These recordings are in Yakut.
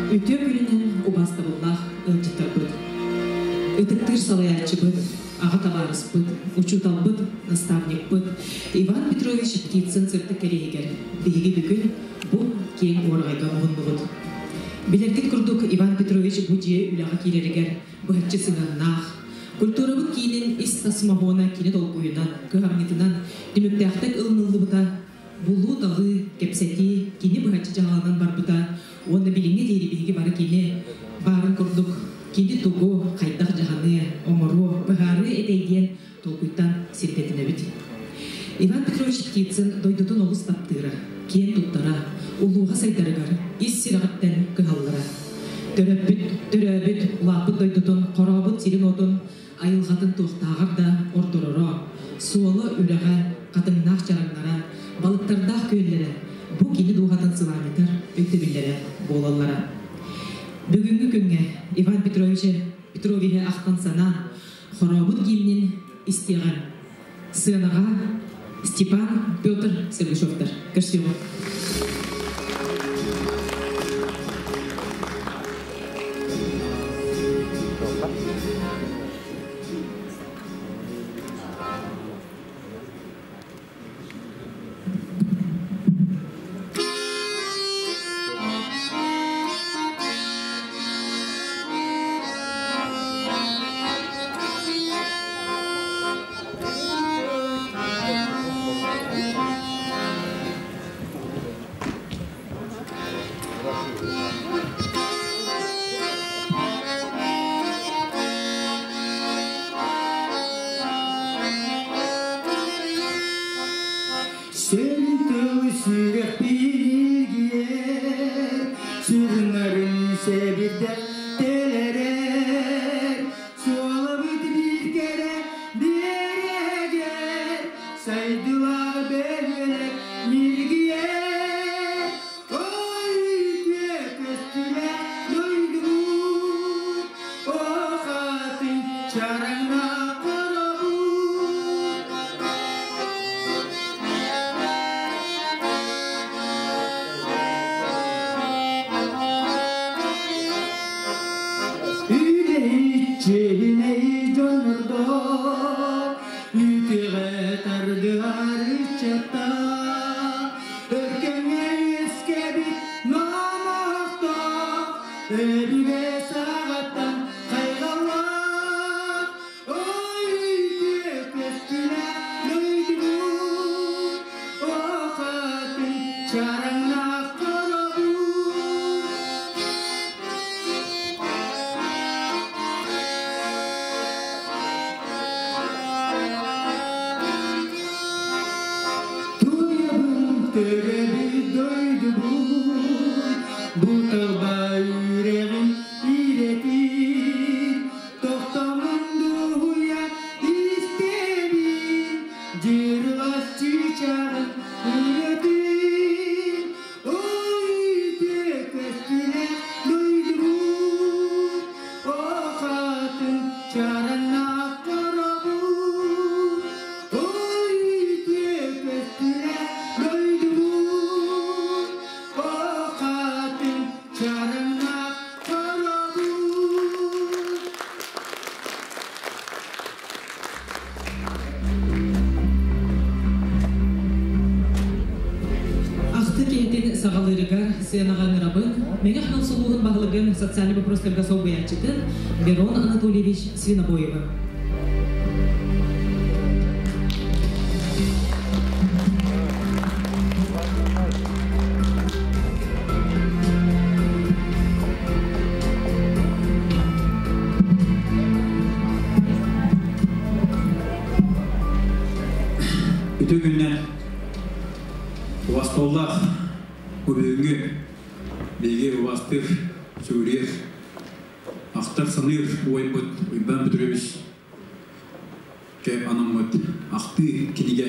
Үтүө күнүнэн убаастабыллаах ыалдьыттарбыт, ытыктыыр салайааччыбыт, аҕа табаарыспыт, учууталбыт, наставникпыт Иван Петрович Птицын сырдык кэриэһигэр биһиги бүгүн бу киэҥ уораҕайга муһуннубут. Билэргит курдук, Иван Петрович бу дьиэ үлэҕэ киирэригэр быһаччы сыһыаннаах, культурабыт киинин ис-тас моһуона кини толкуйунан, кыһамньытынан түмүктээхтик ылыныллыбыта. Булуу-талыы, кэпсэтии кини быһаччы дьаһалынан барбыта уонна билиҥҥи диэри биһиги бары кини баарын курдук кини тугу, хайдах дьаһаныа, оҥоруо, быһаарыа этэй диэн толкуйтан сирдэтинэбит. Иван Петрович Птицын дойдутун олус таптыыра, киэн туттара, улууһа сайдарыгар ис сүрэҕиттэн кыһаллара. Төрөппүт, төрөөбүт, улааппыт дойдутун, хорообут сирин-уотун айылҕатын туохтааҕар да ордороро, суола үрэҕэ, хатыҥнаах чараҥнара, балыктардаах күөллэрэ бу кини дууһатын сылаанньытар өйдөбүллэрэ буолаллара. Бүгүҥҥү күҥҥэ Иван Петровичы Петровиһы ахтан-санаан, хорообут гимнин истиэҕиҥ. Сыанаҕа Степан Петр Сергучевтар көрсүөҕүҥ. Сен тыл сүрэхпиигиэр, сүрүннарын сэбирдэх тэлэрэр, суолабыт биир кэрэ биэрэгэр, сайдылаах бөһүөлэк ньиргийэр. Ой, үтүө көстүлэ дойдубут, Охатын чараҥна хоробут. Үлэһит дьоннордоох, үтүөҕэ тардыһар ыччаттаах, өркөҥҥө үөскээбит номохтоох, өбүгэ саҕаттан хайҕаллаах, ой үтүө көстүлэ дойдубут, Охатын чараҥнаах хоробут. Туйабын төрөбүт дойдубут, бу талба үрэҕин иирэтин, тохтомун дуһуйа истэбин, дьырылас чыычааҕын ырыатын. Ой, үтүө көстүлэ дойдубут, Охатын чараҥнаах хоробут. Ой, үтүө көстүлэ дойдубут, Охатын чараҥнаах хоробут. Ахты киһитин саҕалыырыгар сыанаҕа ыҥырабын Мэҥэ Хаҥалас улууһун баһылыгын социальнай боппуруостарга солбуйааччытын Мирон Анатольевич Свинобоевы. Үтүө күннэн убасталлаах бүгүҥҥү биһиги убастыыр, сүгүрүйэр, ахтар-саныыр убайбыт Уйбаан Петрович кэ анаммыт ахтыы кинигэ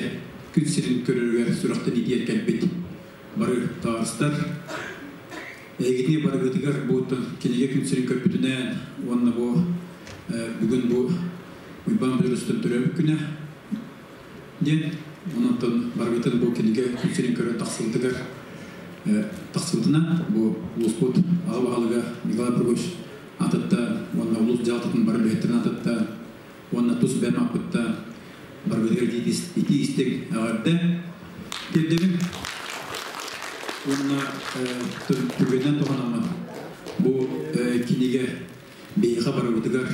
күн сирин көрөрүгэр сүрэхтэниитигэр кэлбит бары табаарыстар эһигитини барыгытыгар бу кинигэ күн сирин көрбүтүнэн уонна бу бүгүн бу Уйбаан Петровичтан төрөөбүт күнэ диэн онон барыгытын бу кинигэ күн сирин көрөн тахсыбытыгар Тахсыбытынан бу улууспут аҕа баһылыга Николай Прокопьевич аатыттан уонна улуус дьаһалтатын бары үлэһиттэрин аатыттан уонна тус бэйэм ааппыттан барыбытыгар итии истиҥ эҕэрдэ тиэрдэбин уонна түгэнинэн туһанаммын бу кинигэ биһиэхэ барыбытыгар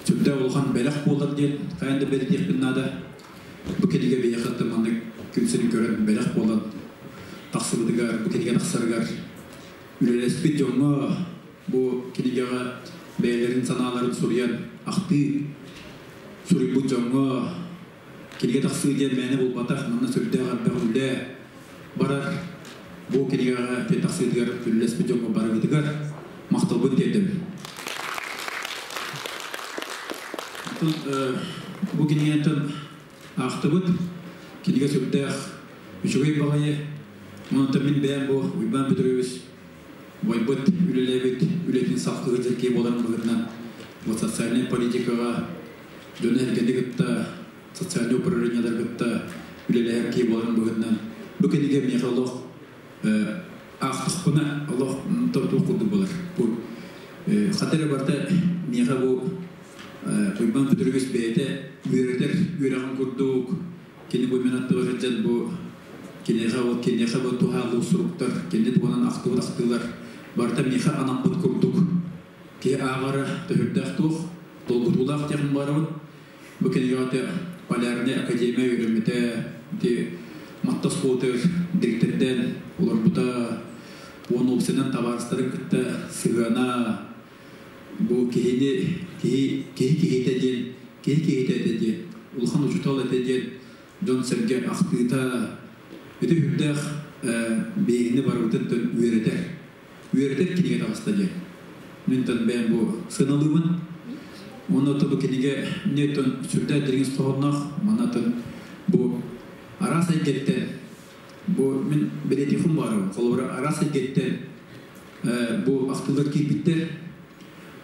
сүрдээх улахан бэлэх буолар диэн хайаан да бэлиэтиэхпин наада. Бу кинигэ биһиэхэ маннык күн сирин көрөн бэлэх буолан тахсыбытыгар, бу кинигэ тахсарыгар үлэлэспит дьоҥҥо бу кинигэҕэ бэйэлэрин санааларын суруйан ахтыы суруйбут дьоҥҥо кинигэ тахсыы диэн мээнэ буолбатах, манна сүрдээх элбэх үлэ барар. Бу кинигэҕэ тахсыытыгар үлэлэспит дьоҥҥо барыгытыгар махталбын тиэрдэбин. Бу кинигэттэн аахтыбыт. Кинигэ сүрдээх үчүгэй баҕайы. Онон мин бэйэм бу Уйбаан Петрович бойбут үлэлээбит үлэтин сахтыы дьэркэй буоларын быһыытынан бу социальнай политикаҕа дьону эргэни кытта социальнай управлениелар кытта үлэлэһэр киһи буоларын быһыытынан бу кинигэ миэхэ олох аахтахпына олох тортуох курдук буолар. Бу хата эрэ барыта миэхэ бу Уйбаан Петрович бэйэтэ үөрэтэр үөрэҕин курдук кини бу мин аттыбар сылдьан бу киниэхэ ол киниэхэ бу туһааллыы суруктар кини туһунан ахтыбыт ахтыылар барыта миэхэ анаммыт курдук киһи ааҕара төһүрдээх туох долгутуулаах диэхпин баарабын. Бу кинигэҕэ Полярнай академия үөрэммитэ, ити Матта оскуолатыгар дириэктэрдээн олорбута, уонна уопсайынан табаарыстарын кытта сыһыана, бу киһини киһи киһи киһитэ диэн, киһи киһитэ этэ диэн, улахан учуутал этэ диэн дьон-сэргэ ахтыыта ити үрдээх биһигини барыбытын үөрэтэр. Үөрэтэр кинигэ таҕыста диэн. Мин тон бэйэм бу сыаналыыбын. Уонна бу кинигэ не тон сүрдээх дириҥ хоһоонноох, манна тон бу араас эйгэттэн бу мин бэлиэтиэхпин баҕарабын. Холобура араас эйгэттэн бу ахтыылар киирбиттэр.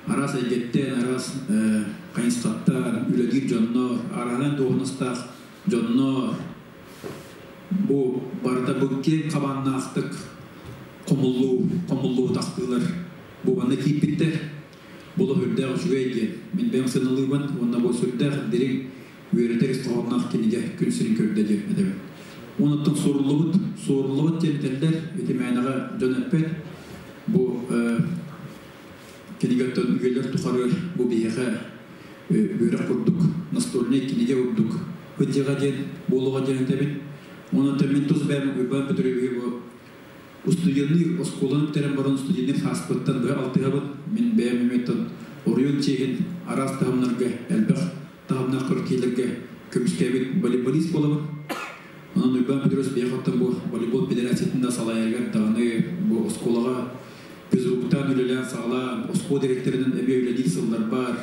Араас эйгэттэн, араас хайысхаттан үлэлиир дьоннор, арааһынай дуоһунастаах дьоннор бу барыта бу киэҥ хабааннаахтык хомуллуу, хомуллубут ахтыылар бу манна киирбиттэр. Бу олох үрдээх үчүгэй диэн мин бэйэм сыаналыыбын уонна бу сүрдээх дириҥ үөрэтэр ис хоһоонноох кинигэ күн сирин көрдө диэн этэбин. Онуттан суоруллубут, суоруллубут диэн этэллэр, ити мээнэҕэ дьон эппэт. Бу кинигэттэн үйэлэр тухары бу биһиэхэ үөрэх курдук, настольнай кинигэ курдук ыдьыга диэн буолуоҕа диэн этэбин. Онон мин тус бэйэм Уйбаан Петровиһы бу устудьуоннуур оскуоланы бүтэрэн баран устудьуоннуур сааспыттан быһа алтыһабын. Мин бэйэм эмиэттэн оройуон чиэһин араас таһымнарга элбэх таһымнаах квартираларга көмүскээбит волейболист буолабын. Онон Уйбаан Петрович биһиэхэ бу волейбол федерациятын да салайарыгар даҕаны бу оскуолаҕа физруктаан үлэлээн саҕалаан оскуола директорынан эмиэ үлэлиир сыллар баар.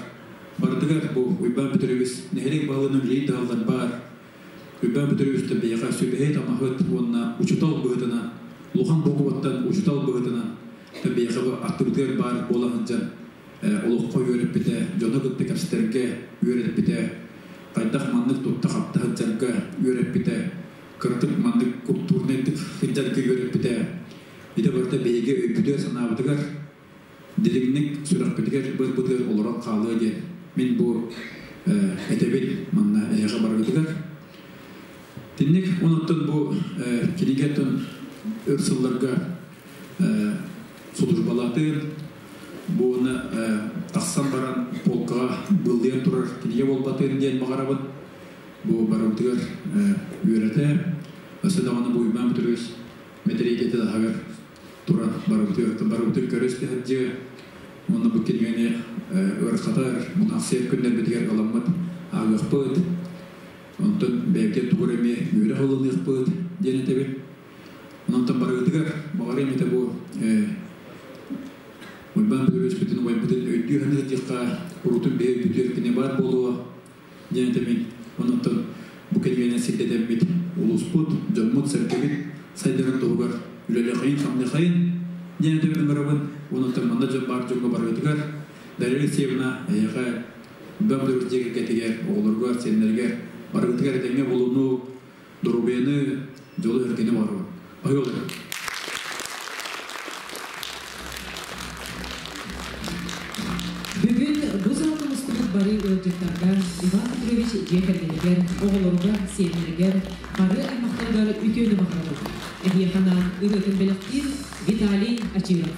Барытыгар бу Уйбаан Петрович нэһилиэк баһылыгынан үлэлиир даҕаллар баар. Уйбаан Петрович биһиэхэ сүбэһит, амаһыт уонна учуутал быһыытынан, улахан буукубаттан учуутал быһыытынан биһиэхэ бу аттыбытыгар баар буола сылдьан олоххо үөрэппитэ, дьону кытта кэпсэтэргэ үөрэппитэ, хайдах маннык тутта-хапта сылдьарга үөрэппитэ, кыратык маннык культурнайдык сылдьарга үөрэппитэ. Ити барыта биһиги өйбүтүгэр-санаабытыгар дириҥник сүрэхпитигэр бырбытыгар олорон хаалыа диэн мин бу этэбин манна эһиэхэ барыгытыгар. Тинник онуттан бу кинигэттэн өр сылларга сулужбалаатын буона тахсан баран полкаҕа быллыйан турар кинигэ буолбатын диэн баҕарабын. Бу барыбытыгар үөрэтэ, өссө даҕаны бу Уйбаан Петрович мэтириэтэ таһыгар туран барыбытыгар барыбытын көрө истэһэрдьиэ уонна бу кинигэни ыарахатар мунаахсыйар күннэрбитигэр ыламмыт ааҕыахпыт, онтон бэйэбитигэр тугу эрэ эмиэ үөрэх ылыныахпыт диэн этэбин. Онтон барыгытыгар баҕарыам этэ бу Уйбаан Петровичпытын убайбытын өйдүү саныыр диэххэ урутун биһи өйбүтүгэр кини баар буолуо диэн этэбин. Онтон бу кинигэнэн сирдэтэммит улууспут, дьоммут-сэргэбит сайдарын туһугар үлэлиэхэйин-хамныахайын диэн этэбин ыҥырабын. Онтон манна дьон баар дьоҥҥо барыгытыгар Дарья Алексеевна эһиэхэ Уйбаан Петрович дьиэ кэргэтигэр, оҕолоругар, сиэннэригэр барыгытыгар этэҥҥэ буолууну, доруобуйаны, дьолу-сэргэни баҕарабын. ыалдьыттарга, Иван Петрович дьиэ кэргэнигэр, оҕолоругар, сиэннэригэр, бары аймахтарыгар үтүөнү баҕарабыт. Эһиэхэ анаан ырыатын бэлэхтиир Виталий Очиров.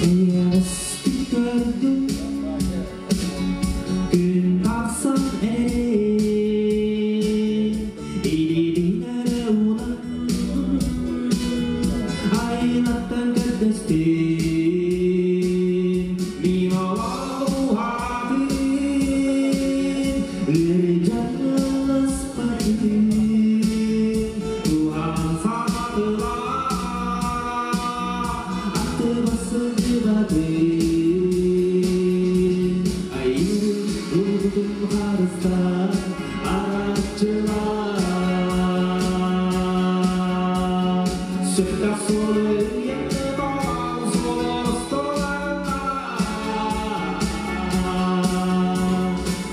Эйэҕэстик көрдүм күн тахсан эрин илиибин эрэ уунан айылаттан көрдөстүм мин олоҕум уһаатын үөрдьаныспатын туһан саатылар аттыба сылдьыбатын айыы уйгутун харыстаан арааччылар сөптөөх суолу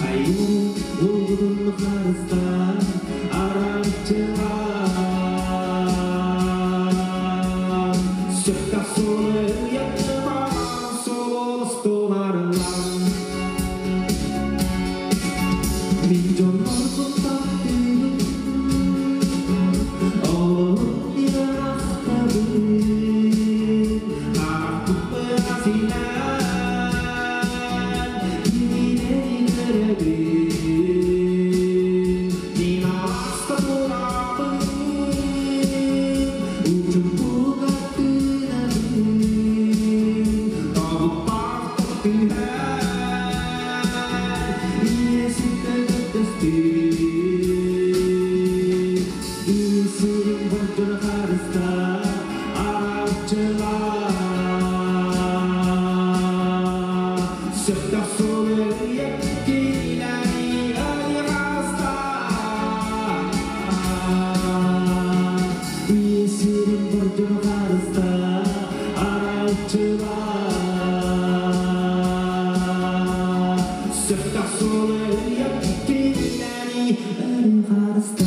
айыы уйгутун харыстаан арааччылар сөптөөх суолу суолустуларылан мин дьоннорбун таптыыбын олоҕум ахтабын аахпыппын синэн кинилэри көрөбүн мин алааска турабын учумпуга тыынабын тобукпар түһэн ийэситтэ көттөстүм ийесирин бордьоно харыста арааччылар сөптөөх суолу кинилэри хаста ийесирин бордьоно харыста арааччылар сөптөөх суолу кинилэри хаста.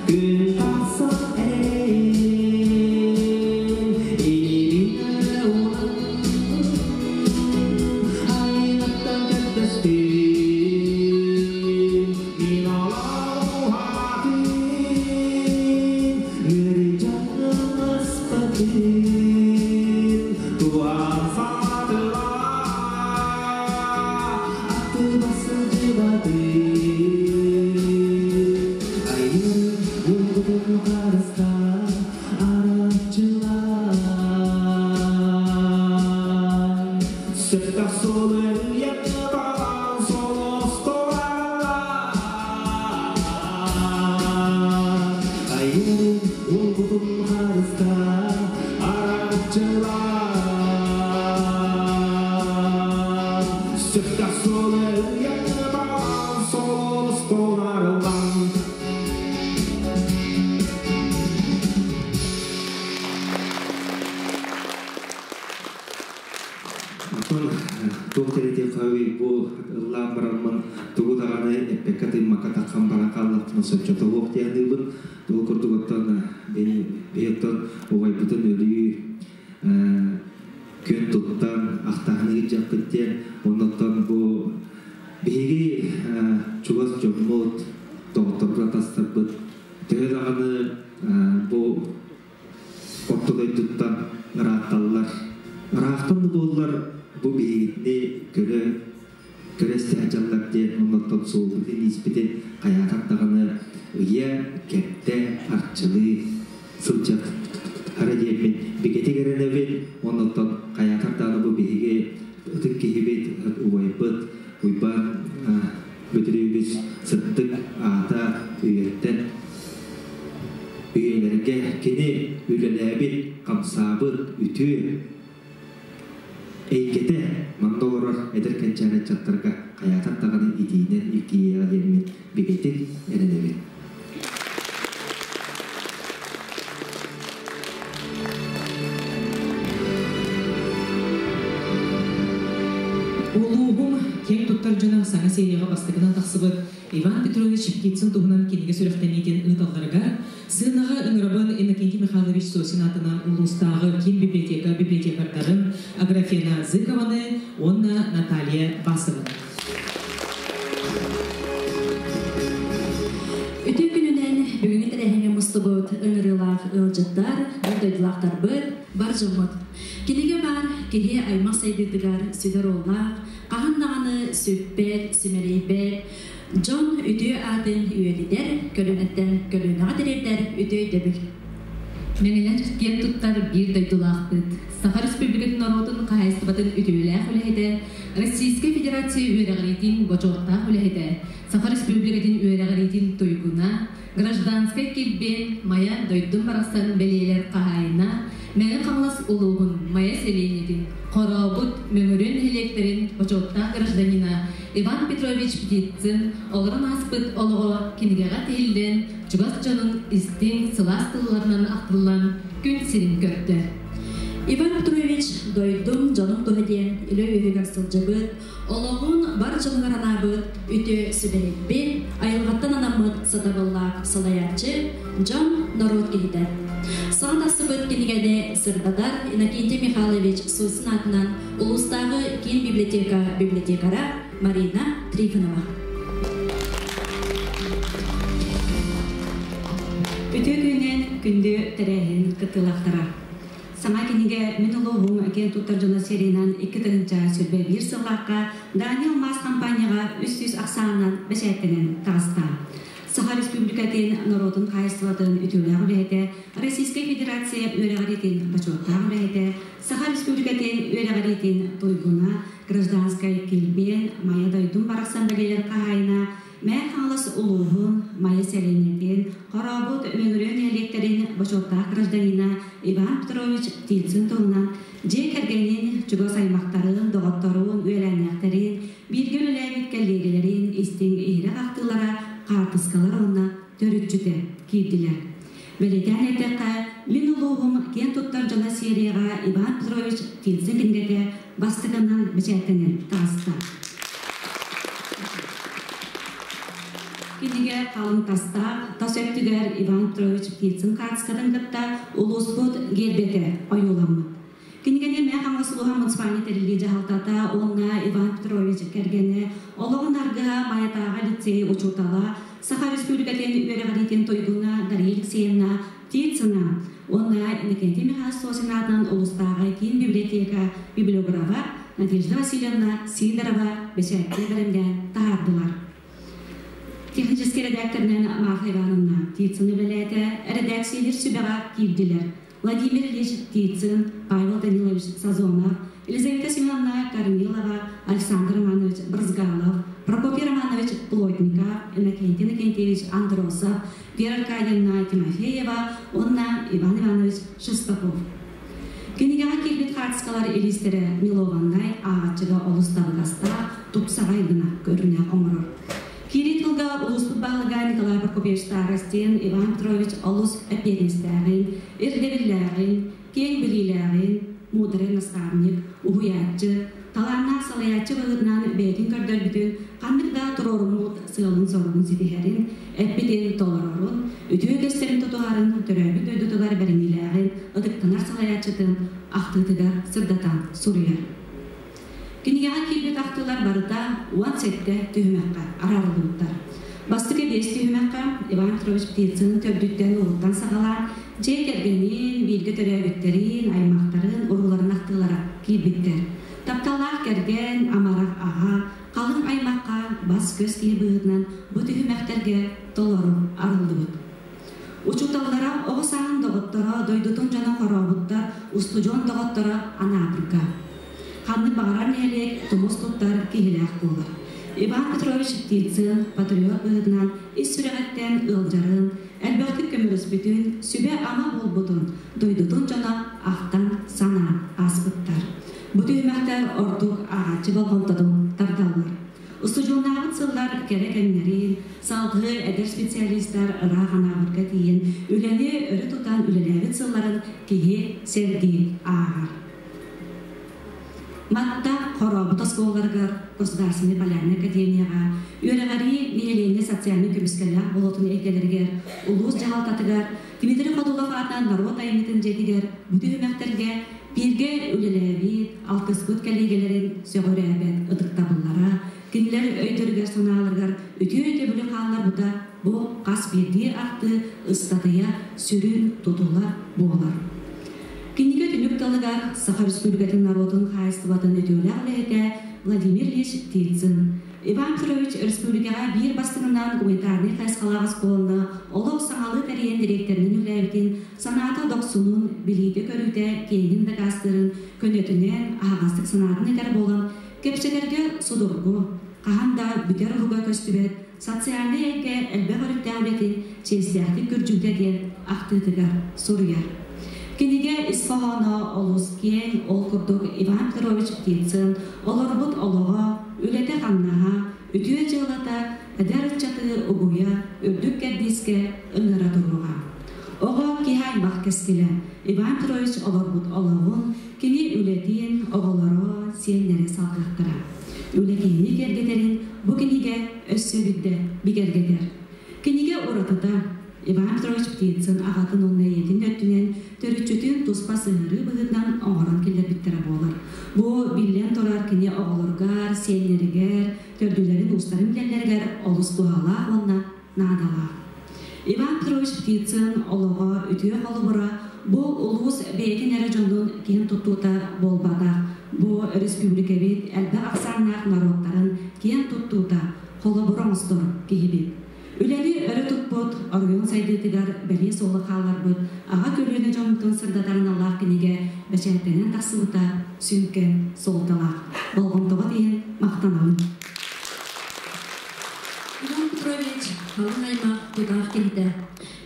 Күн тахсан эрин илиибин эрэ уунан айылаттан көрдөстүм мин олоҕум уһаатын үөрүү дьаныспатын туһан саатылар аттыба сылдьыбатын айыы уйгутун харыстаан арааччылар сөптөөх суолу талан солостолар айыы уйгутун харыстаан арааччылар сөптөөх суолу талан солостолар. Онтон туох тэрити бу ыллаан бараммын тугу даҕаны эппекка тыыммакка таххан баран хааллахпына соччото суох диэхниибин. Тугу курдук оттон биһиттон убайбытын өлүү күн туттан ахтаһыны дьаппыт диэн оннуттан бу биһиги чугас дьоммут доҕотторбут атастарбыт төһө даҕаны бу орто дойдуттан ыраатталлар ыраахтан да буоллар бу биһигитини көрө көрө диэн оннуттан суолбутун ииспитин хайаатар даҕаны ыйа кэптэ арчылыы сылдьар хара диэммин бигэтик эрэнэбин оннуттан хайаатар даҕаны бу биһиги ытык киһибит убайбыт серияҕа бастакынан тахсыбыт Иван Петрович Птицын туһунан кинигэ сүрэхтэниитин ыыталларыгар сыанаҕа ыҥырабын Иннокентий Михайлович Сосин аатынан улуустааҕы киин библиотека библиотекардарын Аграфена Зыкованы уонна Наталья Басованы. Үтүө күнүнэн бүгүҥҥү тэрээһиҥҥэ мустубут ыҥырыылаах ыалдьыттар, биир дойдулаахтарбыт, бар дьоммут. Кинигэ баар киһи аймах сайдыытыгар сүдү оруоллаах, хаһан даҕаны сүппэт, симэлийбэт, дьон үтүө аатын үйэтитэр, көлүөнэттэн көлүөнэҕэ тириэрдэр үтүө өйдөбүл. Мэҥэлэр киэн туттар биир дойдулаахпыт, Саха Республикатын норуотун хаһаайыстыбатын үтүөлээх үлэһитэ, Российскай Федерация үөрэҕириитин бочуоттаах үлэһитэ, Саха Республикатын үөрэҕириитин туйгуна, Гражданскай килбиэн Майа дойдум барахсан бэлиэлэр хаһаайына, Мэҥэ Хаҥалас улууһун Майа сэлиэнньэтин Хорообут, Мөҥүрүөн нэһилиэктэрин бочуоттаах гражданина Иван Петрович Птицын олорон ааспыт олоҕо кинигэҕэ тиһиллэн, чугас дьонун истиҥ, сылаас тылларынан ахтыллан күн сирин көрдө. Иван Петрович дойдум, дьонум туһа диэн үлэ үөһүгэр сылдьыбыт, олоҕун бар дьонугар анаабыт үтүө сүбэһиппит, айылҕаттан анаммыт сатабыллаах салайааччы, дьон, норуот киһитэ. Саҥа тахсыбыт кинигэни сырдатар Иннокентий Михайлович Сосин аатынан улуустааҕы киин библиотека библиотекара Марина Трифонова. Үтүө күнүнэн күндү тэрээһин кыттыылаахтара. Саҥа кинигэ Мин улууһум киэн туттар дьоно сериянан 2021 сыллаахха Данил Мас компанияҕа 300 ахсаанынан бэчээттэнэн таҕыста. Саха Республикатын норуотун хаһаайыстыбатын үтүөлээх үлэһитэ, Российскай Федерация үөрэҕириитин бочуоттаах үлэһитэ, Саха Республикатын үөрэҕириитин туйгуна, гражданскай килбиэн, Майа дойдум барахсан бэлиэлэр хаһаайына, Мэҥэ Хаҥалас улууһун Майа сэлиэнньэтин Хорообут Мөҥүрүөн нэһилиэктэрин бочуоттаах гражданина Иван Петрович Птицын туһунан дьиэ кэргэнин, чугас аймахтарын, доҕотторун, үөлээннээхтэрин, бииргэ үлэлээбит кэллиэгэлэрин истиҥ иһирэх ахтыылара, хаартыскалар уонна төрүччүтэ киирдилэр. Бэлиэтээн эттэххэ, мин улууһум киэн туттар дьоно серияҕа Иван Петрович Птицын кинигэтэ бастакынан бэчээттэнэн таҕыста. Кинигэ халыҥ тастаах, тас өттүгэр Иван Петрович Птицын хаартыскатын кытта улууспут гиэрбэтэ ойууламмыт. Кинигэни Мэҥэ Хаҥалас улууһа муниципальнай тэриллии дьаһалтата уонна Иван Петрович кэргэнэ, олоҕун аргыһа Майатааҕы лицей учуутала, Саха Республикатын үөрэҕириитин туйгуна Дария Алексеевна Птицына уонна Иннокентий Михайлович Сосин аатынан улуустааҕы киин библиотека библиографа Надежда Васильевна Сидорова бэчээккэ бэлэмнээн таһаардылар. Техническэй эрэдээктэринэн Марфа Ивановна Птицын үлэлээтэ, эрэдээксийэлиир сүбэҕэ киирдилэр. Владимир Ильич Птицын, Павел Данилович Сазонов, Елизавета Семеновна Корнилова, Александр Романович Брызгалов, Прокопий Романович Плотников, Иннокентий Иннокентьевич Андросов, Вера Аркадьевна Тимофеева уонна Иван Иванович Шестаков. Кинигэҕэ киирбит хаартыскалар илиистэрэ милованнай ааҕааччыга олус табыгастаах, тупсаҕай гына көрүнэ оҥорор. Киирии тылга улууспут баһылыга Николай Прокопьевич Старостин Иван Петрович олус эппиэтинэстээҕин, ирдэбиллээҕин, киэҥ билиилээҕин, муударай наставник, уһуйааччы, талааннаах салайааччы быһыытынан бэйэтин көрдөрбүтүн, ханнык да туруоруммут сыалын-соругун ситиһэрин, эппитин толорорун, үтүө үгэстэрин тутуһарын, төрөөбүт дойдутугар бэриниилээҕин ытыктанар салайааччытын ахтыытыгар сырдатан суруйар. Кинигэҕэ киирбит ахтыылар барыта 17 түһүмэххэ араарыллыбыттар. Бастакы биэс түһүмэххэ Иван Петрович Птицын төрдүттэн уһуттан саҕалаан дьиэ кэргэнин, бииргэ төрөөбүттэрин, аймахтарын, урууларын ахтыылара киирбиттэр. Тапталлаах кэргэн, амарах аҕа, халыҥ аймахха бас-көс киһи быһыытынан бу түһүмэхтэргэ толору арыллыбыт. Учууталлара, оҕо сааһын доҕотторо, дойдутун дьоно хорообуттар, устудьуон доҕотторо Анаабырга. Ханнык баҕарар нэһилиэк тумус туттар киһилээх буолар. Иван Петрович Птицын патриот быһыытынан ис сүрэҕиттэн ыалдьарын, элбэхтик көмөлөспүтүн, сүбэ-ама буолбутун дойдутун дьоно ахтан-санаан ааспыттар. Бу түһүмэхтэр ордук ааҕааччы болҕомтотун тардаллар. Устудьуоннаабыт сыллар кэрэ кэмнэрин, салгыы эдэр специалистар ыраах Анаабырга тиийэн үлэни өрө тутан үлэлээбит сылларын киһи сэргии ааҕар. Матта Хорообут оскуолаларыгар, Государственнай полярнай академияҕа, үөрэҕирии, нэһилиэнньэ социальнай көмүскэллээх буолуутун эйгэлэригэр, улуус дьаһалтатыгар, Дмитрий Ходулов аатынан норуот айымньытын дьиэтигэр бу түһүмэхтэргэ бииргэ үлэлээбит, алтыспыт кэлиигэлэрин сөҕүрээбэт ытыктабыллара, кинилэр өйдөрүгэр-санааларыгар үтүө өйдөбүлү хаалларбыта бу хас биирдии ахтыы ыстатыйа сүрүн тутула буолар. Кинигэ түмүк тылыгар Саха Республикатын норуотун хаһаайыстыбатын үтүөлээх үлэһитэ Владимир Ильич Птицын, Иван Петрович республикаҕа биир бастыҥынан гуманитарнай хайысхалаах оскуоланы олох саҥалыы тэрийэн дириэктэринэн үлэлээбитин, санаата дохсунун, билиитэ-көрүүтэ киэҥин дакаастыырын көнөтүнэн аһаҕастык санаатын этэр буолан, кэпсэтэргэ судургу, хаһан да бүтэр уһуга көстүбэт социальнай эйгэ элбэх өрүттээх үлэтин чиэстээхтик күрдьүүтэ диэн ахтыытыгар суруйар. Кинигэ ис хоһооно олус киэҥ, ол курдук Иван Петрович Птицын олорбут олоҕо, үлэтэ-хамнаһа, үтүө дьыалата эдэр ыччаты угуйа, үрдүк кэрдиискэ ыҥыра туруоҕа. Оҕо киһи аймах кэскилэ Иван Петрович олорбут олоҕун, кини үлэтин, оҕолоро, сиэннэрэ салгыахтара. Үлэ киһини киэргэтэрин бу кинигэ өссө биирдэ бигэргэтэр. Кинигэ уратыта Иван Петрович Птицын аҕатын уонна ийэтин өттүнэн төрүччүтүн туспа сыһыарыы быһыытынан оҥорон киллэрбиттэрэ буолар. Бу, биллэн турар, кини оҕолоругар, сиэннэригэр, төрдүлэрин-уустарын билэллэригэр олус туһалаах уонна наадалаах. Иван Петрович Птицын олоҕо үтүө холобура бу улуус бэйэтин эрэ дьонун киэн туттуута буолбатах, бу өрөспүүбүлүкэбит элбэх ахсааннаах норуоттарын киэн туттуута, холобур оҥостор киһибит. Үлэни өрө туппут, оройуон сайдыытыгар бэлиэ суолу хаалларбыт аҕа көлүөнэ дьоммутун сырдатар аналлаах кинигэ бэчээттэнэн тахсыбыта сүҥкэн суолталаах. Болҕомтоҕо тиийэн махтанабын. Иван Петрович халыҥ аймах тутаах киһитэ.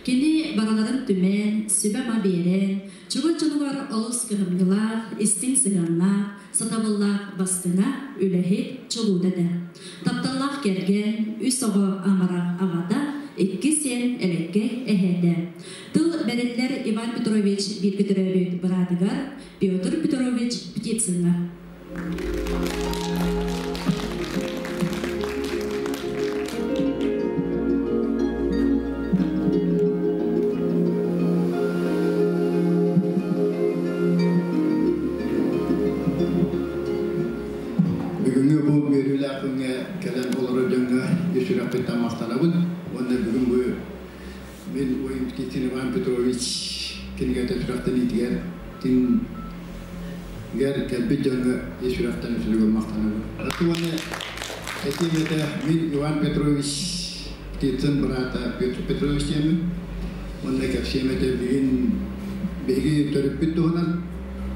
Кини барыларын түмэн, сүбэ-ама биэрэн, чугас дьонугар олус кыһамньылаах, истиҥ сыһыаннаах, сатабыллаах бастыҥа, үлэһит, чулуута этэ. Тапталлаах кэргэн, үс оҕо амарах аҕата, икки сиэн элэккэй эһээтэ. Тыл бэриллэр Иван Петрович бииргэ төрөөбүт быраатыгар Петр Петрович Птицыҥҥа. Бүгүҥҥү бу үөрүүлээх күҥҥэ кэлэн олорор дьоҥҥо ис сүрэхпиттэн махтанабын уонна бүгүн бу мин уйум Птицын Иван Петрович кинигэтэ сүрэхтэниитигэр гэр кэлбит дьоҥҥо ис сүрэхтэн үсүлүгүн махтанабын. Уонна этиим этэ мин Иван Петрович Птицын быраата Петр Петрович диэммин уонна кэпсиэм этэ бүгүн биһиги төрүппүт туһунан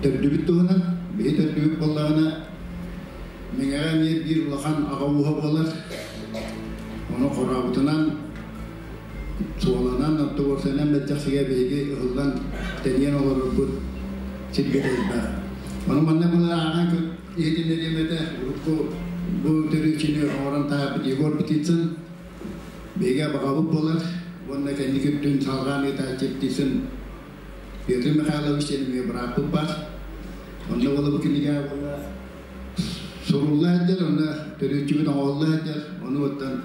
төрдүбүт туһунан биһи төрдүбүт буоллаҕына Мэҥэҕэ эмиэ биир улахан аҕа ууһа буолар. Ону хорообутунан суоланан оттубурсанан мэлдьэхсигэ биһиги ыһыллан тэнийэн олорорбут сиргэ элбэх. Ону манна былыр ааҕан иһитиннэриэм этэ урукку бу төрүччүнү оҥорон таһаарбыт Егор Птицын биһиги абаҕабыт буолар уонна кэнники өттүн салҕаан ыытааччы Птицын Петр Михайлович диэн эмиэ бырааппыт баар. Онно буола бу кинигэ буола сурулла сылдьар, онно төрүччүбүт оҥоһулла сылдьар. Ону оттон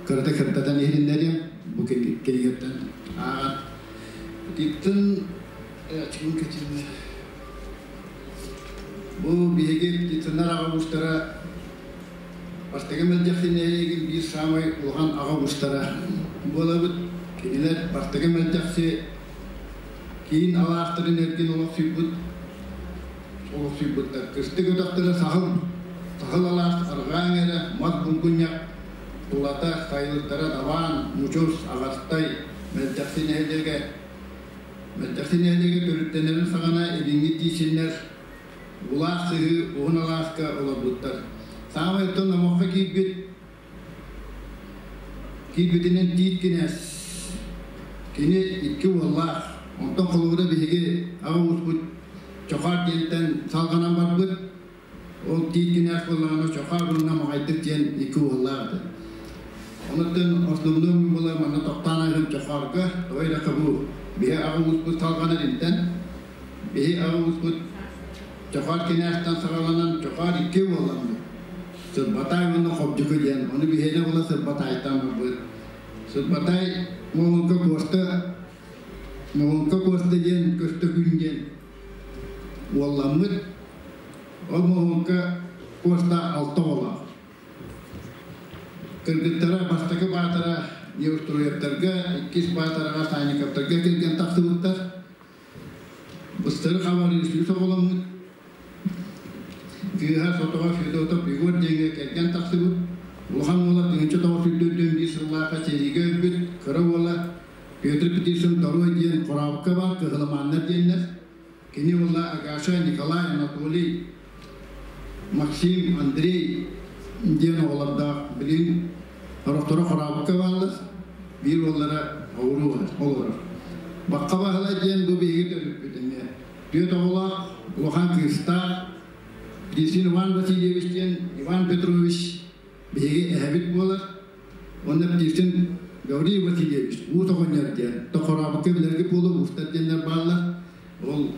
кырата кырдатан иһитиннэриэм бу кинигэттэн ааҕан. Птицын чугун кэчимэ. Бу биһиги Птицыннар аҕа уустара Бастакы мэлдьэхси нэһилиэгин биир саамай улахан аҕа уустара буолабыт. Кинилэр Бастакы Мэлдьэхси киин алаастарын эргин олохсуйбут олохсуйбуттар. Кыстык өтөхтөрө саһыл, саһыл алаас, арҕаа эҥэрэ, мас булгунньах, тулата, сайылыктара Дабаан, Мучус, Аҕастай, Мэлдьэхси нэһилиэгэ. Мэлдьэхси нэһилиэгэ төрүттэнэрин саҕана илиҥҥи тиисиннэр Улаах сыһыы уһун алааска олорбуттар. Саамай оттон номоххо киирбит киирбитинэн Тиит кинээс. Кини икки уоллаах. Онтон холобура биһиги аҕа ууспут Чохоор диэнтэн салҕанан барбыт. Ол Тиит кинээс буоллаҕына Чохоор уонна Маҕайдык диэн икки уоллаах этэ. Онуттан основной буола манна тохтоон айан Чохоорго, тоҕо эрэ бу биһи аҕа ууспут салҕанар интэн Биһи аҕа ууспут Чохоор кинээстэн саҕаланан Чохоор икки уолламмыт. Сырбатай уонна Хобдьуку диэн. Ону биһиэнэ буола Сырбатайтан барбыт. Сырбатай Моһуҥка Куоста Моһуҥка Куоста диэн Көстөкүүн диэн уолламмыт. Ол Моһуҥка Куоста алта оҕолоох. Кыргыттара бастакы баатара Неустроевтарга, иккис баатараҕа Санниковтарга кэргэн тахсыбыттар. Быстары хабарыы сүүс оҕоломмут. Кыыһа Сотоҕо Федотов Егор диэҥҥэ кэргэн тахсыбыт. Улахан уола 1941 сыллаахха сэриигэ өлбүт. Кыра уола Петр Петишин Торуой диэн Хорообукка баар Кыһыламааннар диэннэр. Кини уола Агаша, Николай, Анатолий, Максим, Андрей диэн оҕолордоох. Билигин сорохторо Хорообукка бааллар, биир уоллара оҕуруу олорор. Бахха Баһылай диэн бу биһиги төрүппүт эмиэ. Түөрт оҕолоох, улахан кыыстаах, Птицын Иван Васильевич диэн Иван Петрович биһиги эһэбит буолар. Уонна Птицын Гаврил Васильевич Уус оҕонньор диэн Тохорообукка билэргэ буолуо уустар диэннэр бааллар. Ол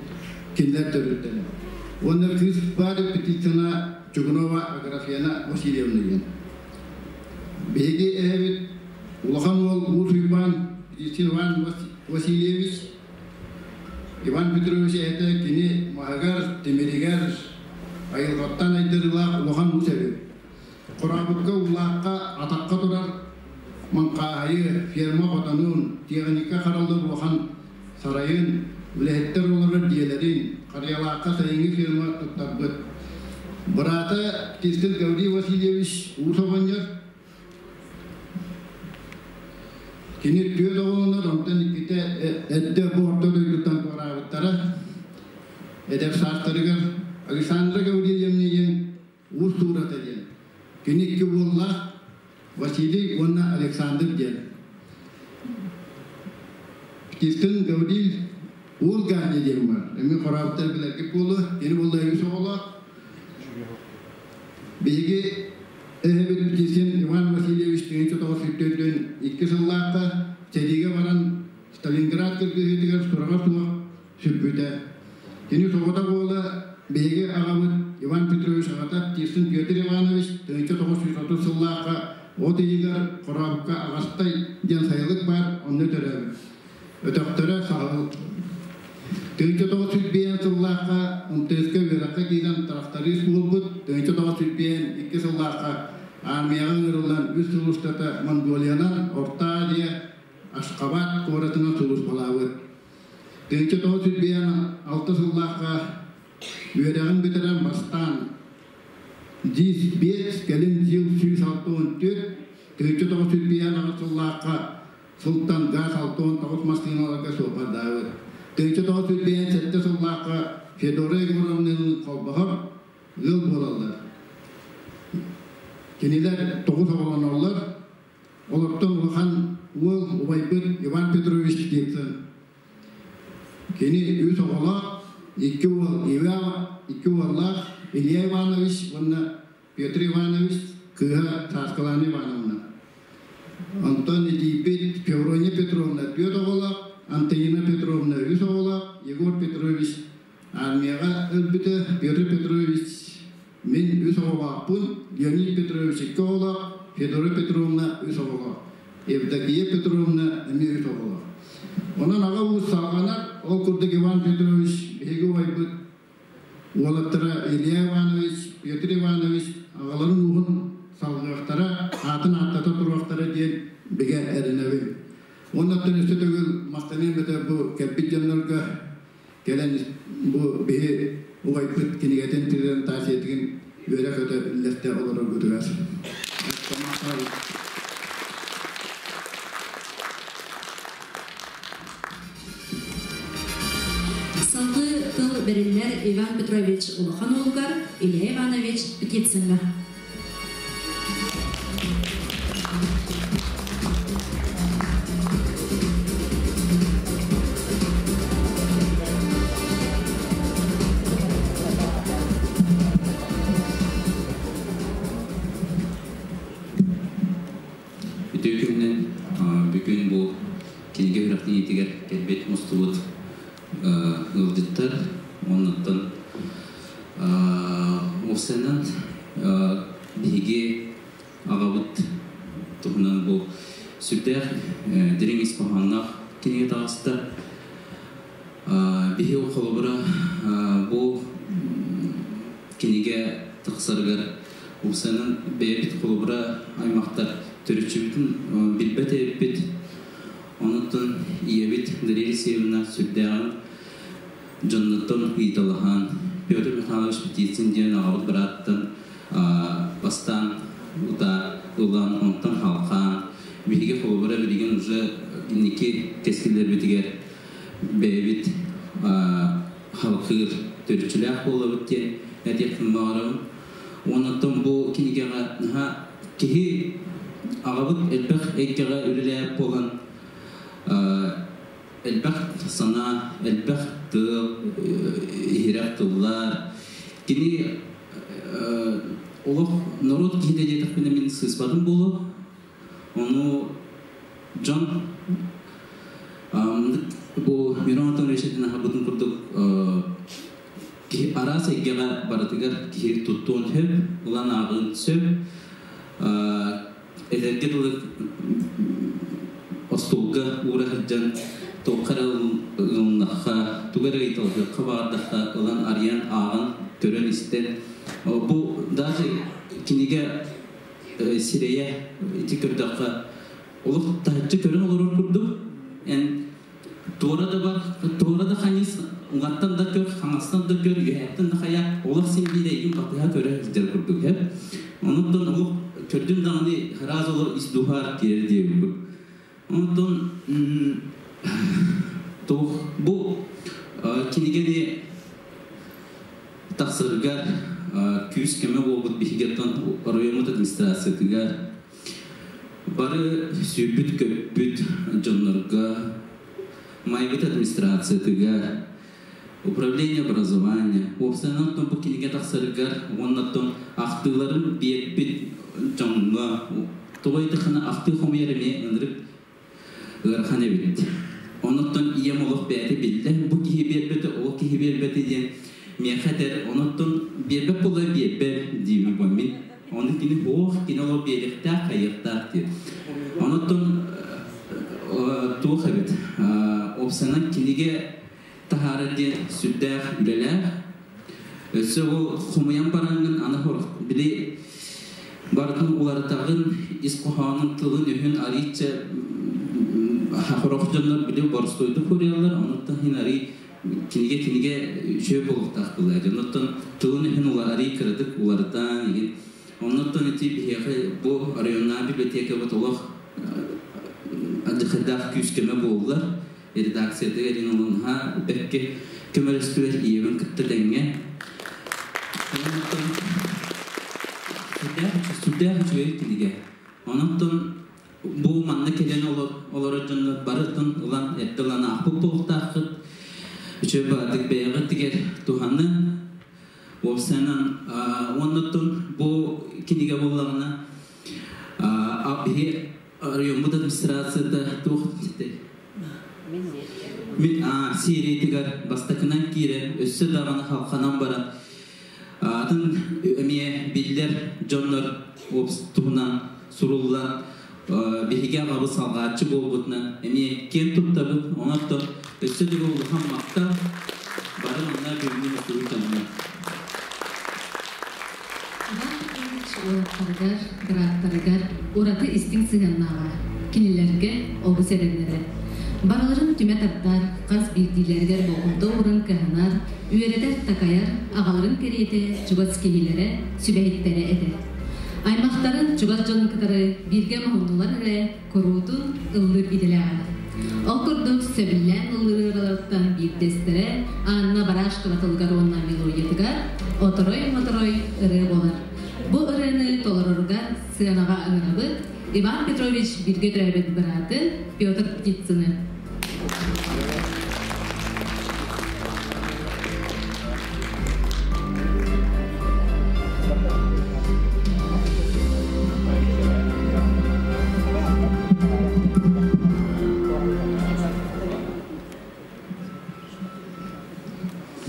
кинилэр төрүттэрэ. Уонна кыыс баар Птицына Чугунова Аграфена Васильевна диэн. Биһиги эһэбит улахан уол Уус Уйбаан Птицын Иван Васильевич Иван Петрович эһэтэ кини маһыгар, тимиригэр айылҕаттан айдарыылаах улахан уус эбит. Хорообукка, Улаахха атахха турар маҥхааһайы, ферма хотонун, тиэхиньикэ хараллар улахан сарайын, үлэһиттэр олорор дьиэлэрин, Харыйалаахха сайыҥҥы ферма туттарбыт. Быраата Птицын Гаврил Васильевич уус оҕонньор. Кини түөрт оҕолонор, онтон иккитэ эрдэ бу орто дойдуттан туораабыттара. Эдэр саастарыгар Александра Гаврильевна диэн Уус Туурата диэн. Кини икки уоллаах Василий уонна Александр диэн. Птицын Гаврил Уол Ганя диэн бар. Эмиэ хорообуттар билэргит буолуо. Кини буолла үс оҕолоох. Биһиги эһэбит Птицын Иван Васильевич 1942 сыллаахха сэриигэ баран Сталинград кыргыһыытыгар сураҕа суох сүппүтэ. Кини соҕотох уола биһиги аҕабыт Иван Петрович аҕата Птицын Петр Иванович 1930 сыллаахха от ыйыгар Хорообукка Аҕастай диэн сайылык баар, онно төрөөбүт. Өтөхтөрө Саһыл. 1905 сыллаахха МТС-ка үөрэххэ киирэн тракторист буолбут. 1952 сыллаахха армияҕа ыҥырыллан үс сыл устата Монголиянан Орто Азия Ашхабад куоратынан сулууспалаабыт. 1996 сыллаахха үөрэҕин бүтэрэн бастаан ДИС-5, кэлин ЗИЛ 164, 1958 сыллаахха сылтан газ 69 массыыналарга суоппардаабыт. 1957 сыллаахха Федора Егоровналыын холбоһор ыал буолаллар. Кинилэр тоҕус оҕолоноллор. Олортон улахан уол убайбыт Иван Петрович Птицын. Кини үс оҕолоох, икки уол Илья, икки уоллаах Илья Иванович уонна Петр Иванович, кыыһа Сааскылаана Ивановна. Онтон итийбит Феврония Петровна түөрт оҕолоох, Антонина Петровна үс оҕолоох, Егор Петрович армияҕа өлбүтэ, Петр Петрович Мин үс оҕолоохпун, Леонид Петрович икки оҕолоох, Федора Петровна үс оҕолоох, Евдокия Петровна эмиэ үс оҕолоох. Онон аҕа уус салҕанар, ол курдук Иван Петрович биһиги убайбыт уолаттара Илья Иванович, Петр Иванович аҕаларын ууһун салҕыахтара, аатын ааттата туруохтара диэн бигэ эрэнэбин. Уонна оттон өссө төгүл махтаныам этэ бу кэлбит дьоннорго Кэлэн бу биһи убайбыт кинигэтин презентациятыгын үөрэ-көтө үллэстэ олороргутугар. Салгыы тыл бэриллэр Иван Петрович улахан уолугар Илья Иванович Птицыҥҥа. Үтүө күнүнэн бүгүн бу кинигэ Уопсайынан биһиги аҕабыт туһунан бу сүрдээх дириҥ ис хоһоонноох кинигэ таҕыста. Биһи холобура бу кинигэ тахсарыгар уопсайынан бэйэбит холобура аймахтар төрүччүбүтүн билбэт эбиппит. Онуттан ийэбит Дария Алексеевна сүрдээҕин дьоннуттан ыйыталаһан Петр Михайлович Птицын диэн аҕабыт бырааттан бастаан утаа ылан, онтон халхаан биһиги холобура билигин уже инники кэскиллэрбитигэр бэйэбит халхыыр төрүччүлээх буолабыт диэн этиэхпин баҕарабын. Оннуттан бу кинигэҕэ наһаа киһи аҕабыт элбэх эйгэҕэ үлэлээбит буолан элбэх санаа, элбэх тыл, иһирэх тыллар. Кини олох норуот киһитэ диэтэхпинэ мин сыыспатым буолуо. Ону дьон бу Мирон Антонович этин курдук киһи араас эйгэҕэ барытыгар киһи туттуон сөп, ылан ааҕыан сөп. Эдэргэ дылы остуолга уура сылдьан туохха эрэ ылыннахха, тугу эрэ ыйыталаһыахха баҕардахха ылан арыйан ааҕан көрөн истэн бу даже кинигэ сирэйэ ити көрдөххө олох таһыччы көрөн олорор курдук эн туора да бар, туора да хайыс, уҥаттан да көр, хаҥастан да көр, үөһэттэн да хайа, олох син биир эйигин батыһа көрө сылдьар курдук һэ. Онуттан олох көрдүм даҕаны сразу олор ис дуһаар киирэр диэбит. Онтон туох бу кинигэни тахсарыгар күүс көмө буолбут биһигеттан оройуоммут администрациятыгар бары сүүрбүт-көппүт дьоннорго Майбыт администрациятыгар, управление образования, уопсайынан бу кинигэ тахсарыгар уоннаттан ахтыыларын биэрбит дьоҥҥо тоҕо ыйдаххына ахтыы хомуйар эмиэ ынырык ыарахан эбит. Онуттан ийэм олох бэйэтэ биллэ, бу киһи биэрбэтэ, ол киһи биэрбэтэ диэн миэхэ этэр, онуттан биэрбэт буолла биэрбэт диибин бу мин. Ону кини ох, кини олох биэриэхтээх, хайыахтаах диэн. Онуттан туох эбит, уопсайынан кинигэ таһаарар диэн сүрдээх үлэлээх. Өссө ол хомуйан бараҥҥын аны били барытын уларытаҕын, ис хоһоонун тылын-өһүн арыйча хорох дьоннор били боростуойдук суруйаллар, онуттан иһин арый кинигэ кинигэ үчүгэй буолуохтаах буолар. Онуттан тылын-өһүн арый кыратык уларытан игин. Оннуттан ити биһиэхэ бу районнааҕы библиотекабыт олох алдьархайдаах күүс-көмө буоллар. Редакциятыгар ин олунха бэккэ көмөлөстүлэр ийэбин кытта тэҥҥэ. Оннуттан сүрдээх үчүгэй кинигэ. Онуттан бу манна кэлэн олорор дьоннор барытын ылан эрдэ ылан аахпыт буолуохтааххыт. Үчүгэй баҕатык бэйэҕит тигэр туһанын. Уопсайынан оннуттан бу кинигэ буоллаҕына биһи райоммут администрацията туох мин сериятыгар бастакынан киирэн өссө даҕаны халханан баран атын эмиэ биллэр дьоннор туһунан суруллан биһиги аҕабыт салҕааччы буолбутунан эмиэ киэн туттабыт. Онон өссө да улахан махтал бары манна бүгүҥҥү мустубут дьоҥҥо. Иван Петрович уолаттарыгар, бырааттарыгар ураты истиҥ сыһыаннааҕа, кинилэргэ олус эрэнэрэ. Барыларын түмэ тардар, хас биирдиилэригэр болҕомто ууран кыһанар, үөрэтэр-такайар аҕаларын кэриэтэ чугас киһилэрэ, сүбэһиттэрэ этэ. Аймахтарын чугас дьонун кытары бииргэ моһуннулар эрэ куруутун ыллыыр идэлээҕэ. Ол курдук сөбүлээн ыллыыр ырыаларыттан биирдэстэрэ Анна Барашкова тылыгар уонна мелодиятыгар «Оторой-моторой» ырыа буолар. Бу ырыаны толорорго сыанаҕа ыҥырабыт Иван Петрович бииргэ төрөөбүт быраатын Петр Птицыны.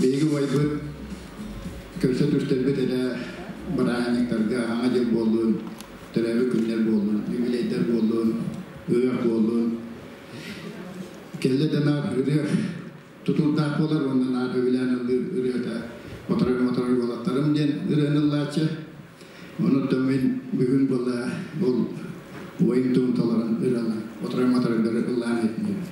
Биһиги убайбыт көрсө Кэллэ да наар ырыа тутуурдаах буолар уонна наар сөбүлээн ыллыыр ырыата Моторой-моторой уолаттарым диэн ырыаны ыллааччы. Онон мин бүгүн буолла ол уойум тугун толорон ырыалаан Моторой-моторойдары ыллаан иһитиннэрэбин.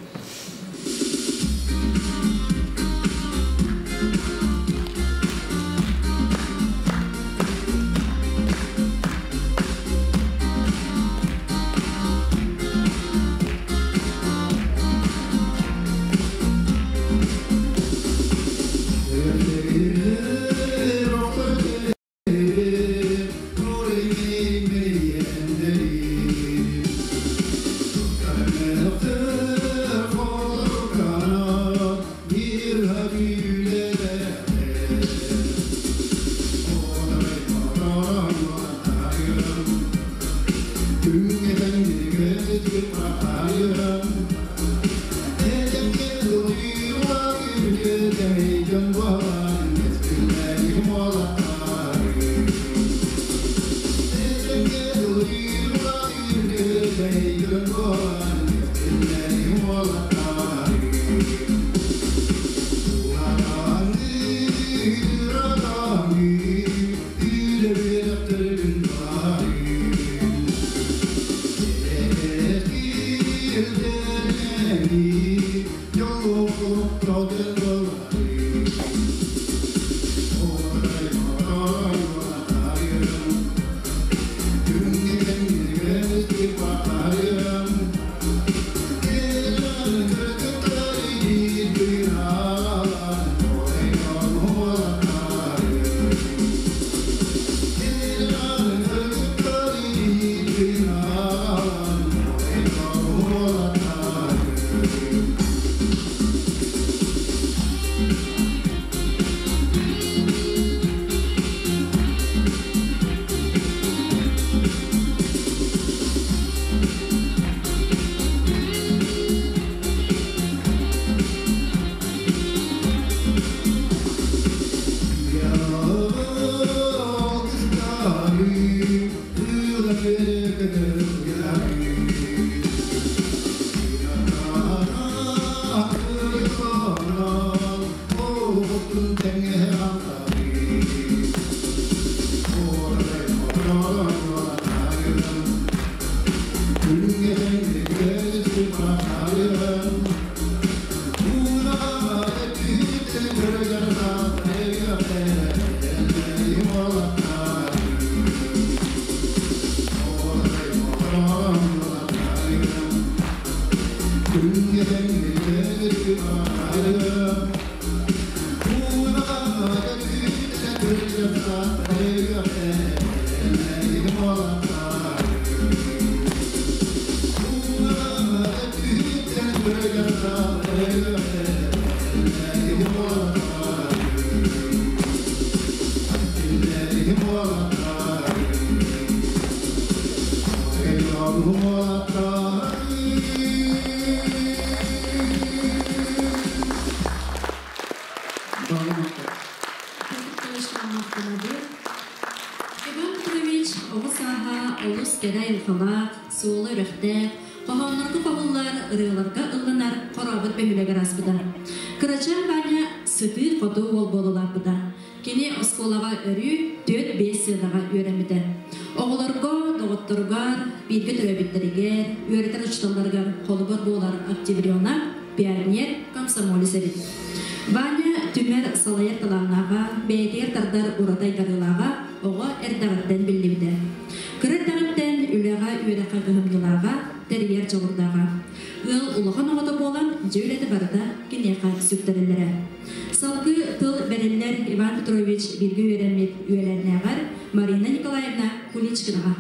Иван Петрович оҕо сааһа олус кэрэ айылҕалаах, суола үрэхтээх, хоһооннорго хоһуллар, ырыаларга ылланар хорообут бөһүөлэгэр ааспыта. Кырачаан Ваня сытыы-хотуу уол буола улааппыта. Кини оскуолаҕа өрүү 4-5 сыанаҕа үөрэммитэ. Оҕолорго, доҕотторугар, бииргэ төрөөбүттэригэр, үөрэтэр учууталларыгар холобур буолар октябренок, пионер, комсомолец эбит. Ваня түмэр салайар талааннааҕа, бэйэтигэр тардар ураты айдарыылааҕа оҕо эрдэҕиттэн биллибитэ. Кыра эрдэҕиттэн үлэҕэ, үөрэххэ кыһамньылааҕа, тэрийэр дьоҕурдааҕа. Ыал улахан оҕото буолан, дьиэ үлэтэ барыта киниэхэ сүктэриллэрэ. Салгыы тыл бэриллэр Иван Петрович бииргэ үөрэммит үөлээннээҕэр Марина Николаевна Куличкинаҕа.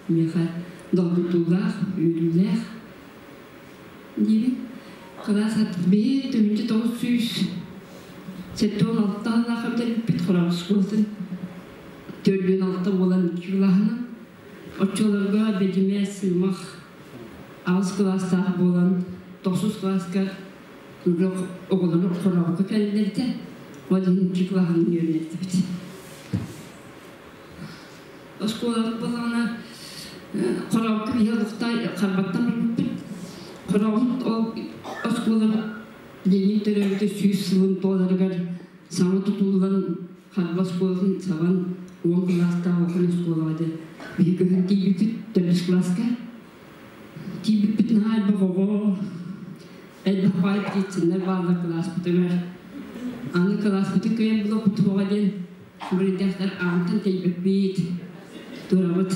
Миэхэ долгутуулаах, үөрүүлээх диибин. Кылаас биһи 1976 сыллаахха бүтэрбиппит Хорообут оскуолатын 46 буолан икки кылааһынан. Оччолорго Бэдьимэ Сыымах аҕыс кылаастаах буолан тохсус кылааска оҕолору Хорообукка кэлэллэрдэ. Ол иһин икки кылааһынан үөрэнэрдибит. Оскуолабыт буоллаҕына Хорообукка биһи олохтой Харбаттан барбыппыт. Хорообут ол оскуолабыт Ленин төрөөбүтэ 100 сылын туоларыгар саҥа тутуллан Харба оскуолатын сабан 10 кылаастаах улахан оскуолаҕа дьэ биһи көһөн тиийбиппит төрдүс кылааска. Тиийбиппит наһаа элбэх оҕо, элбэх баай птицыннар бааллар кылааспытыгар. Аны кылааспытын кыайан булаппыт суоҕа диэн Бырайдаахтар аантан тэйбэппит, турабыт.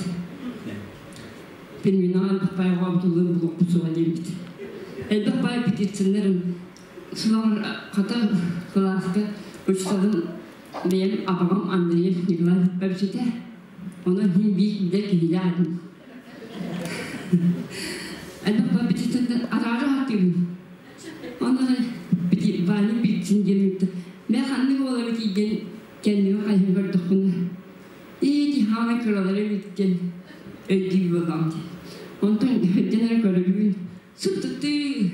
Терминал элбэх паай оҕобутуллун булуохпут суоҕа диэбит. Элбэх паай петицияларын сылаҕар хата кылааска учууталым бэйэм абаҕам Андреев Николай Павлович Онон иһин биир билэр киһилээх этим. Элбэх паай петициялар араара сатыыбын. Онон Ваня Пиццин диэн мэ ханнык буолар тиийдэн кэннибин хайыһан көрдөхпүнэ ии хаамай кыралара эбит диэн өйдүү буоллаҕым дии. Онтон өйдөн эрэ көрөбүн сыттыттыы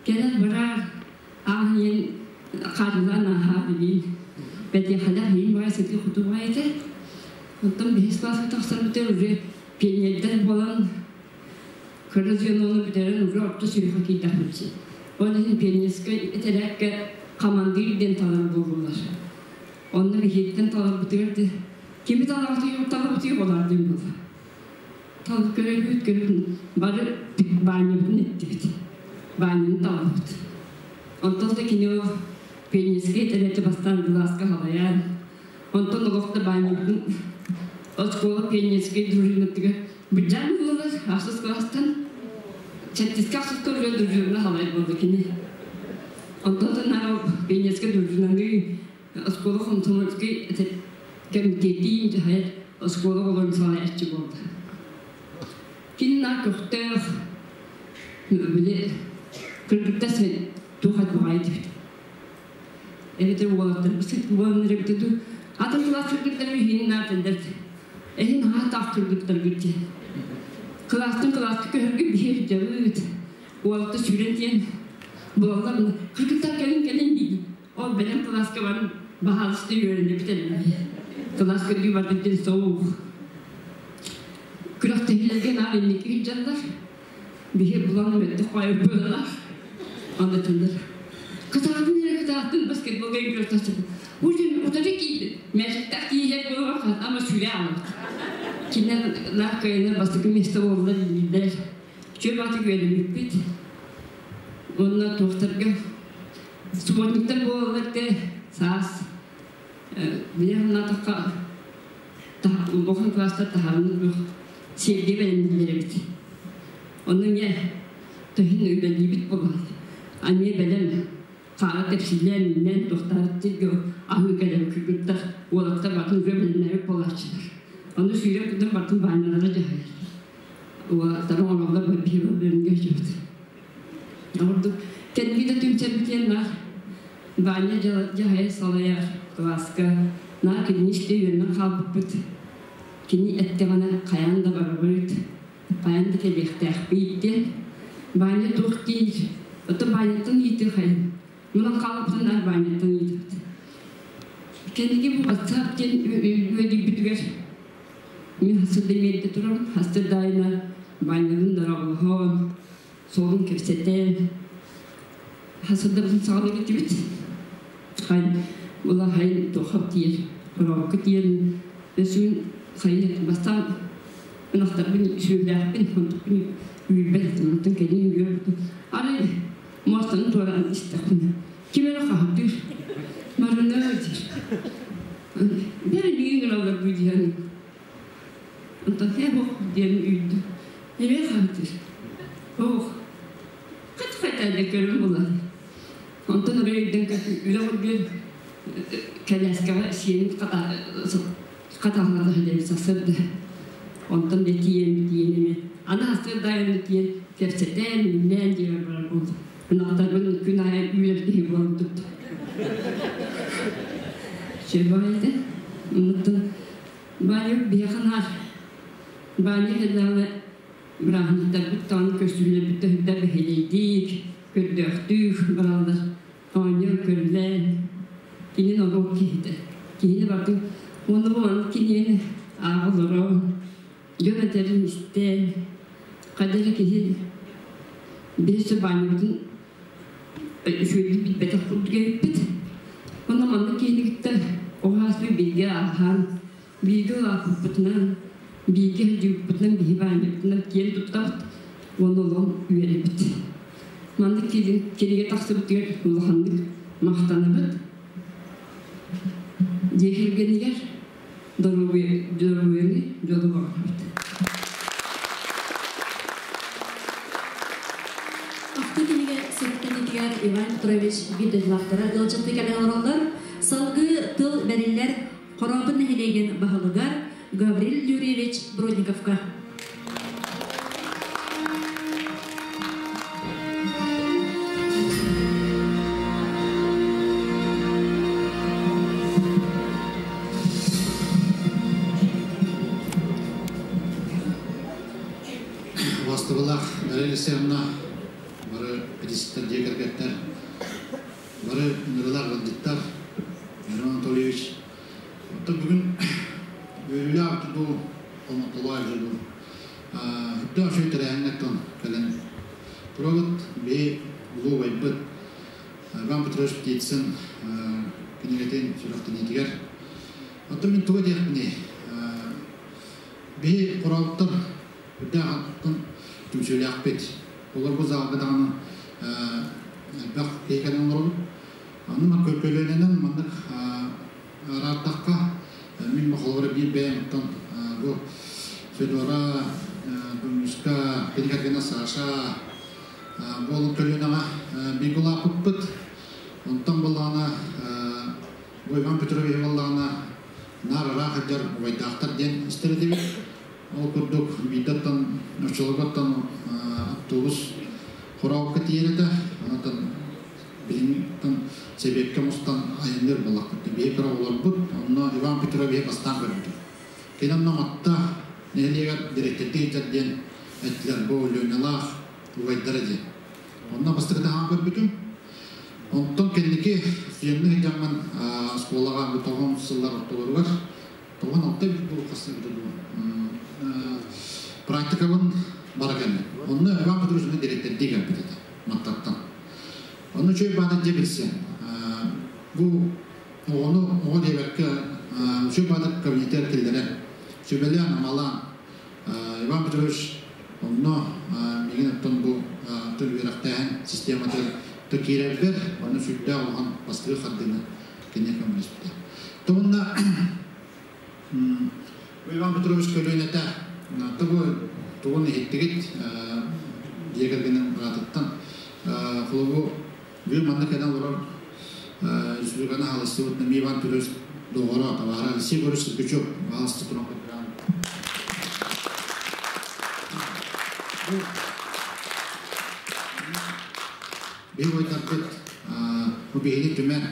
кэлэр барар ааһан иһэн хаатылаан ааһаа билиин бэтиэхэлээх иһин баҕай сытыы хоту баҕай этэ. Онтон бэһис класска тахсарбытыгар уже пионердар буолан кыра звенону бүтэрэн уже орто сүһүөххэ киирдэхпит. Ол иһин пионерскай этэрээккэ хамандыыр диэн талар буоллулар. Онно биһиэттэн таларбытыгар да кими талаҕытый талабытый олар диэн буолла. Тал көрөбүт көрөбүт бары Баанньабытын эттибит. Баанньаны талабыт. Онтон да кини ол пионерскай этэрээти бастаан былааска халайан, онтон олох да Баанньабытын оскуола пионерскай дружинатыгар быдьаан ыллылар ахсыс класстан сэттискэ ахсыска уже дружина халайар буолла кини. Онтон да наар пионерскай дружинаны оскуола комсомольскай кэмитиэтин дьаһайар оскуола оҕолорун салайааччы буолла. Кини наар көхтөөх, били кыргыттар туох баҕайы дибит. Эбэтэр уолаттар сыт буоланнар эбитэ дуу. Атын кылаас кыргыттар иһин наар тэллэр. Эһин наһаа таах кыргыттар диэн. Кылаастан кылааска көһөргө биһи дьабыт. Уолаттар сүүрэн тиэн буолаллар. Кыргыттар кэлин кэлин диир. Ол бэлэм кылааска баран баһаалыста үөрэнэбит элбэх. Кылаас көрдүү бардым диэн соҕух. Күрэхтэһиилэргэ наар инники сылдьаллар. Биһи булан мөттөх баайбыылар. Андатылар. Кытаатын эрэ кытаатын баскетболга күрэхтэстим. Уже утары киирдим. Мээчиктээх кииһэр буолуох ама сүрэ аалбыт. Кинилэр наар кыайаннар бастакы миэстэ буоллар дииллэр. Үчүгэй баҕатык үөрэммиппит. Уонна туохтарга субботниктар буолаллар те саас билэ санаатахха улахан класстар таһаарынар сиэргэ бэлэмниллэр эбит. Онно эмиэ төһүн үлэлиибит буолан эмиэ бэлэм хаара тэпсиллээн миннээн туохтаах сиргэ аһыы кэлэн кыргыттар уолаттар батын уже бэлэмнээбит буолааччылар. Ону сүүрэн кытын батын баанньалара дьаһайар. Уолаттары оҥороллор биһи бөлүмҥэ өтөбүт. Ордук кэнники да түмсэрбитиэн наар Ваня дьаһайа салайар кылааска наар кинини истэ үөрэнэн хаалбыппыт. Кини эттэҕинэ хайаан да барабыт, хайаан да кэлиэхтээхпит диэн. Ваня туох диир? Оттон Ваняттан ыйытыы хайын. Мунан хаалбытын наар Ваняттан ыйытабыт. Кэнники бу WhatsApp диэн үөдүйбүтүгэр мин хастар да миэрдэ турабын, хастар да айна Ванялыын дорооболоһон, суолун кэпсэтэн, хасырдабытын саҕалыы киттибит. Хай була хай туохап тиийэр, хорообукка тиийэн өсүн хайы бастаан ынахтарбын сүөллээхпин, онтукпун үүрбэт, онтон кэлин үөрбүтүм. Арай муостаны туораан истэхпинэ, ким эрэ хаһытыыр, Марына диир. Бэрэ миигин гыналлар бу диэн. Онтон һээ буох диэн үүрдүм. Эмиэ хаһытыыр. Ох, хат-хат көрөн булан. Онтон арай өйдөн үлэ үргүөн кэлээскэҕэ сиэнин хатаалата сылдьар сарсыарда. Онтон да тиийэн тиийэн эмиэ. Аны хастыыр дайын тиийэн кэпсэтэн, миннээн дьиэбэр барар буолдум. Ынахтарбын күн аайы үүрэр киһи буолан туттум. Сөбө этэ. Оннуттан Баайы биһиэхэ наар Баанньа кэллэҕинэ бырааһынньыктарбыт даҕаны көстүүлэрбит да сүрдээх бэһиэлэйдик, көрдөөхтүк бараллар. Оонньоон көрүлээн, кини норуот киһитэ. Киһини барытын уонна бу маннык кинигэни ааҕа олорон, дьон этэрин истэн, хайдах эрэ киһи биһи өссө баанньабытын үчүгэйдик билбэтэх курдук эбиппит. Уонна маннык киһини кытта оҕо ааспыт бииргэ ааһан, бииргэ улааппыппытынан, бииргэ сылдьыбыппытынан биһи баанньабытынан киэн туттабыт уонна олоҕун үөрэбит. Маннык кинигэ тахсыбытыгар улаханнык махтанабыт. Дьиэ кэргэнигэр доруобуйаны, дьолу баҕарабыт. Ахтыы кинигэ сүрэхтэниитигэр Иван Петрович биир дойдулаахтара ыалдьыттыы кэлэн олороллор. Салгыы тыл бэриллэр Хорообут нэһилиэгин баһылыгар Гаврил Юрьевич Бродниковка. Убастыбылаах Дария Алексеевна, бары педистэр дьиэ кэргэттэр, бары ыҥырыылаах ыалдьыттар, Мирон Анатольевич, оттон бүгүн үөрүүлээх дуу, хомолтолоох дуу, үрдээх үчүгэй тэрээһиҥҥэ оттон кэлэн турабыт. Биһи улуу убайбыт Иван Петрович Птицын кинигэтин сүрэхтэниитигэр. Оттон мин тугу диэхпиний? Биһи хорообуттар үрдээх оттон түмсүүлээхпит. Олорбу залга даҕаны элбэх киһи кэлэн олоробут. Аны көлүөнэнэн маннык араардахха, мин холобура биир бэйэм оттон бу Федора, Дунюшка, кини кэргэнэ Саша буолан көлүөнэҕэ бииргэ улааппыппыт. Онтон буоллаҕына бу Иван Петрович буоллаҕына наар ыраах сылдьар убайдаахтар диэн истэр этибит. Ол курдук биирдэ оттон оччолорго оттон автобус Хорообукка тиийэр этэ. Онтон билиҥҥиттэн сэбиэккэ мустан айанныыр буоллахпыт. Биһи кыра оҕолорбут, онно Иван Петровиһы бастаан көрбүтүм. Кини онно Матта нэһилиэгэр дириэктэрдии сылдьар диэн эттилэр, бу Ленялаах убайдара диэн. Онно бастакы таһаан көрбүтүм. Онтон кэнники студенныы сылдьаммын оскуолаҕа бу тоҕон сыллар ортолоругар 96 эбит дуу, хас эбитэ дуу, практикабын бара кэллим. Онно Иван Петрович дириэктэрдии кэлбит этэ Маттаттан. Онно үчүгэй баата дьэ билсэн. Бу оҕону оҕо диэбэккэ үчүгэй баата кабинетыгар киллэрэн, сүбэлээн-амалаан Иван Петрович онно миигин оттон бу тыл үөрэхтээһин систематыгар киирэрбэр онно сүрдээх улахан бастакы хардыыны кини көмөлөспүтэ. Тугунна Иван Петрович көлүөнэтэ тугу тугун иһиттигит дьиэ кэргэнин быраатыттан холобу бүгүн манна кэлэн олорор республиканы хаалыстыбыт Иван Петрович доҕоро табаара Алексей Егорович Сергучев хаалысты туран Биһи бойдарбыт бу биһини түмэр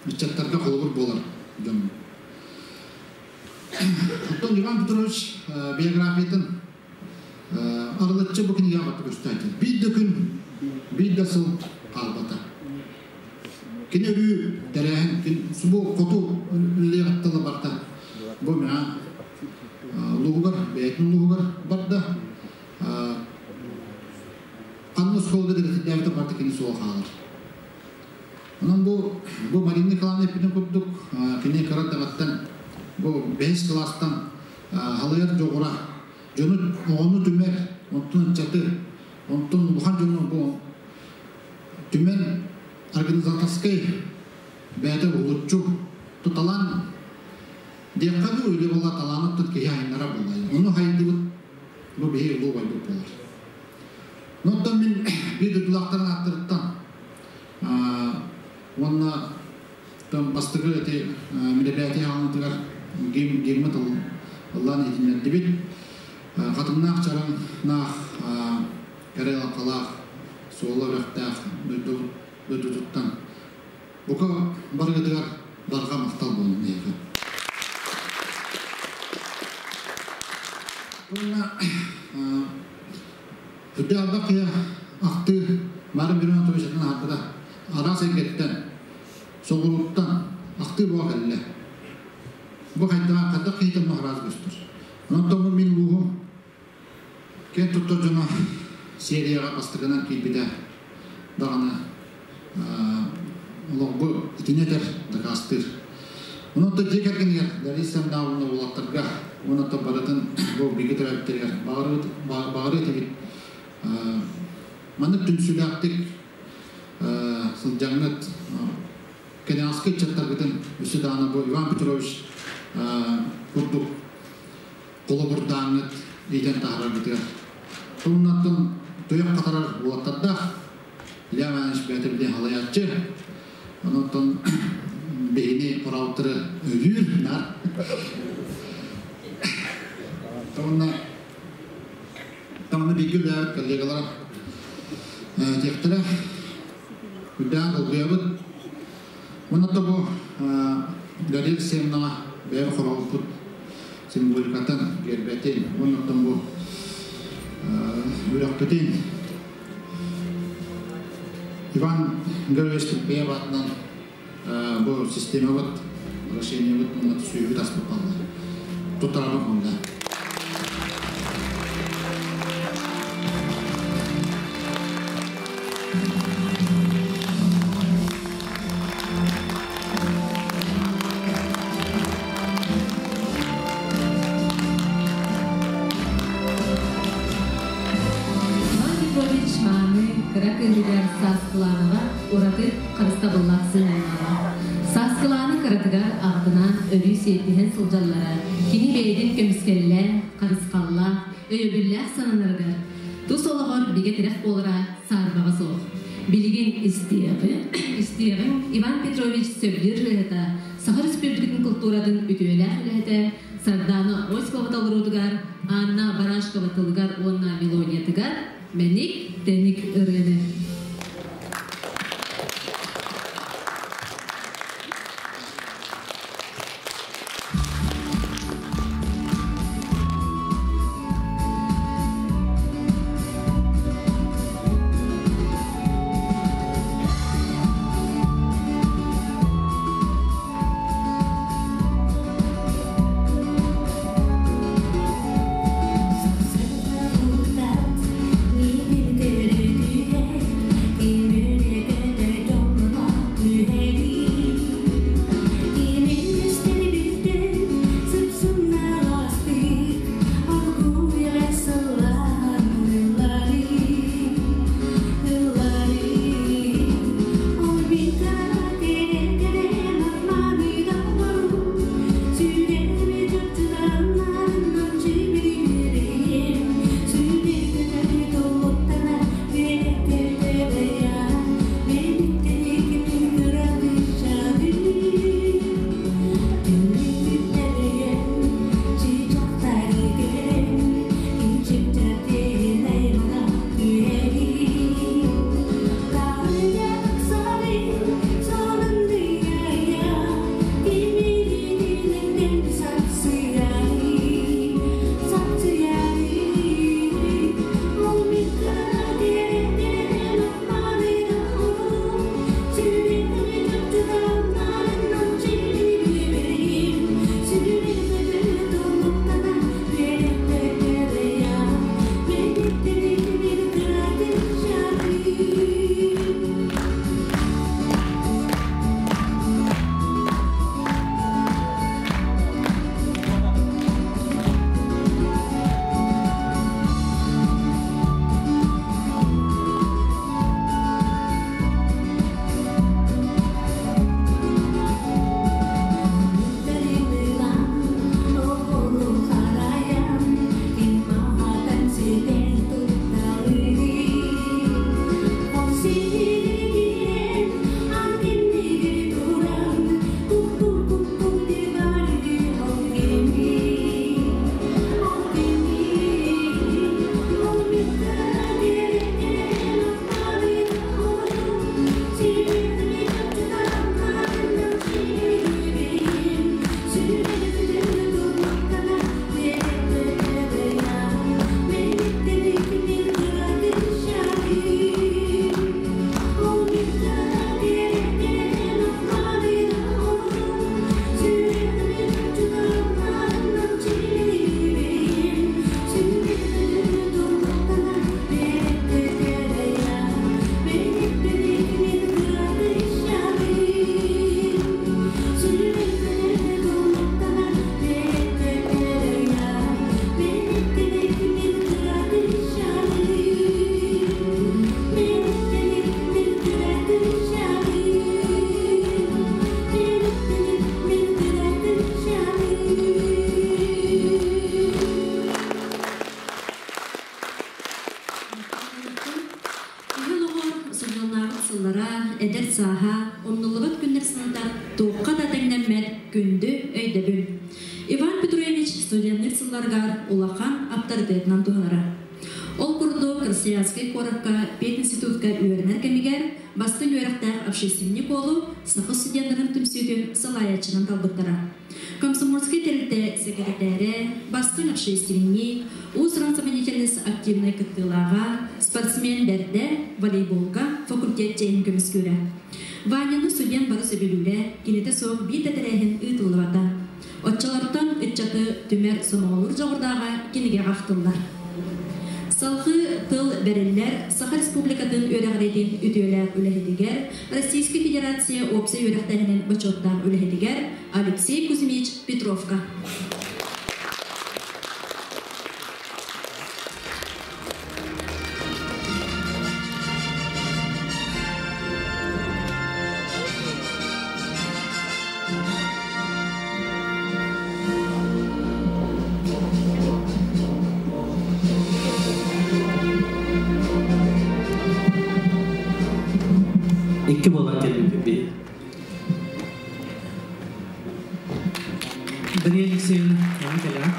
ыччаттарга холобур буолар дьон. Оттон Иван Петрович биографиятын арылыччы бу кинигэҕэ барта көстөөчү. Биир да күн, биир да сыл хаалбата. Кини өрүү тэрээһин, субу хоту үлэлиэҕиттэн барта. Бу маа улууһугар, бэйэтин улууһугар барда. Ханна оскуолага директордээбитэ барта кини суола хаалар. Онон бу бу Марина Николаевна эппитин курдук, кини кыра эрдэҕиттэн бу бэһис кылаастан халыйар дьоҕура дьону оҕону түмэр, онтон ыччаты, онтон улахан дьону бу түмэн организаторскай бэйэтэ уһулуччу туталаан диэххэ дуу, или буолла талааны тут киһи айыннара буолла. Ону хайдыбыт бу биһи улуу байбыт буолар. Оттон мин биир дойдулаахтарын ааттарыттан уонна бастакы эти мероприятие хаалыытыгар гимн гимн тыл Ыллаан иһитиннэрдибит. Хатыҥнаах чараҥнаах, кэрэ айылҕалаах, суола үрэхтээх дойдутуттан бука барыгытыгар барҕа махтал буолун эһиэхэ. Уонна Үрдэ албах киһи ахтыы Мара Мирон Анатольевич аһарбыта араас эйгэттэн, соҕурууттан ахтыы буола кэллэ. Бу хайдаах хайдах киһитэ онно араас көстөр. Онон бу мин улууһум киэн туттар дьоно серияҕа бастакынан киирбитэ даҕаны олоҕу итини этэр, дакаастыыр. Онон дьиэ кэргэнигэр Лариса Михайловна уолаттарга уонна барытын бу бигэ төрөөбүттэригэр баҕарыы этибит. Маннык түмсүүлээхтик сылдьаҥҥыт кэнэҕэски ыччаттаргытын өссө даҕаны бу Иван Петрович курдук холобурдааҥҥыт иитэн таһаараргытыгар. Тылыннаттан туйах хатарар уолаттардаах Илья Иванович бэйэтэ билигин халайааччы. Онон биһини хораалтары өйүүр наар. Уонна Таҥны бииргэ үлэлээбит коллегалара тиэхтэрэ үрдээн долгуйабыт. Уонна то бу Галина Алексеевнаҕа бэйэ хороолпут символикатын, гербэтин, уонна оттон бу үрэхпитин Иван Григорьевич Тимпеев аатынан бу системабыт, решениебыт уонна сүөһүбүт аспыт баллар. Туттарабыт мунна. Иван Петрович мааны кыра кыыһыгар Сааскылаанаҕа ураты харыстабыллаах сыһыаннааҕа. Сааскылаана кыратыгар аҕатынаан өрүү сиэттиһэн сылдьаллара кини бэйэтин көмүскэллээх, харысхаллаах, өйөбүллээх сананарыгар, тус олоҕор бигэ тирэх буолара саарбаҕа суох. Билигин истиэҕиҥ, истиэҕиҥ Иван Петрович сөбүлүүр ырыаһыта, Саха Республикатын култууратын үтүөлээх үлэһитэ Сардаана Осипова толоруутугар, Анна Барашкова тылыгар уонна мелодиятыгар Мэник Тэник ырыаны. Сарсыарда уһуктаат, миигин көрүтүһэн. сааһа, умнуллубат күннэр санатар туохха да тэҥнэммэт күндү өйдөбүл. Иван Петрович студенныыр сылларыгар улахан аптарытыатынан туһанара. Ол курдук Красноярскай куоракка пединститутка үөрэнэр кэмигэр бастыҥ үөрэхтээх общественник уолу саха студеннарын түмсүүтүн салайааччынан талбыттара. Комсомольскай тэрилтэ сэкирэтээрэ, бастыҥ общественник, уус-уран самодеятельность активнай кыттыылааҕа, спортсмен бэрдэ, волейболга факультет чиэһин көмүскүүрэ. Ваняны студент бары сөбүлүүрэ, кинитэ суох биир да тэрээһин ыытыллыбата. Оччолортон ыччаты түмэр сомоҕолуур дьоҕурдааҕа кинигэҕэ ахтыллар. Салгыы тыл бэриллэр Саха Республикатын үөрэҕириитин үтүөлээх үлэһитигэр, Российскай Федерация уопсай үөрэхтээһинин бочуоттаах үлэһитигэр Алексей Кузьмич Петровка. Икки буолан кэлбиппит би. Дария Алексеевна, яны кэлэҕэ.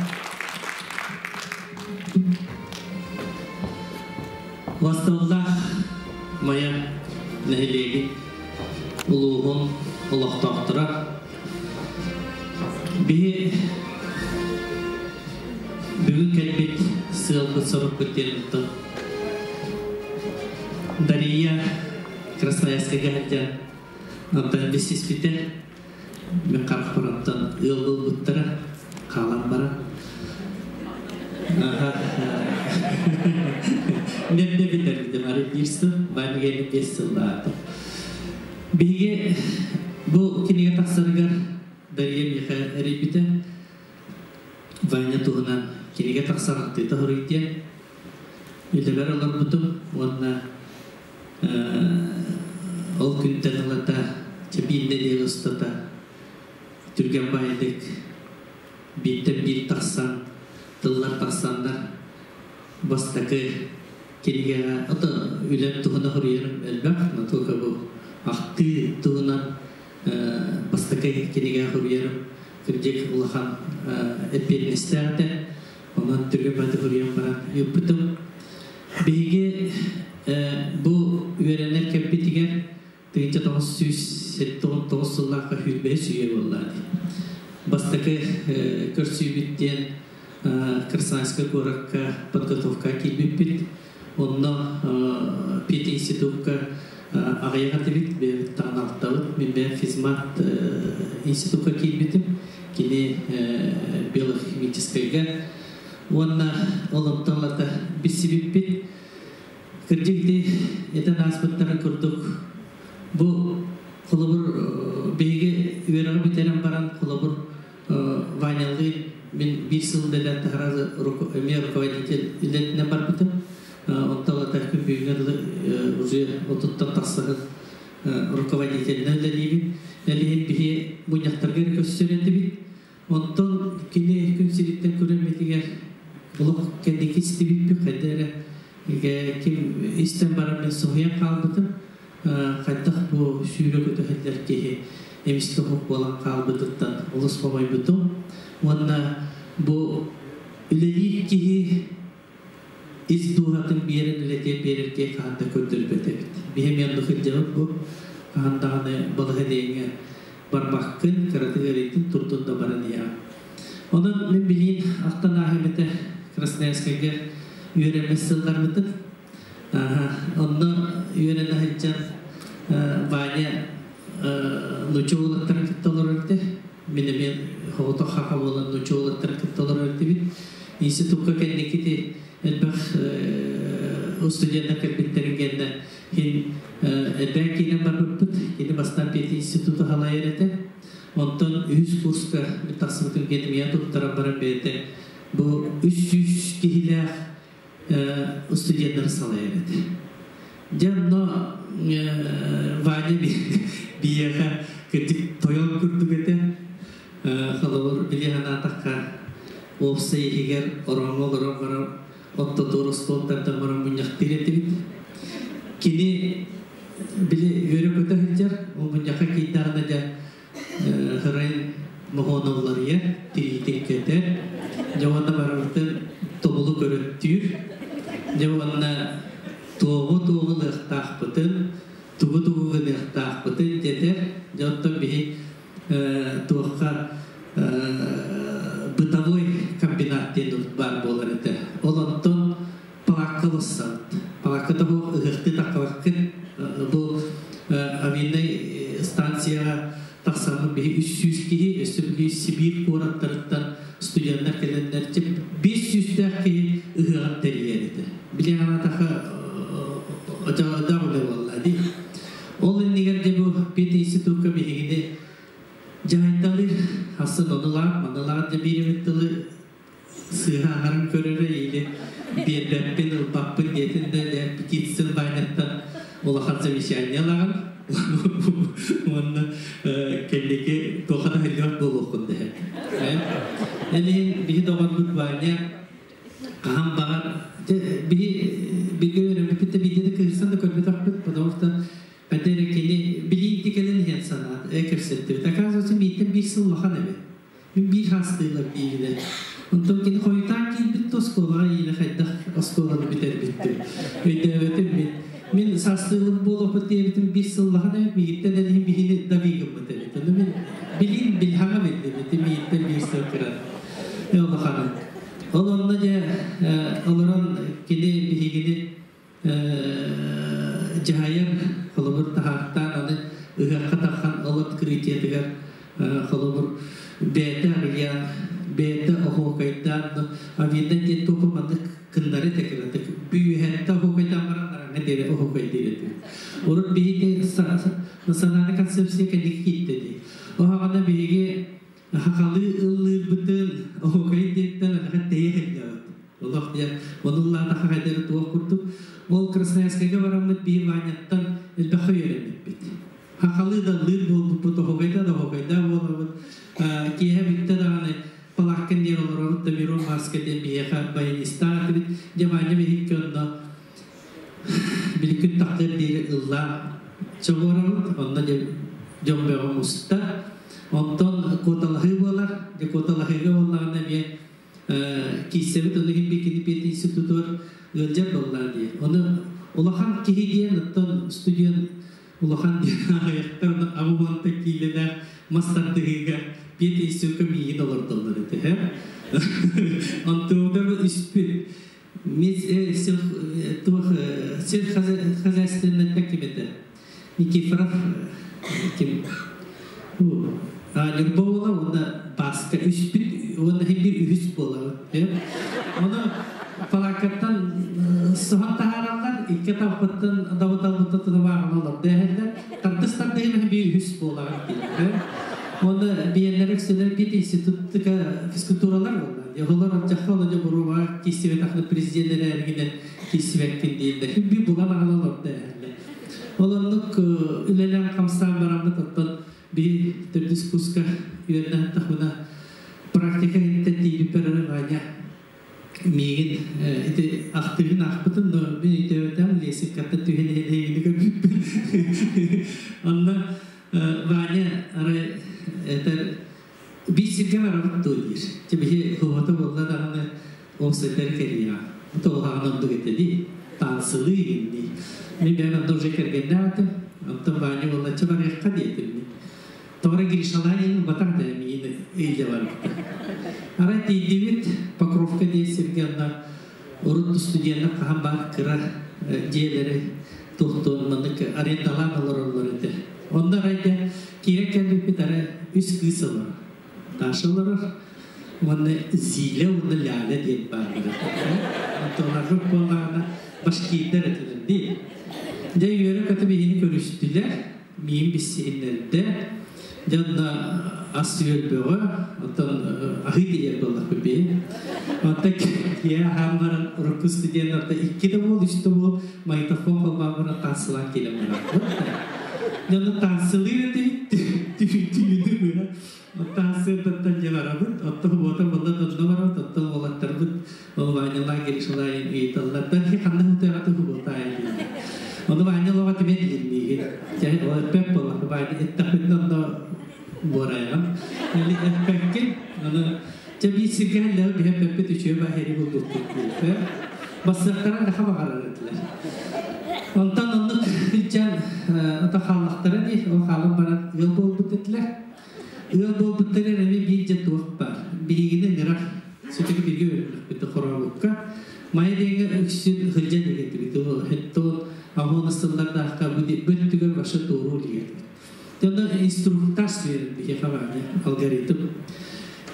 Басталлаах Майа нэһилиэгин улууһун олохтоохторо биһи бүгүн кэлбит сыалбыт-сорукпут диэн Дария Красноярскайга сылдьан онтон билсиспитэ мин харахпар онтон ыал буолбуттара хаалан баран мен де билэрбитим ары биир сыл Ваня 5 сыллаатым. Биһиги бу кинигэ тахсарыгар Дария миэхэ эрийбитэ. Ваня туһунан кинигэ тахсар ахтыыта хоруй диэн үлэбэр олорбутум уонна ол күнтэн ылата биир нэдиэлэ устата түргэн баайдык бииртэн биир тахсан тыллар тахсаннар бастакы кинигэҕэ ото үлэм туһуна хоруйарым элбэх, но только бу ахтыы туһунан бастакы кинигэ хоруйарым кырдьык улахан эппиэтинэстээх этэ. Онон түргэн баайдык хоруйан баран ыыппытым. Биһиги бу үөрэнэр кэмбитигэр 1979 сыллаахха сүүрбэһис үйэ буолла дии. Бастакы көрсүүбүт диэн Красноярскай куоракка подготовка киирбиппит. Онно пединститукка аҕыйах этибит, бэйэбит таҕан алтабыт. Мин бэйэм физмат институкка киирбитим. Кини биохимическайга. Уонна ол онтон ылата билсибиппит. Кырдьык ити этэн ааспыттарын курдук бу холобур биһиги үөрэҕи бүтэрэн баран холобур Ванялыын мин биир сыл үлэлээн таһаарар эмиэ руководитель үлэтинэн барбытым. Онтон ылата күн бүгүҥҥэ дылы уже отуттан тахсаһын руководителинэн үлэлиибин. Ол иһин биһи мунньахтарга эрэ көрсөр этибит. Онтон кини күн сириттэн көрөммүтүгэр олох кэнники истибиппит хайда эрэ ким истэн баран мин соһуйан хаалбытым. Хайдах бу сүүрэ көтөһүллэр киһи эмискэ оһох буолан хаалбытыттан олус хомойбутум. Уонна бу үлэлиир киһи ис дууһатын биэрэн үлэтиэн биэрэр киһи хаһан да көрдөрбөт эбит. Биһи эмиэ оннук сылдьабыт бу. Хаһан даҕаны балаһа диэҥҥэ барбаккын, кыратык эрэйтин турдун да баран иһэҕин. Онон мин билиин ахтан ааһым этэ Красноярскайга үөрэммит сылларбытын. Онно үөрэнэ сылдьан Ваня нуучча уолаттарын кытта олорор этэ. Мин эмиэ соҕотох хаха буолан нуучча уолаттарын кытта олорор этибит. Институкка кэнникити элбэх студенттар кэлбиттэрин кэннэ хин элбээн киирэн барбыппыт. Кини бастаан пединституту халайар этэ. Онтон үһүс курска тахсыбытын кэннэ миэхэ туттаран баран бэйэтэ бу 300 киһилээх студенттары салайар этэ. Дьэ онно Ваня биһиэхэ кырдьык тойон курдук этэ. Холобур, били санаатахха, уопсай иһигэр ороҥҥо олорон баран оттотуор остуол тардан баран мунньахтыыр этибит. Кини Били үөрэ-көтө сылдьар, ол мунньахха киирдэҕинэ дьэ хырайын моһуоналларыйар, тириитин кэтэр, дьэ уонна барыбытын тобулу көрөттүүр, дьэ уонна туоҕу-туоҕу ылыахтаахпытын, тугу-тугу гыныахтаахпытын дэтэр, дьэ оттон биһи туохха бытовой комбинат диэн баар буолар этэ. Ол онтон палаакка ылыссабыт. Палаакка того ыһыахтыы таххалаккын бу авианай станцияҕа тахсаммыт биһи 300 киһи, өссө били Сибиир куораттарыттан студеннар кэлэннэр 500-тээх киһи ыһыаҕын тэрийэр этэ. Били анаатаха үлэ буолла дии. Ол иннигэр дьэ бу пединститукка биһигини дьаһайталыыр хасын онулаах, маналаах дьэ биир тылы сыыһа аҥарын көрөрө или биэрбэппин, ылбаппын диэтин да дьэ Птицын Ваняттан улахан замечание ылаҕын уонна кэнники туохха да сылдьыбат буолуоххун дэһэр. Ол иһин биһи доҕорбут Ваня хаһан баҕар биһи бииргэ үөрэммиппит да биирдэ да кыырсан да көрбөтөхпүт, потому что хата эрэ кини билиинти кэлэн иһэн санаат кэпсэттибит. Оказывается, мииттэн биир сыл улахан эбит. Мин биир хаастыылар диигинэ. Онтон кини хойутаан киирбит да оскуолаҕа иилэ хайдах оскуоланы бүтэрбиттим. Өйдөөбөтүм мин. Мин саастыылым буолуохпут диэбитим биир сыллахан эбит, миигиттэн элиһин биһини давигыммыт эбит. Ону мин билин билһаҥа биллим, ити миигиттэн биир сыл кыра. Улаханын. Ол онно дьэ олорон кини биһигини дьаһайар холобур таһаартаан аны ыһыахха таххан ол открытиетыгар холобур бэйэтэ арыйан бэйэтэ оһуокайдаан авида диэн туопа маннык кыннары тэкиратык бүүһэттэ оһуокайдаан баран араҥа диэри оһуокайдыыр этэ. Урут биһиги национальный концепция кэнники киирдэ дии. Оһоҕоно биһиги хахалыы ыллыырбытын оһуокай диэттэн анаха тэйэ сылдьабыт. Олох диэн онуллаатаха хайдары туох курдук. Ол Красноярскайга бараммыт биир Ваняттан элбэххэ үөрэммиппит. Хахалыы да ыллыыр буолбуппут, оһуокайда да оһуокайдаа буолабыт. Киэһэ бүттэ даҕаны палааккын диэн олоробут да Мирон Маска диэн биһиэхэ баянистаах этибит. Дьэ Ваня биһикки онно били күн тахтыар диэри ыллаан чоҕуорабыт. Онно дьэ дьон бөҕө муста. Онтон куоталаһыы буолар. Дьэ куоталаһыыга буоллаҕына эмиэ кииссэбит ону иһин кини пединститутугар ыалдьар буоллаа дии. Ону улахан киһи диэн оттон студент улахан диэн аҕыйахтар ону аҕа киилэлээх мас тардыһыыга пединститутка миигин олордоллор этэ. Онтугар үспүт сельхозхозяйственный ким этэ? Никифоров ким? Ньурба уола уонна Бааска үспүт уонна иһин биир үһүс буолабыт. Ону палааккаттан соһон таһаараллар, икки атахпыттан дабыталбыттан тутабааҕын олордо эһэллэр. Тардыс тардыһын биир үһүс буолаҕын дииллэр. Уонна биэннэр үксүлэр бит институттка физкультуралар буолла. Олор алдьахха олодьо буруба киссибэтахны президент эрээригинэн киссибэккин дииллэр. Би булан аҕала олордо эһэллэр. Ол оннук үлэлээн хамсаан бараммыт оттон биир төрдүс курска үөрэнэ тахмына практика иһиттэн тиийбиппэр эрэ Ваня миигин ити ахтыгын аахпытым, но мин өйдөөбөтөм лесиккаттан түһэн иһэн көрбүппүн. Онно Ваня арай этэр биир сиргэ барабыт дуо диир. Чэ биһи хуота буолла даҕаны уопсайдар кэлиэҕэ. Тоҕуһаҕын оннук этэ дии. Таансылыы игиннии. Мин бэйэм онно уже кэргэннээх этим. Онтон Ваня буолла чэ барыахха диэтим мин. Тоҕо Гришалаайын батах да миин ыйда барбыта. Арай тиийдибит Покровка диэн сиргэ онно урут студеннар хаһан баар кыра дьиэлэри туохтуон маннык арендалаан олороллор этэ. Онно арай киирэн кэлбиппит арай үс кыыс олорор. Даша олорор. Уонна Зиля уонна Ляля диэн бааллар. Онтуларга буоллаҕына башкирдар этилэр дии. Дьэ үөрэ-көтө биһини көрүстүлэр, миин биссиһиннэрдэ. Дьэ онно ас-үөл бөҕө, оттон аһыы тиийэр буоллахпыт биһи. Онтон киэһэ аһаан баран урукку студеннарда икки да буол, үс да буол магнитофон холбоон баран таансылаан киирэн барарбыт. Дьэ онно таансылыыр этибит, түүнү быһа. Таансыырдаттан дьэ барабыт, оттон уота буолла онно барабыт, оттон уолаттарбыт ол Ванялаах Гришалаайын ыйыталлар, да ханна хутуяҕа туһу буолтаайын дииллэр. Оны Ваня лоға тимет дилмиги. Жай ол эппек бола. Ваня эттахытын онно борайган. Эли эппекке оны жа би сирген ле би эппе түчү ба хери булдук. Бассактаран да хабар этилер. Онтан онны жан ата халлактары ди, о халым баран ыл болбут этилер. Ыл болбуттары эми бир же туох бар. Бигине нырах сөтөкү бирге өрүнүк бит хоробукка. Май деген үксүн хылжа деген бит. Хетто амон сылларда акка бүттүгөр башы тууру деген. Жонда инструктаж берин бихе хабаны алгоритм.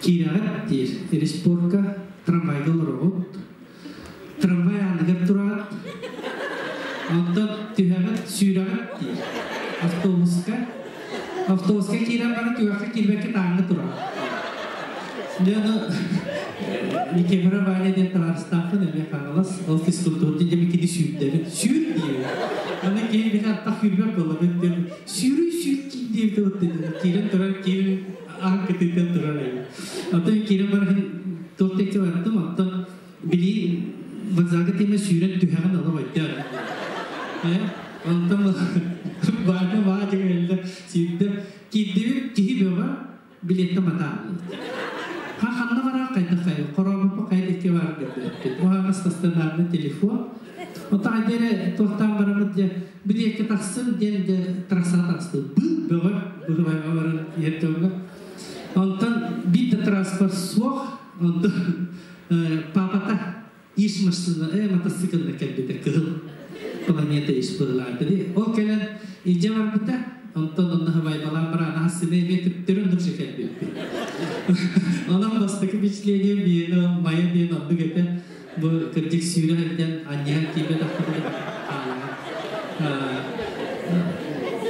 Кирагат дир, респорка трамвайга робот. Трамвай аныгар турат. Онтон түһәгат сүйрәгат дир. Автобуска. Автобуска кирән бара түгәккә килбәккә таңы тура. Жона Никифора Ваня ден тарастафын эме каналас, ол физкультура ден жеме киди сүйүттери. Сүйүр дие. Аны кейін бихе аттақ хүрбек бола бет сүйрү сүйүр кин деп те отты. Кирен турар, кирен ан кытытен турар. Ата кирен бар хин тоттекке бардым, аттан били вокзалга теме сүйрен түһәгін алып айтты. Онтан барды баа жегелде сүйүрдө. Кирдибим кихи бөга билетте мата. Ха ханна бара кайда кай, коробу кайда ке бар деп. Оға стационарный телефон. Ота айдере тоқтан барамыт же билетке тақсын ден де трасса тақсты. Бу бөга бу бар ертөңгө. Онтан бит транспорт суох, онтан папата иш машина, мотоциклна келбите кыл. Планета иш быыларды. Ол келен иже бар бита, онтон онна хабай балам бара насыны метип түрүн дукше келбипти. Онан бастакы впечатление биени мая диэн оннук этэ бу кырдьык сүүрэ сылдьан анньыһан киирбэт ахтыбыт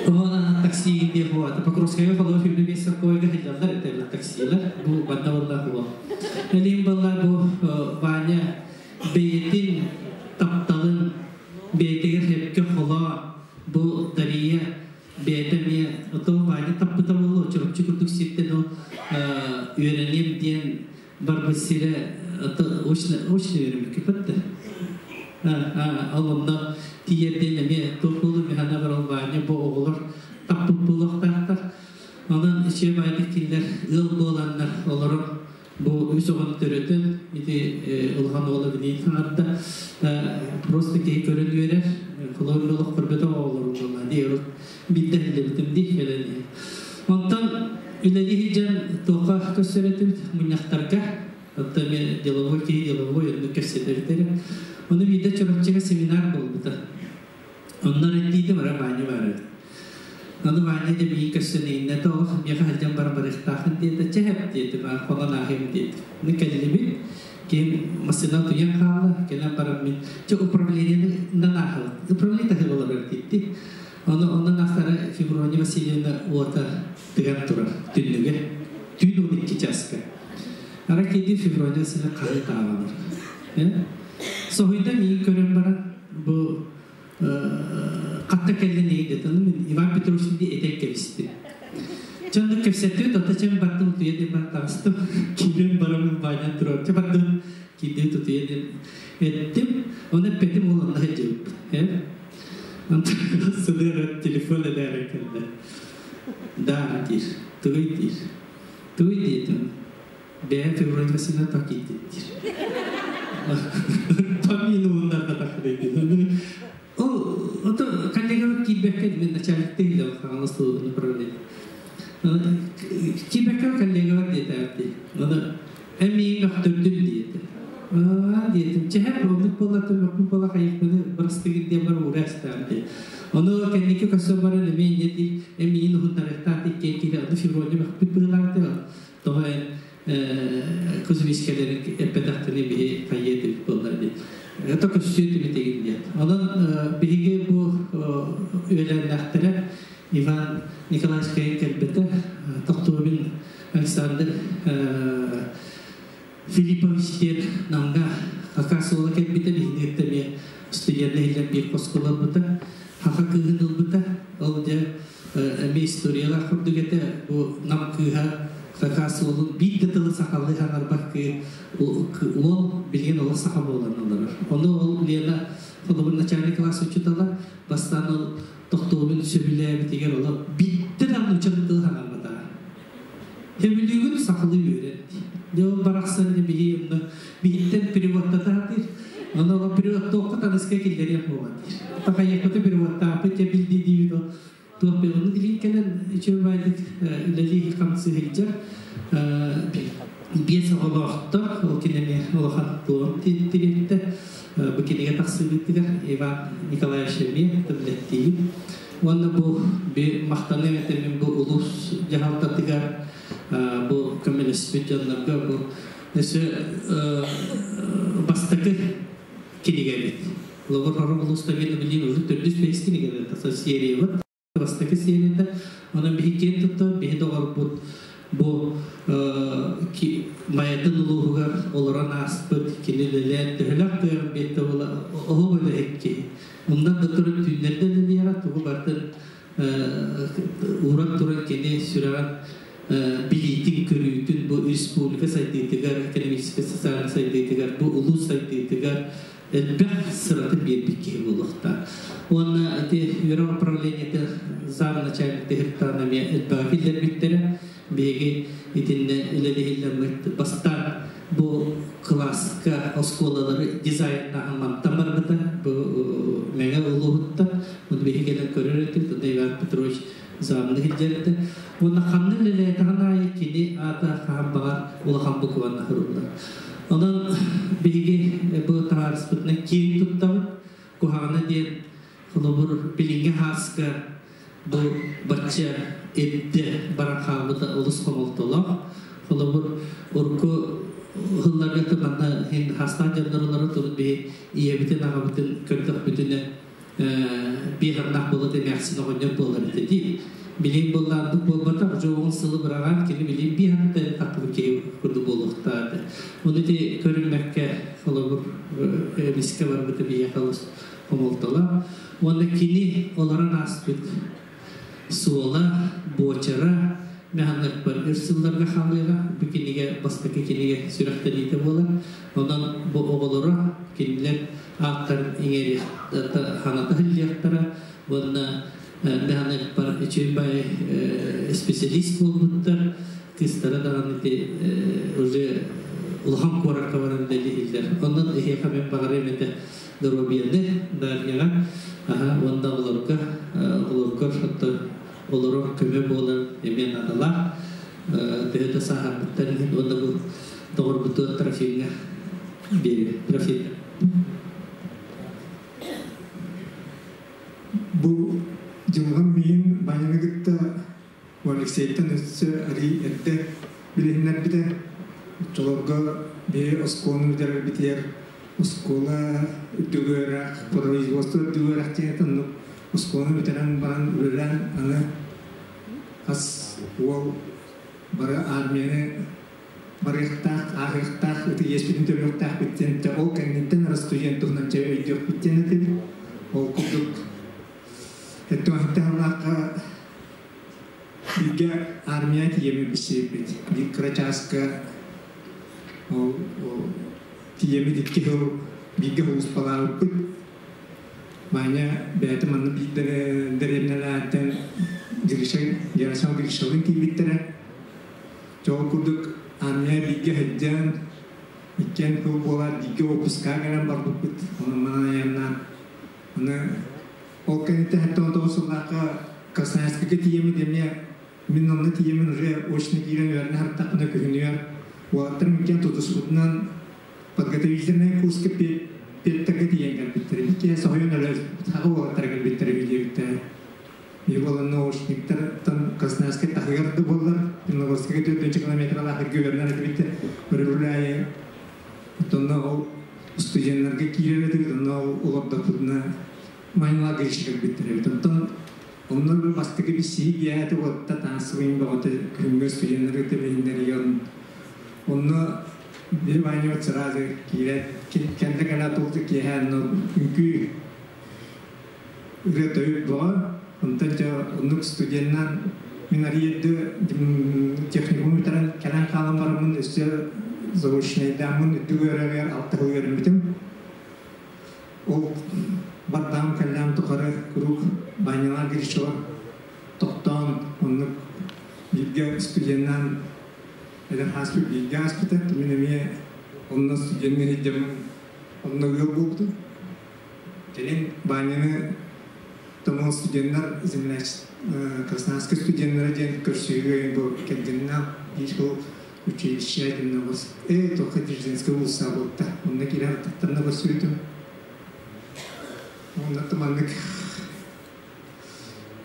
Оона такси диэ хуата Покровскайга холоо филме биэс соккойга сылдьаллар этэ таксилар бу банна болла хуа. Элин болла бу Ваня бэйэтин тапталын бэйэтигэр хэпкэ холоо бу Дария бэйэтэ эмиэ ото Ваня таппыта болло чурапчы курдук сиртен ол үөрэним диэн барбыт сирэ ото очно очно үөрэммиккэ патта. Ол онно тиийэрдиэн эмиэ туох буолу михана бар ол Ваня бу оҕолор таппыт буолуохтаахтар. Онон ичиэ баайдык кинилэр ыал буоланнар олорор бу үс оҕону төрөтөн ити улахан уола билиин хаҥарда просто киһи көрөн үөрэр холоор олох көрбөтө оҕолорун буолла дии урут бидде хиллебитим дии кэлэн Онтон үлэлии дьэн туохха көссөрөтүбүт мунньахтарга оттон эмиэ деловой киһи деловой оннук кэпсэтэритэрэ. Ону биирдэ Чурапчыга семинар буолбута. Оннор этиитим ара Ваня бар эбит. Ону Ваня дьэ миигин көссөн ииннэтэ олох миэхэ сылдьан баран барыахтааххын диэтэ, чэ хэп диэтим, хонон ааһыам диэтим. Ону кэллибит, киһим массыына утуйан хаалла, кэлэн баран мин чэ управлениенан ааһабыт. Управление таһы олорор диэтти. Ону онон ахтара Феврония Васильевна уота тыган турар түннүгэ. Түүн 12 часка. Ара киди Феврония Васильевна хаһыы таабалар. Соһуйда миигин көрөн баран бу хатта кэллин эйин дэтэн мин Иван Петрович дии этэн кэбистим. Чоннук кэпсэттибит, ота чем бардым утуйа диэн баран таҕыстым. Киирэн бараммын баанньан турар. Чэ бардым киирдибит утуйа диэн эттим. Оны эппэтим ол онно сылдьыбыппыт. Онтон сылыар телефон элээрэ кэллэ. Да диир, тугуй диир. Тугуй диэтим. Бэйэ Феврония Васильевна так иттит диир. Помину ууннарда таххыдый Ол ото коллегам киирбэккэ мин начальник тыйда хаҥалас направление. Киирбэккэ коллегабар диэтэ Оны эмиин мөхтөрдүн диэтэ. Аа диэтим. Чэһэ оннук буолла мөхпүн буола хайыхпыны бырастыгын диэн бар уурастаам диэ. Ону кэнники көссө баран эмиэ инньэ эмиин уһуннарыахтаах иккиэн киирэ ону Феврония мөхпүт быһыылаах тоҕо эн кузовискэлэрин эппэтэхтини биһи хайыа этибит буоллар диэн. Это көссүө түбүтэгин диэн. Онон биһиги бу үөлээннээхтэрэ Иван Николаевич кэлин кэлбитэ Тохтуобин Александр Филиппович диэн Намҥа Хакас уола кэлбитэ биһини кытта эмиэ студенна иһиллэн биир хоско олорбута. Хаха кыыһын ылбыта. Ол дьэ эмиэ историялаах курдук этэ. Бу Нам кыыһа Хакас уолун биир да тылы сахалыы хаҥарбат уол билигин олох саха буолла. оҕолонон олорор. Ону ол Лена холобур начальный класс учуутала бастаан ол тохтуобун сөбүлээбитигэр оло биттэ да нууччалыы тылы хаҥарбатаҕа. Сөбүлүүгүн сахалыы үөрэн. Дьэ ол барахсан дьэ биһи онно биһиттэн переводтата сатыыр. Ону ол переводтуохха таныска киллэриэх буолан диир. Тахайыахпыты переводтааппыт дьэ билдии диибит ол туох бе ону билин кэлэн үчүгэй баайдык үлэлии хамсыы сылдьар биэс оҕолоохтор ол кинини улахан туом тириэттэ бу кинигэ тахсыыбытыгар Иван Николаевич эмиэ тыллэттиибит уонна бу махтаныам этэ мин бу улуус дьаһалтатыгар бу көмөлөспүт дьоннорго бу өссө бастакы кинигэбит Лобор Хором улуустарыгар билигин уже төрдүс бэһис кинигэлэр тахсар сериябыт бастакы серията онон биһи киэн тутта биһи доҕорбут бу Майатын улууһугар олорон ааспыт кини үлэлээн төһөлөөх кыаҕын биэрдэ буола оһох үлэһит киһи умнан да туран түүннэрдэ үлэлиэҕэ тугу барытын ууран туран кини сүрэҕин билиитин көрүүтүн бу республика сайдыытыгар экономическай социальнай сайдыытыгар бу улуус сайдыытыгар элбэх сыратын биэрбит киһи буолуохтаах. Уонна ити үөрэх управлениета зам начальник Тыһыртаан эмиэ элбэҕи киллэрбиттэрэ. Биһиги итиннэ үлэлиһиллэммит бастаан бу кылааска оскуолалары дизайннааһын мантан барбыта. Бу Мэҥэ улууһуттан. Оны биһиги кэлэн көрөр этибит. Онно Иван Петрович замны илдьэр этэ. Уонна ханна үлэлээтэҕин аайы кини аата хаһан баҕар улахан букванна суруллар. Онон биһиги бу табаарыспытынан киэҥ туттабыт. Куһаҕана диэн, холобур, билиҥҥи хааска бу бачча эрдэ баран хаалбыта олус хомолтолоох. Холобур, урукку сылларга манна иһин хаастаах дьоннор олорор турут биһи ийэбитин, аҕабытын көрдөхпүтүнэ биэһэрнах буола эмээхсин оҕонньор буолар этэ дии. Билигин буоллааннык буолбатах, уже 10 сылы быраҕан кини билигин биэһэртэн таххыбыт киһи курдук буолуохтаах. Ону ити көрүммэккэ холобур эмискэ барбыта биһиэхэ олус хомолтолоох. Уонна кини олорон ааспыт суола, буочара мэһаннык өр сылларга хаалыаҕа. Бу кинигэ бастакы кинигэ сүрэхтэниитэ буолар. Онон бу оҕолоро кинилэр ааттарын иҥэриэх ханата сылдьыахтара уонна мэһаннык үчүгэй бай специалист буолбуттар. Кыыстара даҕаны ити уже улахан куоракка баран үлэлииллэр. Онон эһиэхэ мен баҕарыам этэ доруобуйаны Дарьяҕа уонна оҕолорго оҕолоргор олорор көмө буолар эмиэ наадалаах. Төһө да сааһырбыттар иһин уонна бу доҕорбутугар Трофимҥа биэриэ. Трофим. Бу дьылҕам миигин Ваняны кытта Алексейтан өссө арый эрдэ билиһиннэрбитэ. Оччолорго биһи оскуоланы бүтэрэрбитигэр оскуола үрдүк үөрэх, производство үрдүк үөрэх диэн оннук оскуоланы бүтэрэн баран үлэлээн аны хас уол бары армияны барыахтаах, ааһыахтаах, ыты иэспитин төлүөхтээхпит диэн ол кэнниттэн эрэ студент туһунан чэ өйдүөхпүт диэн этибит. Ол курдук эттэн халлаахха бииргэ армия тиийэми билсибиппит. Биир кыра чааска ол тиийэмит 2 сыл бииргэ сулууспалаабыппыт. Маня бэйэтэ манна биир дэриэбинэлээттэн Гриша Герасим Гришалыын тиийбиттэрэ. Ол курдук армия бииргэ сылдьан, иккиэн кыл буолаат бииргэ выпуска кэлэн барбыппыт. Онон манан айаннаан. Аны ол кэнниттэн 79 сыллаахха Красноярскайга тиийэммит эмиэ мин онно тиийэммин уже очно киирэн үөрэнэ сырыттахпына күһүнүгэр уолаттарым иккиэн тутуспутунан подготовительнай курска педтарга тиийэн кэлбиттэрэ. Иккиэн соһуйан өлө саха уолаттара кэлбиттэрэ диэбиттэрэ. И наушниктартан Красноярскай таһыгар да буоллар, Черногорскайга 4 километрлаах иргэ үөрэнэр этибит өрөбүл Онно ол студеннарга киирэр этибит, онно ол олордохпутуна Майнала Гриша кэлбиттэр эбит. Онтон онно бу бастакы биссиһи киэһэ уотта таансыбыйын бөҕөтө күһүҥҥү студеннарга тэбиһиннэригэр онно били Ваня вот сразу киирээт кэннэ кэлэ туолта киэһэ онно үҥкүү ырыа тойук бөҕө. Онтон дьэ оннук студеннаан мин арыйды техникум бүтэрэн кэлэн хаалан бараммын өссө заочнайдааммын үрдүк үөрэҕэр 6 сыл үөрэммитим. Гришева тоқтоон оннук бииргэ студеннаан эдэр хааспыт бииргэ ааспыта. Мин эмиэ онно студенныыр сылдьаммын онно ыал буолбутум. Кэлин Ваняны томол студеннар земляч Красноярскай студеннара диэн көрсүһүүгэ бу кэргэннээх биир сыл училище диэн тоққа Дзержинскэй уулусса буолта. Онно киирэн таттарна көрсүбүтүм. Онно маннык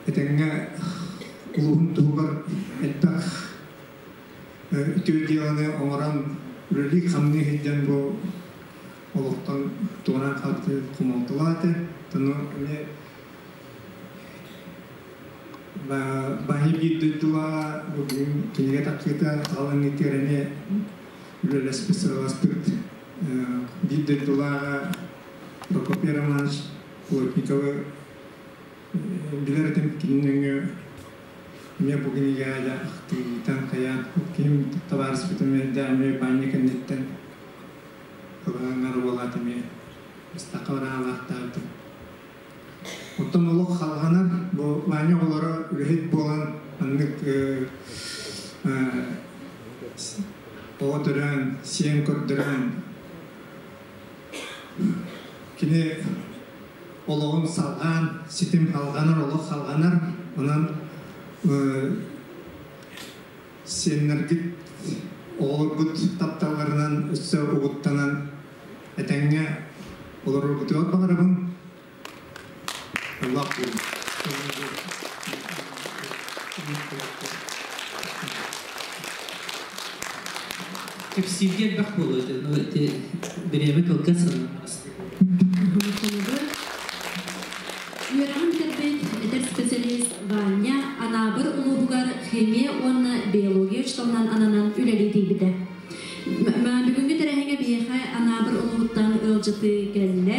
этэҥҥэ улууһун туһугар элбэх үтүө дьыаланы оҥорон үлэлии хамныы сылдьан бу олохтон туоран хаалбыты хомолтолоох этэ. Тону эмиэ Баһи биир дойдулааҕа бүгүн кинигэ тахсыыта саҕаланыытыгар эмиэ үлэлэспит, сыраласпыт биир дойдулааҕа Прокопий Романович Плотниковы билэр этим. Кини нөҥүө эмиэ бу кинигэҕэ дьэ ахтыытан хайаан ким табаарыспытым эрдэ эмиэ баанньа кэнниттэн кылаҥар буолаат эмиэ быстахха бараалаахтаабытым. Оттон олох халҕанар, бу Ваня оҕолоро үлэһит буолан маннык оҕо төрөөн, сиэн көрдөрөн кини олоҕун салҕаан, ситим халҕанар, олох халҕанар. Онон сиэннэргит, оҕолоргут тапталларынан өссө угуттанан этэҥҥэ олороргутугар баҕарабын. Allah буолун. Кэпсииргэ элбэх буолуо этэ, ну ити бириэмэ кылгас санаабас. Үөрэҕин бүтэрбит эдэр специалист Ваня Анаабыр улууһугар химия уонна биология учууталынан ананан үлэлии тиийбитэ. Бүгүҥҥү тэрээһиҥҥэ биһиэхэ Анаабыр улууһуттан ыалдьытыы кэллэ.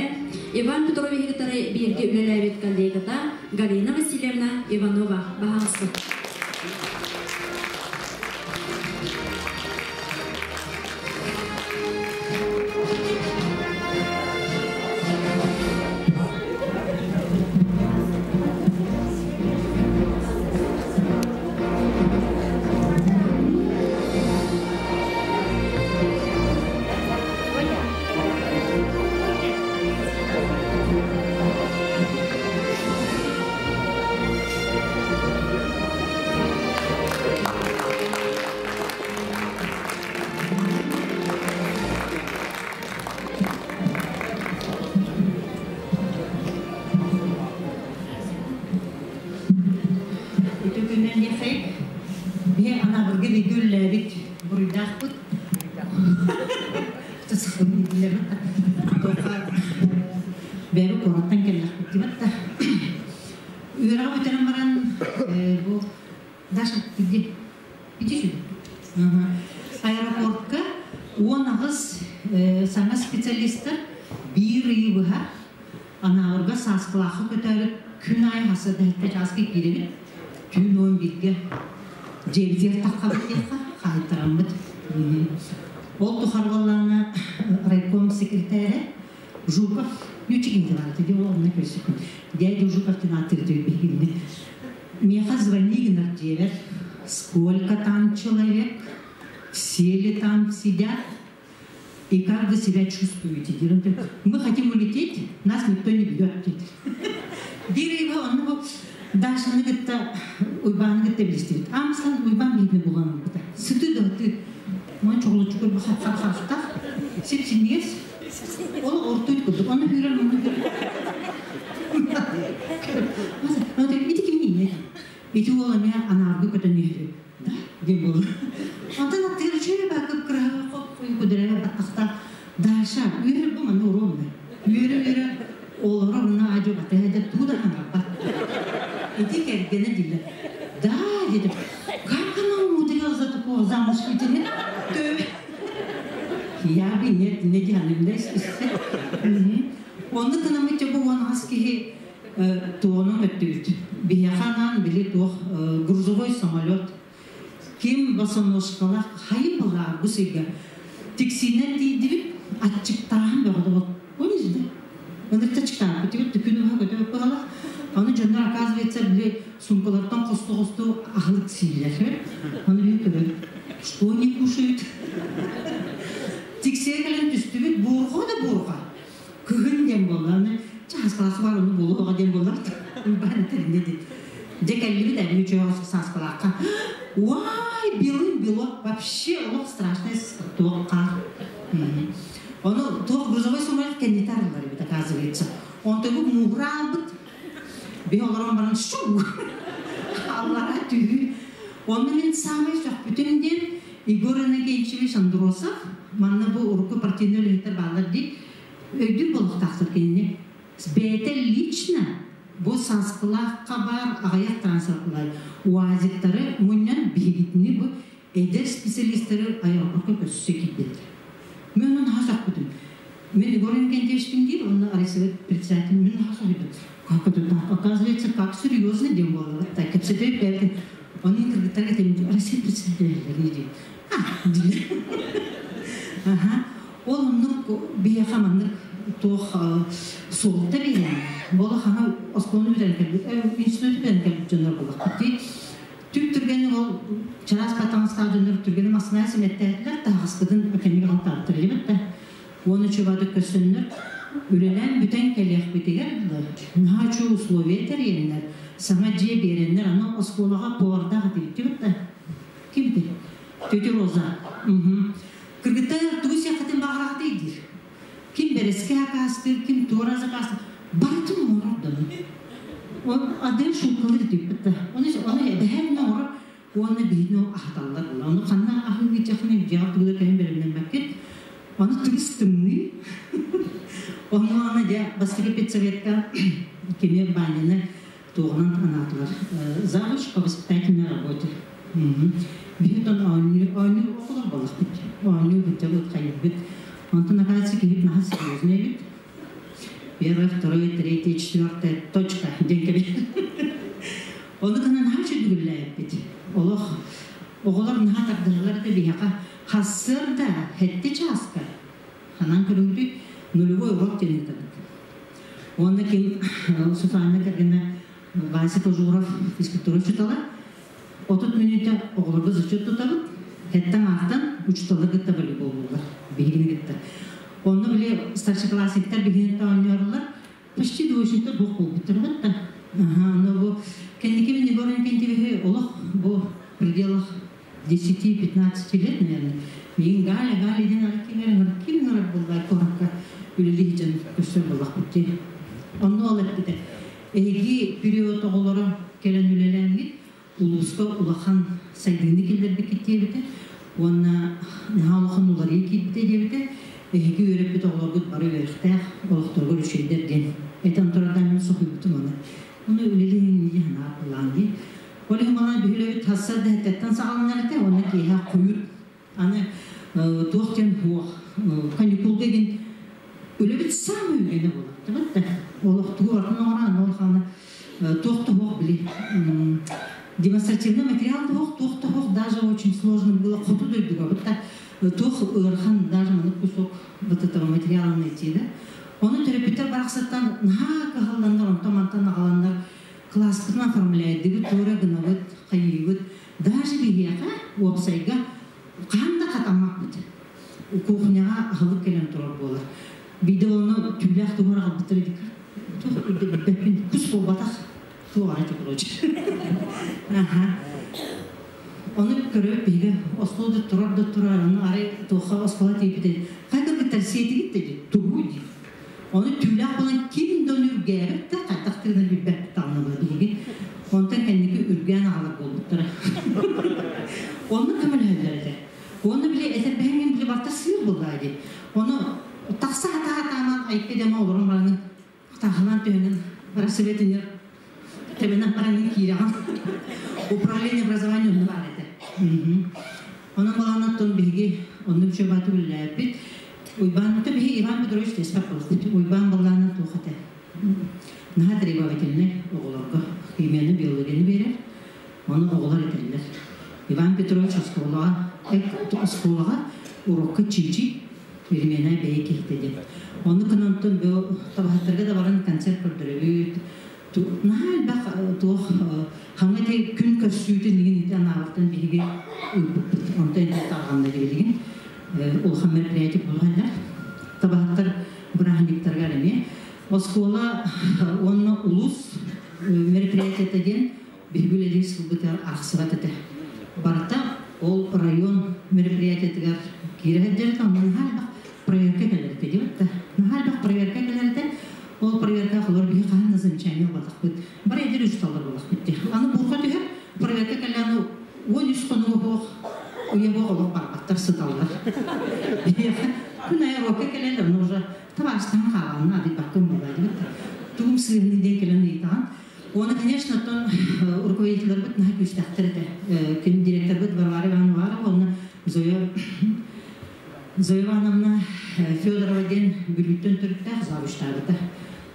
Иван Петровиһы кытары бииргэ үлэлээбит коллегата Галина Васильевна Иванова. Баһаалыста. Ити күннэн диэхэй, биһи Анаабырга бииргэ үлэлээбит буруйдаахпыт. Бэйэбит куораттан кэллэхпит дибэт да. Үөрэҕи бүтэрэн баран бу Даша, иди. Иди сюда. Аэропортка 18 саҥа специалистар биир ыйы быһа Анаабырга Сааскылаахха көтөөрү күн аайы хаса дэһиттэ чааска киирэбит. Түүн 11-гэ дьиэбитигэр таххабыт диэххэ хаайтараммыт. Ол тухары буоллаҕына райком секретарэ Жуков Нючигин диэн ол онно көрсүкүн. Дядя Жуков диэн ааттыыр биһигинни. Миэхэ звони гынар дьиэбэр. Сколько там человек? Все ли там сидят? И как вы себя чувствуете? Мы хотим улететь, нас никто не берет. Диир онно бу Дашаны кытта Уйбааны кытта билистибит. Амсан Уйбан биһини булан ылбыта. Сыты да ты мон чоҕулуччу көрбө хап-харахтаах сип-синньигэс. Ол ортуйт курдук. Оны хүрэр, оны хүрэр. Ити кимний? Ити уол эмиэ Анаарга көтөн иһэр. Да, диэн буолла. Онтон аттыгар үчүгэй баакып кыраһа хоп-хойу күдэрэ баттахта Даша, үөрэ бу манна уруом Үөрэ-үөрэ олорор онно аадьу батыһа туу да хаҥарбат. Ити кэргэнэ дииллэр. Да, дедим. Как она умудрилась за такого замуж выйти? Я бы нет, не дианым да Онну кынамыт бу он ас киһи туонун өттүбүт. Биһиэхэ анаан били туох грузовой самолет ким босоножкалаах хайын балаар бу сыйга тиксиинэн тиийдибит аччыктааһын бөҕө да помнишь да ынырта аччыктааппыт күн уһа көтө быһалах ону дьоннор оказывается Оказывается, били сумкалартан хосту-хосту аһылык сииллэр. Оны били көрөр. Что они кушают? Тиксигэ кэлэн түстүбүт, буурҕа да буурҕа. Кыһын диэн буолла. Аны чааскалаах бар оны буолуоҕа диэн буоллар. Уйбаан этэринэ дии. Дьэ кэллибит әби үчүгэй сааскалаахха. Уай, белым бело. Вообще олох страшный туох хаар. Ону туох грузовой самолет кэннитэ арыллар эбит, оказывается. Онтон бу мууһураабыт. Би олорон баран шу! Аллара түһүү. Онно мин саамай сөхпүтүм диэн Егор Иннокентьевич Андросов, манна бу урукку партийнай үлэһиттэр бааллар дии, өйдүүр буолуохтаахтар кинини. Бэйэтэ лично бу Сааскылаахха баар аҕыйах транспортлай УАЗиктары мунньан биһигитини бу эдэр специалистары аэропортка көссө киирбит. Мен оны наһаа сөхпүтүм. Мен Егор Иннокентьевичпин диир, онно райсовет председатель мен наһаа соһуйдум. Как это так? Оказывается, как серьезно дем было. Так, кэпсэтэ бэртин. Оны кыргыттар этим, Россия председатель диир. А, диир. Ага. Ол оннук биһиэхэ маннык туох суолта биэрэн, буола хаҥа оскуоланы бүтэрэн кэлбит, институту бүтэрэн кэлбит дьоннор буоллахпыт дии. Түп түргэни ол чараас батаҥастаах дьоннор түргэни массыына симэттээтилэр, таһаҕаспытын кэмигэр алтааттар илибит да. Уонна чубаатык көссөннөр, үлэлээн бүтэн кэлиэхпитигэр дылы, наһаа үчүгэй условия тэрийэннэр, саҥа дьиэ биэрэннэр, аны оскуолаҕа повардаах этибит да. Ким ити? Тетя Роза. Кыргыттар тугу сиэххитин баҕараҕытый диир. Ким бэрэски акаастыыр, ким туора закаастыыр, барытын оҥорор дьону. Он адыр шуткалыр диэппит да. Оны оны эбэһээн оҥорор уонна биһигини аһаталлар була. Ону ханна аһыы дьахны дьиэҕэ тугу да кэлин бэлэмнэммэккит. Ону тырыс тымныы. Ону аны дьэ бастакы педсоветка кини Ваняны туоҕунан анаатылар. Завуч по воспитательной работе. Биһи оонньуу оонньуу оҕолор буоллахпыт. Оонньуу быччабыт хайырбыт. Онтон оказывается киһи наһаа серьезный эбит. Первое, второе, третье, четвертое, точка диэн кэбиһэр. Ону гынан наһаа үчүгэй Олох оҕолор наһаа тардыһалар да биһиэхэ хассыарда хэттэ чааска ханан көрүҥүтүй нулевой урок диэн ыытабыт. Уонна ким Сусанна кэргэнэ Вася Кожуров физкультура учуутала 30 мүнүүтэ оҕолорго зачет тутабыт. Хэттэн аахтан учууталлар кытта волейболлуулар биһигини кытта. Онно били старшеклассниктар биһигини оонньоорулар почти двоечниктар буох буолбуттар да. Ага, но бу кэнники мин Егор Иннокентьевиһи олох бу в пределах 10-15 лет, наверное. Миигин Галя, Галя диэн ары ким эрэ ким ыҥырар буоллар куоракка үлэлии дьон көстөр буоллахпыт дии. Онно ол эппитэ. Эһиги период оҕолоро кэлэн үлэлээҥҥит улууска улахан сайдыыны киллэрбиккит диэбитэ уонна наһаа улахан уларыйыы киирбитэ диэбитэ. Эһиги үөрэппит оҕолоргут бары үөрэхтээх олохторгор үчүгэйдэр диэн. Этэн турардан мин соһуйбутум аны. Оны үлэлиин дии санаа былаан дии. Ол иһин балан биһилэбит хассар дэһэттэн саҕаланар этэ, уонна киэһэ хойут аны туох диэн хуох каникулга гин үлэбит самый үгэнэ буолар. Да? Олох тугу артын оҥорон, ол хана туох туох били демонстративный материал туох туох туох даже очень сложно было хоту дойдуга. Вот так туох ыарахан даже маны кусок вот этого материала найти, да? Оны төрөппүттэр барахсаттан наһаа кыһалланнар, онтон мантан аҕаланнар класспытын оформляйдыбыт, туора гынабыт, хайыыбыт. Даже биһиэхэ уопсайга хаһан да хатаммаппыт. Кухняҕа аһылык кэлэн турар буолар. Биирдэ оны түүлээх туһур аҕалбыттар дик. Туох билбэппин, кус буолбатах. Туох ара короче. Аха. Оны көрөп биһиги оскуола да турар да турар, аны арай туохха оскуола тиийбитэ. Хайда кыттар сиэтигит диди, тугу ди. Оны түүлээх болан ким да үргээбэт да хайдах тыгына билбэт тааннабы биһиги. Онтон кэнники үргээн аҕалар буолбуттара. Онну көмөлөһөллөр этэ. Оны биле этэрбэһин биле барта сыыр буллаа ди. Оны тахса хата хатааман айкы дема олорун баранын тахынан төһөнөн рассветинер тебенен баранын киираган. Управление образования онну бар этэ. Онон баланаттон биһиги онну чөбаты үллээппит. Уйбан то биһи Иван Петрович теспак болуқпут. Уйбан баллаана туохата. Наһаа требовательный оҕолорго химияны, биологияны берер. Оны оҕолор этэллэр. Иван Петрович оскуолаҕа оскуолаҕа урокка чичи перемена бэйэ киһитэ диэн. Оны кынантон бу табаһаттарга да баран концерт көрдөрөбүт. Наһаа элбэх туох хаҥа те күн көрсүүтүн игин ити анаабыттан биһиги ыыппыппыт. Онтон ити тарҕанна билигин улахан мероприятие буолаллар. Табаһыттар бырааһынньыктарыгар эмиэ. Оскуола уонна улуус мероприятиета диэн биһиги үлэлиир сылбытыгар арахсыбат этэ. Барыта ол район мероприятиетыгар киирэ сылдьар этэ, онно наһаа элбэх проверка кэлэр этэ диэбит да. Наһаа элбэх проверка кэлэр этэ. Ол проверка холор биһи хаһан да замечание ылбатахпыт. Бары эдэр учууталлар буолахпыт дии. Аны буурҕа түһэр, проверка кэллэҕинэ 13 хонуга буох, уйа буох олох барбаттар сыталлар. Күн айы урока кэлэллэр, оны уже табаарыстаһан хааланна, адыйбаккын буолаа диэбит. Тугум сыыһыны диэн кэлэн ыйытаҕын. Уонна, конечно, оттон руководителлэрбит наһаа күүстээхтэр этэ. Ким директорбыт Варвара Ивановна уонна Зоя Зоя Ивановна Федорова диэн Бүлүүттэн төрүттээх завучтаабыта.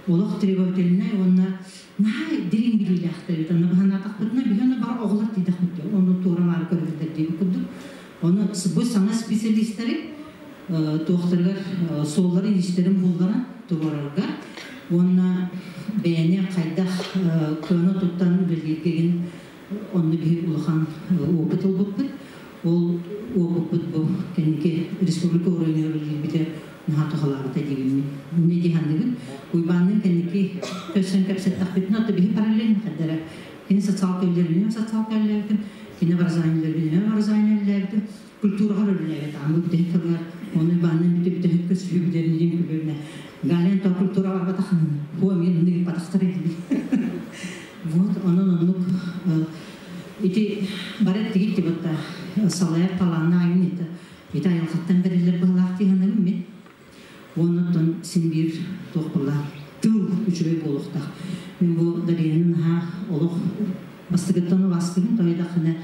Олох требовательнай уонна наһаа дириҥ билиилээхтэр эбит. Онно баһанаатахпытына, биһи ону бары оҕолор тиийдэхпит дии. Ону туора-маары көрөллөр диэбит курдук. Ону бу саҥа специалистары туохтарыгар суоллары-иистэрин булларан туруорарга уонна бэйэни хайдах кыана туттан үлэлииргэгин онно биһи улахан опыт ылбыппыт. Ол опыппыт бу кэнники республика уровеньгар үлэлиирбитэ наһаа туһалаабыта диибин мин. Не диһанныгын. Уйбаанныын кэнники көрсөн кэпсэттэхпитинэ, ото биһи параллельно хаддара. Кини социалка үлэлэринэн социалка үлэлээбитим, кини образование үлэлэринэн образование үлэлээбитим. Культураҕа үлэлээбит аамы бүтэһик тылыгар оны Уйбаанныын бүтэ бүтэһик көсүһүү бүтэрин диэн күлүнэ. Галян то культура барбатах хуа мен оннук иппатахтар диибин. Вот, онон оннук ити бары тигит тибатта салайар талаанна айын ити ити айылҕаттан бэриллэр быһылаах дии саныыбын мин. Оннуттан син биир туох буолла тыл үчүгэй буолуохтаах. Мин бу Дарияны наһаа олох бастакыттан убаастыыбын тойдахына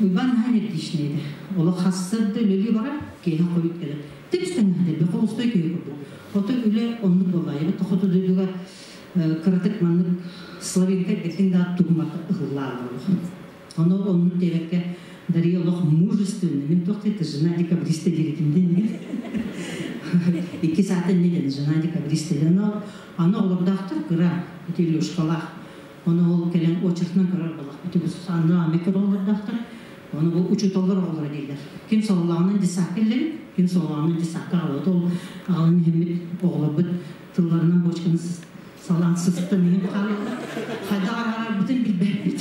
Уйбаан наһаа энергичный этэ. Олох хассар да үлэлии барар, киэһэ хойут кэлэр. Тэбис-тэҥ холостой киһи курдук. Ото үлэ оннук буолла. Эбит хоту дойдуга кыратык маннык славинка эргэтин да тугумата ыһыллаалар олох. Ону оннук диэбэккэ Дария олох мужественный. Мин туох это жена декабриста диэбитим дин. 2 саата инне диэн жена декабриста диэн. Аны олордоохтор кыра ити Илюшкалаах. Оны ол кэлэн очередынан көрөр балах. Ити анны ами көрө олордоохтор. Оны бу учууталлар оҕолоро дииллэр. Ким сололааҕынан детсадка кэллэбит, ким сололааҕынан детсадка аҕалабыт. Ол аҕалан иһиммит оҕолорбут тылларынан бочканы салаан сыстан иһин хаалаллар. Хайдах араарарбытын билбэппит.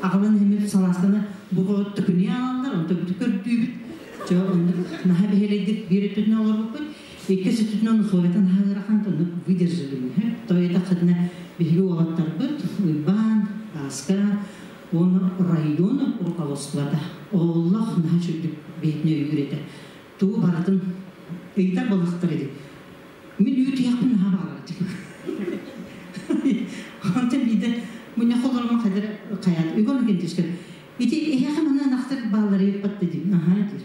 Аҕалан иһиммит салаастаны бу төкүнүйэ аалаллар, онто бүтү көрдүүбүт. Чө оннук наһаа бэһиэлэйдик биир өттүнэн олорбуппут. Иккис өттүнэн условиятын наһаа ыарахан, оннук выдержали. То это хадна биһиги уолаттарбыт, Уйбаан, Аска, оны район руководствота. Оллох наһаа чүрдүк бэйэтине өйүүр этэ. Тугу барытын ыйытар балыктар эди. Мин үүт яқпын наһаа баҕарар этим. Онтон биирдэ мунньах олоромо хадыр хаят Егор Никитичка ити эһэхэ манна ынахтар бааллары ыппат дедим. Аха диир.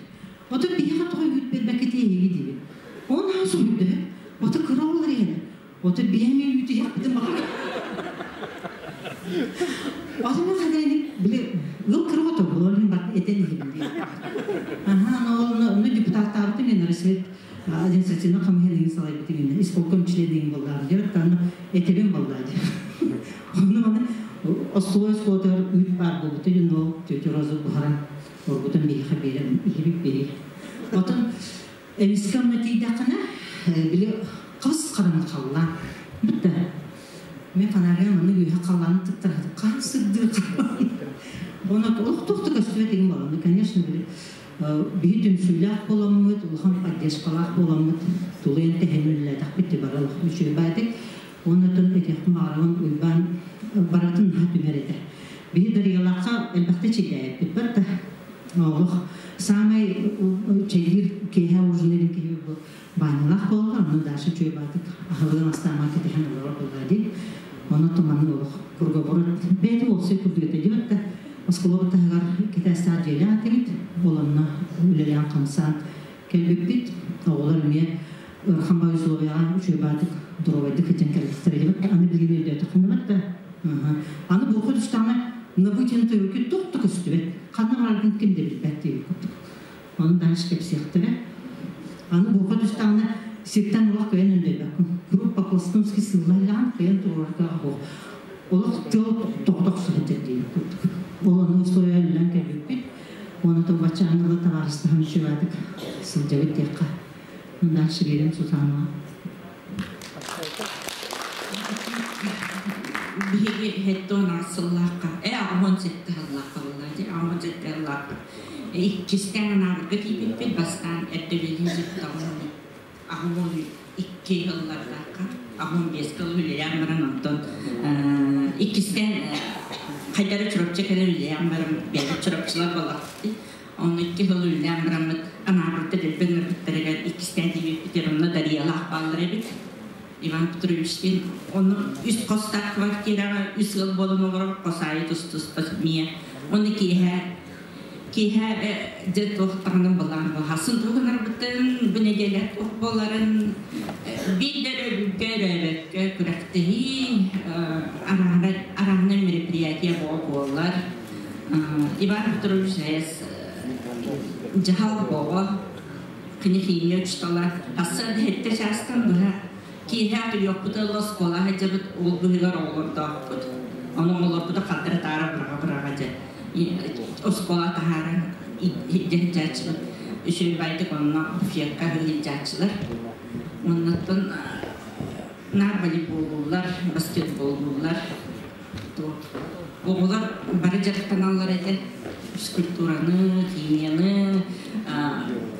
Ото биһиэхэ тоҕо үүт бербэккэ эһиги диибин. Он наһаа соһуйда. Ото кыра оҕолор иһэлэр. Ото биһэми үүтү яппытын баҕар. Ото мен хадайны били ыл кыра ото болор бар этен иһибин диир. Аха, но но депутаттаабытым мен Рассвет административный комиссия салайбытым мен исполком членин боллар диир. Таны этебин боллар диир. Оны маны остолой оскуолатыгар үүт баар буолбута дьон ол тетя Роза буһаран оргутан биһиэхэ биэрэн иһибит биһи. Отон эмискэ онно тиийдэххинэ били хас хараҥа халлаан. Бүтта. Мен фонарьга маннык үөһэ халлааны тыктарахты хаан сырдыы халлаан. Оны олох тохту көстүбэт игин болону, конечно, били биһи түмсүүлээх буоламмыт, улахан поддержкалаах буоламмыт, тулуйан тэһэнүүллээтэх бит баралах үчүгэй баатык. Оннотон этиэхпин баҕарабын Уйбаан баратын наһаа түмэр этэ. Биһи Дариялаахха элбэхтэ чэйдээбиппит бар да. Олох самай чэйдиир киэһэ ужиннырын киһи бу баанньалаах буоллар, ону Даша үчүгэй баатык аһылыгын астаама кэтэһэн олорор буоллаа дии. Ону туманы олох круговорот бэйэтэ уопсай курдук этэ диэбит да оскуола таһыгар китээстээх дьиэлээх этибит. Ол онно үлэлээн хамсаан кэлбиппит. Оҕолор эмиэ ыарахан бай условияҕа үчүгэй баатык доруобайдык сылдьан кэлбиттэр диэбит. Аны билигин өйдөөтөххүнэ да аны бурха түстэҕинэ на вытянутой руке туох да көстүбэт. Ханна бараргын ким да билбэт диэбит курдук. Оны дальше кэпсиэхтэрэ. Аны бурха түстэҕинэ сиртэн олох көйөн өндөйбөккүн. Группа. По-пластунски сыллалаан кыйан туруорга оһох. Олох тыл тоҕотох сыһытыр диир курдук. Ол ону условия үллэн кэлбиппит. Оны тылбаччаанныла табаарыстаһан үчүгадык сылдьабыт диэххэ. Дальше берем Сусанна. Биһиги хеттон асыллаахха, 87 сыллаахха буолла дии, 87 сыллаахха. Иккистэн анаабырга тиийбиппит, бастаан эрдэ үлэлии 82 сыллардаахха, 85 сыл үлэлээн баран, онтон иккистэн хайдары Чурапчы кэлэн үлэлээн баран, бэйэбит чурапчылар буоллахпыт. Оны 2 сыл үлэлээн бараммыт, анаабырда дэлбэн ырбыттарыгар иккистэн тиийбиппит, онно Дариялаах бааллар эбит. Иван Петровичтин оны үс хостаах квартираҕа үс ыал буолан олорор, хос аайы тус-туспа миэ. Оны киэһэ киэһэ дьэ туох даҕаны былаан хасын туһунарбытын, бу нэдиэлэ туох буоларын биир өрөбүлгэ өрөөбөккө күрэхтэһии, араһына мероприятие буолар. Иван Петрович Заес дьаһал боҕо, кини химия учутала, аса хетте частан быһа киэһэ туйуохпут ылла оскуола сылдьабыт, ол быһыгар оҕолордоохпут. Ону оҕолорбуту хаттары таара быраҕа-быраҕа дьэ оскуола таһааран дьаһыдьааччыбыт. Үчүгэй байтык онно буфетка сылдьааччылар. Оннуттан наар волейболлууллар, баскетболлууллар. Оҕолор бары дьарыктаналлар этэ. Физкультураны, химияны,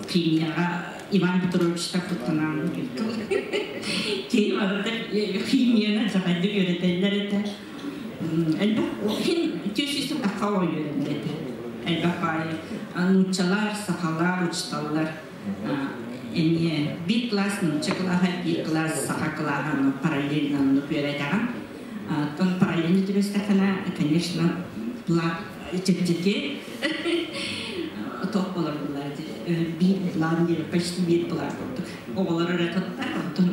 химияҕа Иван Петровичтар куттанан киһи барыта химияны дьаҕайдык үөрэтэллэр этэ. Элбэх хин түс тахха үөрэнэр этэ. Элбэх баайы нууччалар, сахалар, учталлар эмиэ биир класс нуучча кылааһа, биир класс саха кылааһа параллельно үөрэтэҕин. Тон параллельно түбэстэххинэ, конечно, чэпчэки тоқ болар булар биир план диye почти биир план курдук. Оҕолор эрэ туттар, оттон,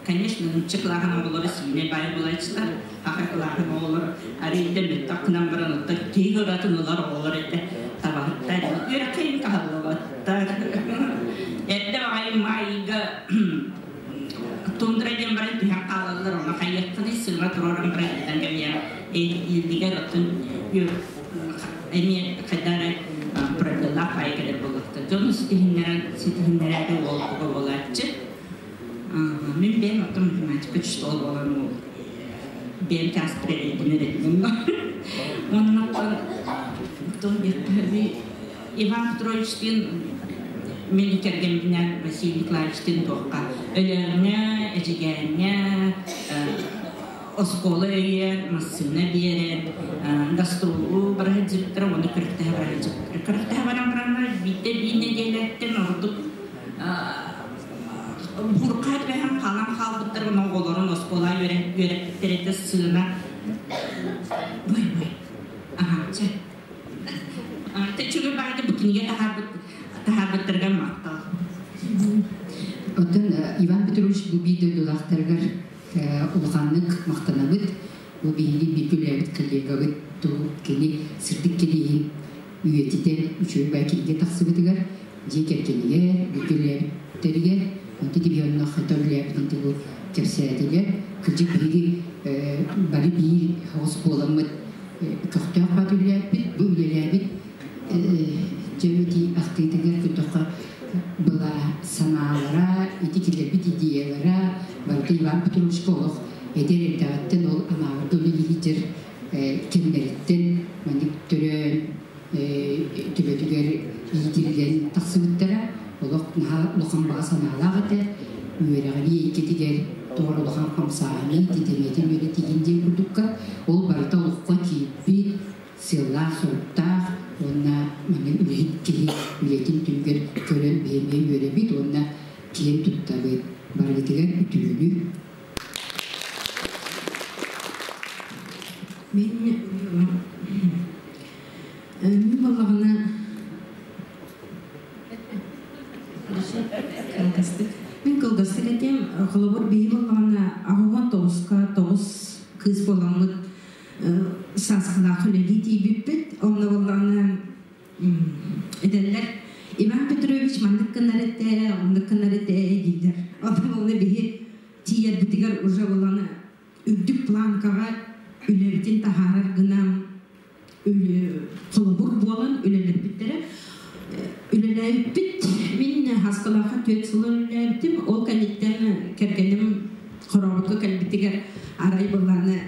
конечно, нуучча кылааһын оҕолоро сиинэ баай булааччылар, аха кылааһын оҕолор арыйда мөттөх баран оттон киһи ыратын ылар оҕолор этэ табаһыттар. Үөрэххин каһаллыбаттар. Эрдэ баҕайы маайга тундра диэн баран түһэн хаалаллар, онно хайыаххыный сыҥа тураран баран илдэн кэмиэ илдигэр оттон эмиэ хайдары правилалаах баайы кэлэр буоллахтар. Дьону ситиһиннэрээри уолбуга буолааччы. Мин бэйэм оттон математика учуутала буолан ол бэйэм чаас прелединер этим. Оннан Иван Петровичтин мен кэргэмминэн Василий Николаевичтин туохха Өлөөҥҥө, Эдьигээҥҥэ оскуола өйөөн, массыына биэрэн, гастролу бараһыдьыттара, уонна күрэхтэһэ бараһыдьыттара. Күрэхтэһэ баран бараннар биирдэ биир нэдиэлэттэн ордук буркаат бэһэн хаалан хаалбыттар, онон оҕолорун оскуола үөрэппиттэр этэ сыана. Бой, бой. Аха, чэ. Тэчүгү баайды бу кинигэ таһаарбыттарга мактал. Оттон Иван Петрович бу биир дойдулаахтарыгар улаханнык мактанабыт. Бу биһиги биир үлээбит коллегабыт кини сырдык кэлииһин үйэтитен үчүгэй бай кинигэ тахсыбытыгар дьиэ кэргэнигэр, биир үлээбиттеригэр, онто дибионно хата үлээбитин тубу кэпсээтилэр. Кырдьык биһиги бары биир хоҕус буоламмыт көхтөөх бат үлээппит, бу үлэлээбит дьэбити ахтыытыгар көтөхө была санаалара, ити киллэрбит идеялара, барыта Иван Петровичка олох эдэр эрдэҕиттэн ол анаабырга үлэлиһитер кэмнэриттэн маннык төрөөн төбөтүгэр иитиллэн тахсыбыттара, олох наһаа улахан баҕа санаалаах этэ, үөрэҕири эйгэтигэр тоҕор улахан хамсааһыны, титэмиэтин үөрэтигин диэн курдукка, ол барыта олоххо киирбит, сыаллаах, соруктаах, уонна маннык үлэһит киһи үлэтин түмүгэр көрөн биһиэмиэ үөрэбит уонна киэн туттабыт. Барыгытыгар үтүөнү. Мен мен боллаҕына кылгастык. Мин кылгастык этим, холобур биһи боллаҕына 89-ка тоҕус кыыс буоламмыт сааскылаах үлэлии тиийбиппит. Онно боллаҕына этэллэр Иван Петрович маннык гынар этэ, оннук гынар этэ дииллэр. Онно боллаҕына биһи тиийэрбитигэр уже буланы үрдүк планкаҕа үлэбитин таһаарар гына холобур буолан үлэлэппиттэрэ. Үлэлээбиппит. Мин Хаскалаахха 4 сыл үлэлээбитим. Ол кэнниттэн кэргэним Хорообутка кэлбитигэр арай былааны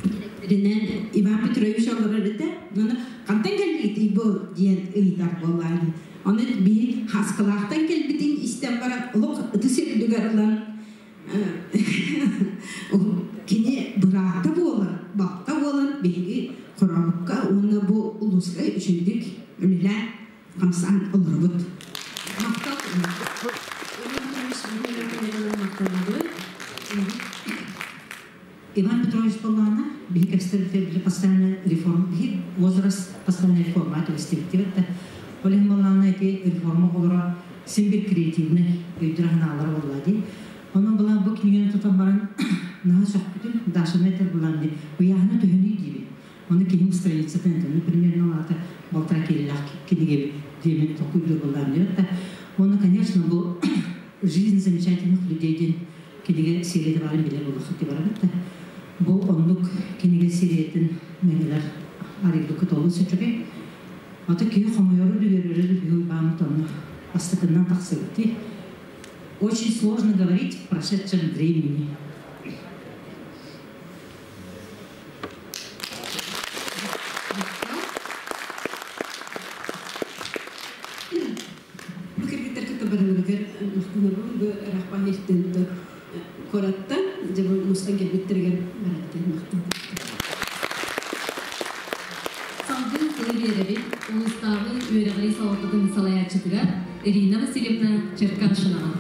директоринэн Иван Петрович олорор этэ. Оны хантан кэлбитий бу диэн ыйытар буоллаҕа. Оны биһи Хаскалаахтан кэлбитин истэн баран олох ытыс үрдүгэр ылан кини быраата буолан, балта буолан биһиги Хорообукка уонна бу улууска үчүгдүк үлэлээн хамсаан олоробут. Махтал. Иван Петрович буоллаҕына, биһи кэпсэтэрбитигэр били постоянно реформа, биһи возраст постоянно реформа түбэстибит да. Ол иһин буоллаҕына ити реформа оҕолоро син бир креативнай өйдөрө санаалара буолла дии. Онон былаан бу кинигэни тутан баран наһаа сөхпүтүм, Дашаны этэр былаан дии, ыйааһына төһөнүй диибин. Ону киһим страницатын этэ, ну примерно ол аата балтараа киилэлээх кинигэ диэмин толкуйдуур былаан диэбит да. Уонна, конечно, бу «Жизнь замечательных людей» диэн кинигэ серията баарын билэр буолуоххут барабыт да. Бу оннук кинигэ сериятын мэҥэлэр арыйбыккыт олус үчүгэй. Ото киһи хомойору дүгөрөрү биһи баамыт онно бастакыннан тахсыбыт. Очень сложно говорить в прошедшем времени. Бу кыргыттар кытта барыларыгар махтанабын, бу ыраах иһиттэн куораттан, дьэ бу мустан кэлбиттэригэр барыттан махтанабын. Салгыы тылы биэрэбит улуустааҕы үөрэҕирии салалтатын салайааччытыгар Ирина Васильевна Черкашинаҕа.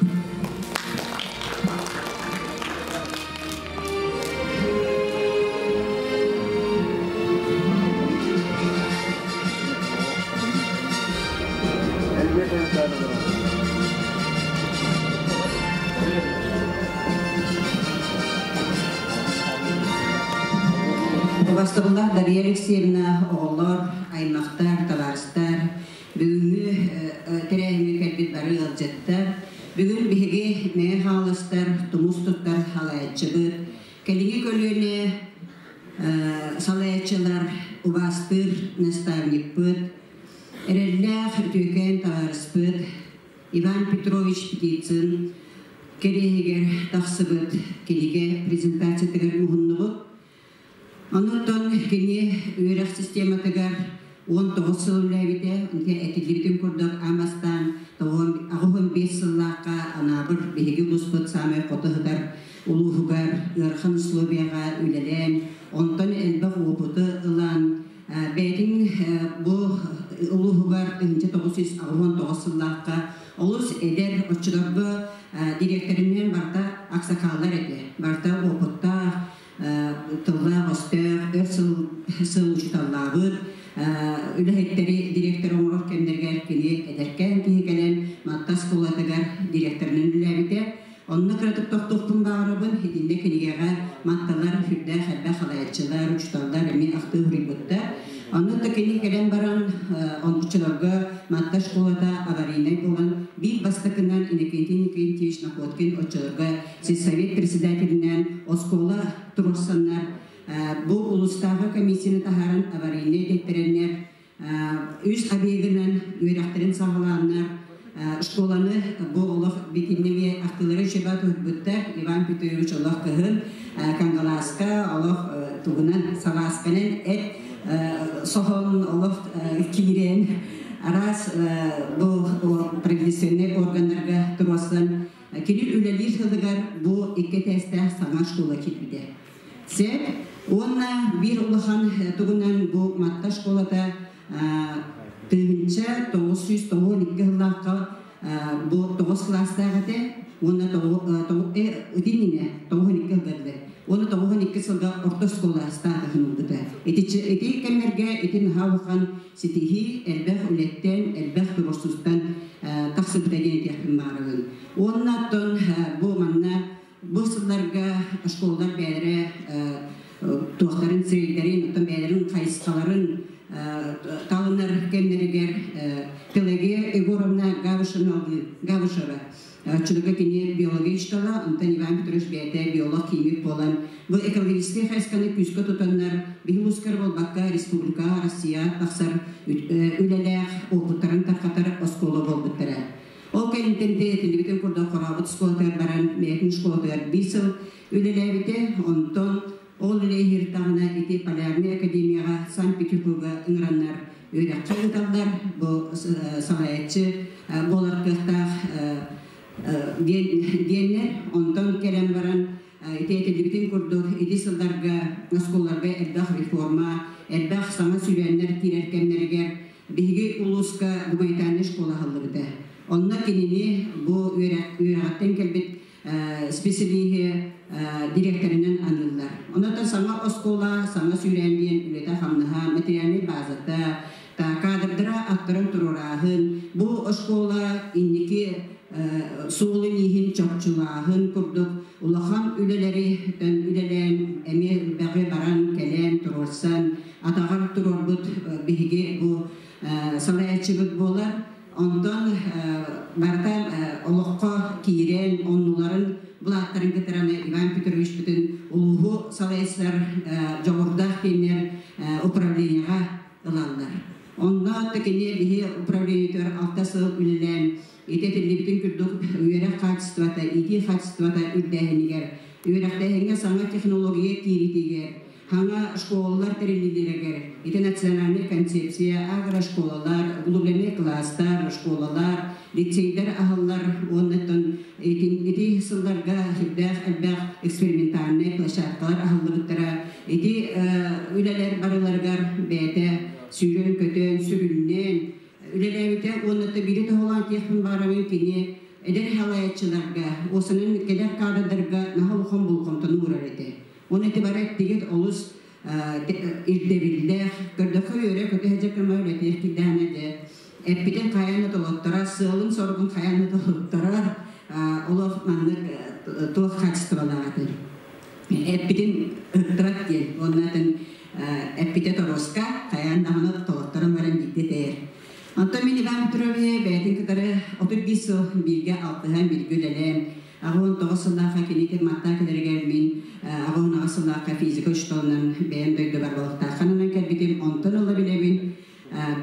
Убастабыллаах Дария Алексеевна, оҕолор, аймахтар, табаарыстар, бүгүҥҥү тэрээһиҥҥэ кэлбит бары ыалдьыттар, бүгүн биһиги Мэҥэ Хаҥаластар тумус туттар халайааччыбыт, кэлиҥҥи көлүөнэ салайааччылар, убаастыыр наставникпыт, эрэллээх үтүөкэн табаарыспыт Иван Петрович Птицын кэриэһигэр тахсыбыт кинигэ презентациятыгар муһуннубут. Онон кини үөрэх систематыгар 19 сыл үлэлээбитэ, этиллибитин курдук аан бастаан 85 сыллаахха Анаабыр биһиги улууспут саамай хоту сытар улууһугар ыарахан условияҕа үлэлээн, онтон элбэх уопуту ылан, бэйэтин бу улууһугар 1989 сыллаахха олус эдэр оччолорго дириэктэринэн барыта аксакаллар этэ, барыта уопуттаах, тыллаах-өстөөх, өр сыл сыл учууталлаабыт, үлэһиттэри директор оҥорор кэмнэригэр кини эдэркээн киһи кэлэн Матта оскуолатыгар директорынан үлэлээбитэ. Онно кыратык тохтуохпун баҕарабын, итиннэ кинигэҕэ Матталар сүрдээх элбэх халайааччылар, учууталлар эмиэ ахтыы суруйбуттар. Онно да кини кэлэн баран, оччолорго Матта школата аварийнай буолан, биир бастакынан Иннокентий Никитич Находкин оччолорго сельсовет председателинэн оскуола туруорсаннар, бу улуустааҕы комиссияны таһааран аварийнай дэттэрэннэр, үс объегынан үөрэхтэрин саҕалааннар, школаны бу олох битиннэми ахтыылары үчүгэй туһутбуттар. Иван Петрович олох кыһын Кангалааска олох тугунан салаасканан эт соһон олох киирэн араас бу правительственнай органнарга туруорсан кини үлэлиир сылыгар бу икки этээстээх саҥа школа киирбитэ. Сөп. Уонна биир улахан тугунан бу Матта школата 1992 сыллаахха бу 9 кылаастаах этэ уонна итиннинэ 92 сылга уонна 92 сылга орто оскуола статуһун ылбыта. Ити кэмнэргэ ити наһаа улахан ситиһии элбэх үлэттэн, элбэх туруорсуустан тахсыбыта диэн этиэхпин баҕарабын. Уонна оттон бу манна бу сылларга школалар бэйэлэрэ туохтарын сирэйдэрин, оттон бэйэлэрин хайысхаларын талынар кэмнэригэр Пелагея Егоровна Гавышева, оччолорго кини биология. учуутала, онтон Иван Петрович бэйэтэ биолог, химик буолан, бу экологическай хайысханы күүскэ тутаннар, биһи улууска эрэ буолбакка, республикаҕа, Россияҕа тахсар үлэлээх, опыттарын тарҕатар оскуола буолбуттара. Ол кэнниттэн ити этиллибитин курдук Хорообут школатыгар баран, бэйэтин школатыгар биир сыл үлэлээбитэ, онтон ол үлэ иһиртэҕинэ ити Полярнай академияҕа Санкт-Петербурга ыҥыраннар үөрэххэ ыыталлар, бу салайааччы буолар кыахтаах диэннэр, онтон кэлэн баран ити этиллибитин курдук ити сылларга оскуолаларга элбэх реформа, элбэх саҥа сүүрээннэр киирэр кэмнэригэр биһиги улууска гуманитарнай школа аһыллыбыта. Онно кинини бу үөрэҕиттэн кэлбит специалиһы директорынан аныыллар. Онон саҥа оскуола, саҥа сүүрээн диэн үлэтэ-хамнаһа, материальнай базата, кадрдара аттарын туруорааһын, бу оскуола инники суолун-ииһин чопчулааһын курдук улахан үлэлэри үлэлээн, эмиэ элбэҕи баран, кэлэн, туруорсан, атаҕар туруорбут биһиги бу салайааччыбыт буолар. Онтон барыта олоххо киирэн, оннуларын былааттарын кытараны Иван Петрович бүтүн улууһу салайсар дьоҕурдаах диэннэр управлениеҕа ылаллар. Онно кини биһи управлениетыгар 6 сыл үлэлээн, ити этиллибитин курдук үөрэх хаачыстыбата, иитии хаачыстыбата үрдээһинигэр, үөрэхтээһиҥҥэ саҥа технология киириитигэр, Хаҥа школалар тэриллиилэригэр ити национальнай концепция, агрошколалар, углубленнай класстар, школалар, лицейдэр аһыллар уонна ити сылларга сүрдээх элбэх экспериментальнай площадкалар аһыллыбыттара. Ити үлэлэр барыларыгар бэйэтэ сүүрэн-көтөн, сүрүннээн үлэлээбитэ уонна биири тоһолоон тиэхпин баарабын кини эдэр халайаччыларга, уосанан кэлэр кадрдарга наһаа улахан болҕомтону уурар этэ. Оны ити бары эттигит олус ирдэбиллээх, көрдөххө үөрэ көтө сылдьар көмө үлэтиэх киирдэҕинэ дьэ эппитин хайаан да толотторор, сыалын-соругун хайаан да толотторор, олох маннык туох хаачыстыбалаах этэ. Эппитин ыһыктыбат диэн, уонна эппитэ торуоска хайаан даҕаны толотторон баран биирдэ тэйэр. Онтон мин Иван Петровиһы бэйэтин кытары 35 сыл бииргэ алтыһан, бииргэ үлэлээн, 89 сыллаахха кини Маттаа кэлэригэр мин 88 сыллаахха физика учууталынан бэйэм дойдубар Балыктаахханынан кэлбитим. Онтон ыла билэбин,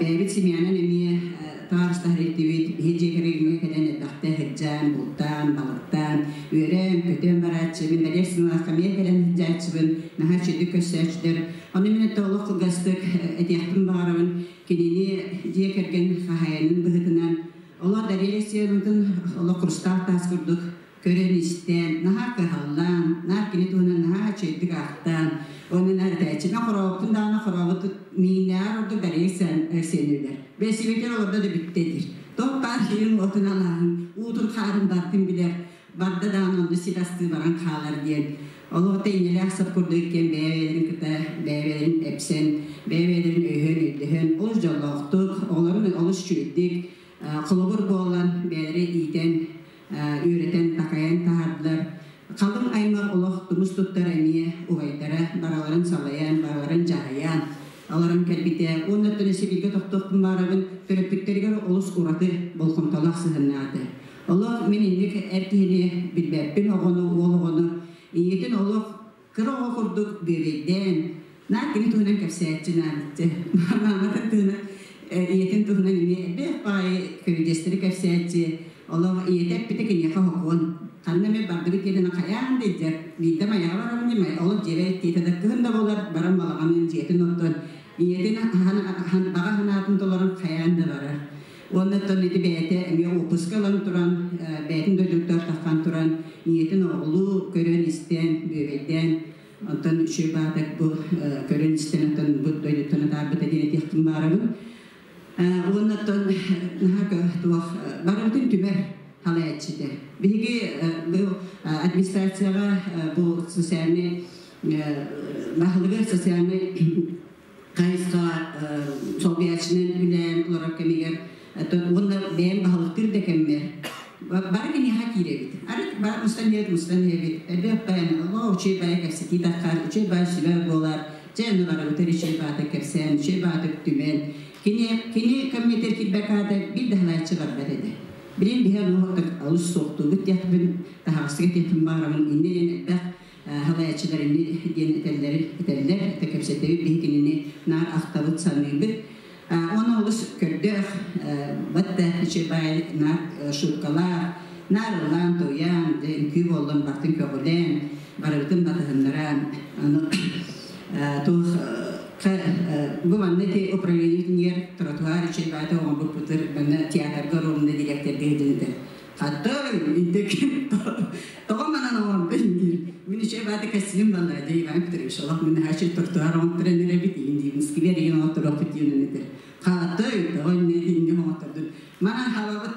бэйэбит семьянан эмиэ табаарыстаһар этибит. Биһи дьиэ кэргэҥҥэ кэлэн элбэхтэ сылдьан, бултаан, балыктаан, үөрэн, көтөн барааччы. Мин Дарья Сыналаахха эмиэ кэлэн сылдьааччыбын, наһаа үчүгэй көрсөөччүлэр. Ону мин өттө олох кылгастык этиэхпин баҕарабын. Кинини дьиэ кэргэн хаһаайынын быһыытынан Олох Дарья Алексеевнатын олох курустаах таас курдук көрөн-истэн, наһаа кыһаллан, наар кини туһунан наһаа үчүгэйдик аахтаан, уонна наар этээччинэн хорообуппун даҕаны хорообут мииннээҕэр ордук Дарья Алексеевна Бэсиэбитигэр олордо да бүттэ диир. Туох баар сирин уотун алааһын, уутун хаарын барытын билэр, барда даҕаны онно сир астыы баран хаалар диэн. Олох тэйнэлээх сап курдук иккиэн бэйэ-бэйэлэрин кытта бэйэ-бэйэлэрин эпсэн, бэйэ-бэйэлэрин өйөһөн-өйдөһөн, олус дьоллоохтук, оҕолорун олус үчүгэйдик холобур буолан, бэйэлэрэ иитэн, үөрэтэн, такайан таһаардылар. Халыҥ аймах олох тумус туттар эмиэ убайдара бараларын салайан, бараларын дьаһайан, олорон кэлбитэ. Уонна оттон өссө бииргэ тохтуохпун баарабын, төрөппүттэригэр олус ураты болҕомтолоох сыһыаннаата. Олох мин инник эр киһини билбэппин, оҕону, уол оҕону ийэтин олох кыра оҕо курдук бүөбэйдээн, наар кини туһунан кэпсээччи наадыччы. Мааматын туһунан, ийэтин туһунан эмиэ элбэх баҕайы көрүдьүөстэри кэпсээччи. Олох ийэтэ эппитэ киниэхэ сокуон. Ханна эмэ бардыбыт диэтинэ хайаан да илдьэр. Биирдэ Майаҕа барабын диэн, олох дьиэбэр тиэтэ да кыһын да буолар, баран балаҕанын дьиэтин оттон ийэтин баҕа санаатын толорон хайаан да барар. Уонна оттон ити бэйэтэ эмиэ уоппуска ылан туран, бэйэтин дойдутугар таххан туран, ийэтин оҕолуу көрөн-истэн, бүөбэйдээн, онтон үчүгэй баатак бу көрөн-истэн оттон бу дойдуттан атаарбыта диэн этиэхпин баарабын. Уонна оттон наһаа туох барыбытын түмэр халайааччыта. Биһиги бу администрацияҕа бу социальный баһылыгар социальный хайысха солбуйааччынан үлээн олорор кэмигэр уонна бэйэм баһылыктыыр да кэммэр бары киниэхэ киирэбит. Арыт бар мустан иһэбит, мустан иһэбит. Элбэх баян, олоо үчүгэй баайа кэпсэтии таххар, үчүгэй баай сүбэ буолар. Дьэ, онно барыбытар үчүгэй баата кэпсээн, үчүгэй баата түмэн. Кини, кини кабинетер киирбэк аата биир да халааччы барбат этэ. Билин биһэ нуһаттак алыс суохтуубут диэхпин таһаҕастыга диэхпин баарабын инни диэн элбэх халаяччылар инни диэн этэллэр этэллэр это кэпсэтэбит биһи кинини наар ахтабыт саныыбыт. Оны олус көрдөөх батта ичебай наар шуткалар наар ыллаан туйаан үҥкүү боллон бартын көҕүлээн барыбытын батыһыннаран аны туох бу манна ти управление тротуар ичебайта оҥорбуппутур манна театрга ровно директорга динитер хаттар интек тоҕо манан оҥорбун диир мин ичебайта костюм банна дей Иван Петрович олох мин хачы тротуар оҥотторон эбит иин сквер деген оҥотторуохпут диэн хаттой тоҕо инне оҥоттордун манан халабыт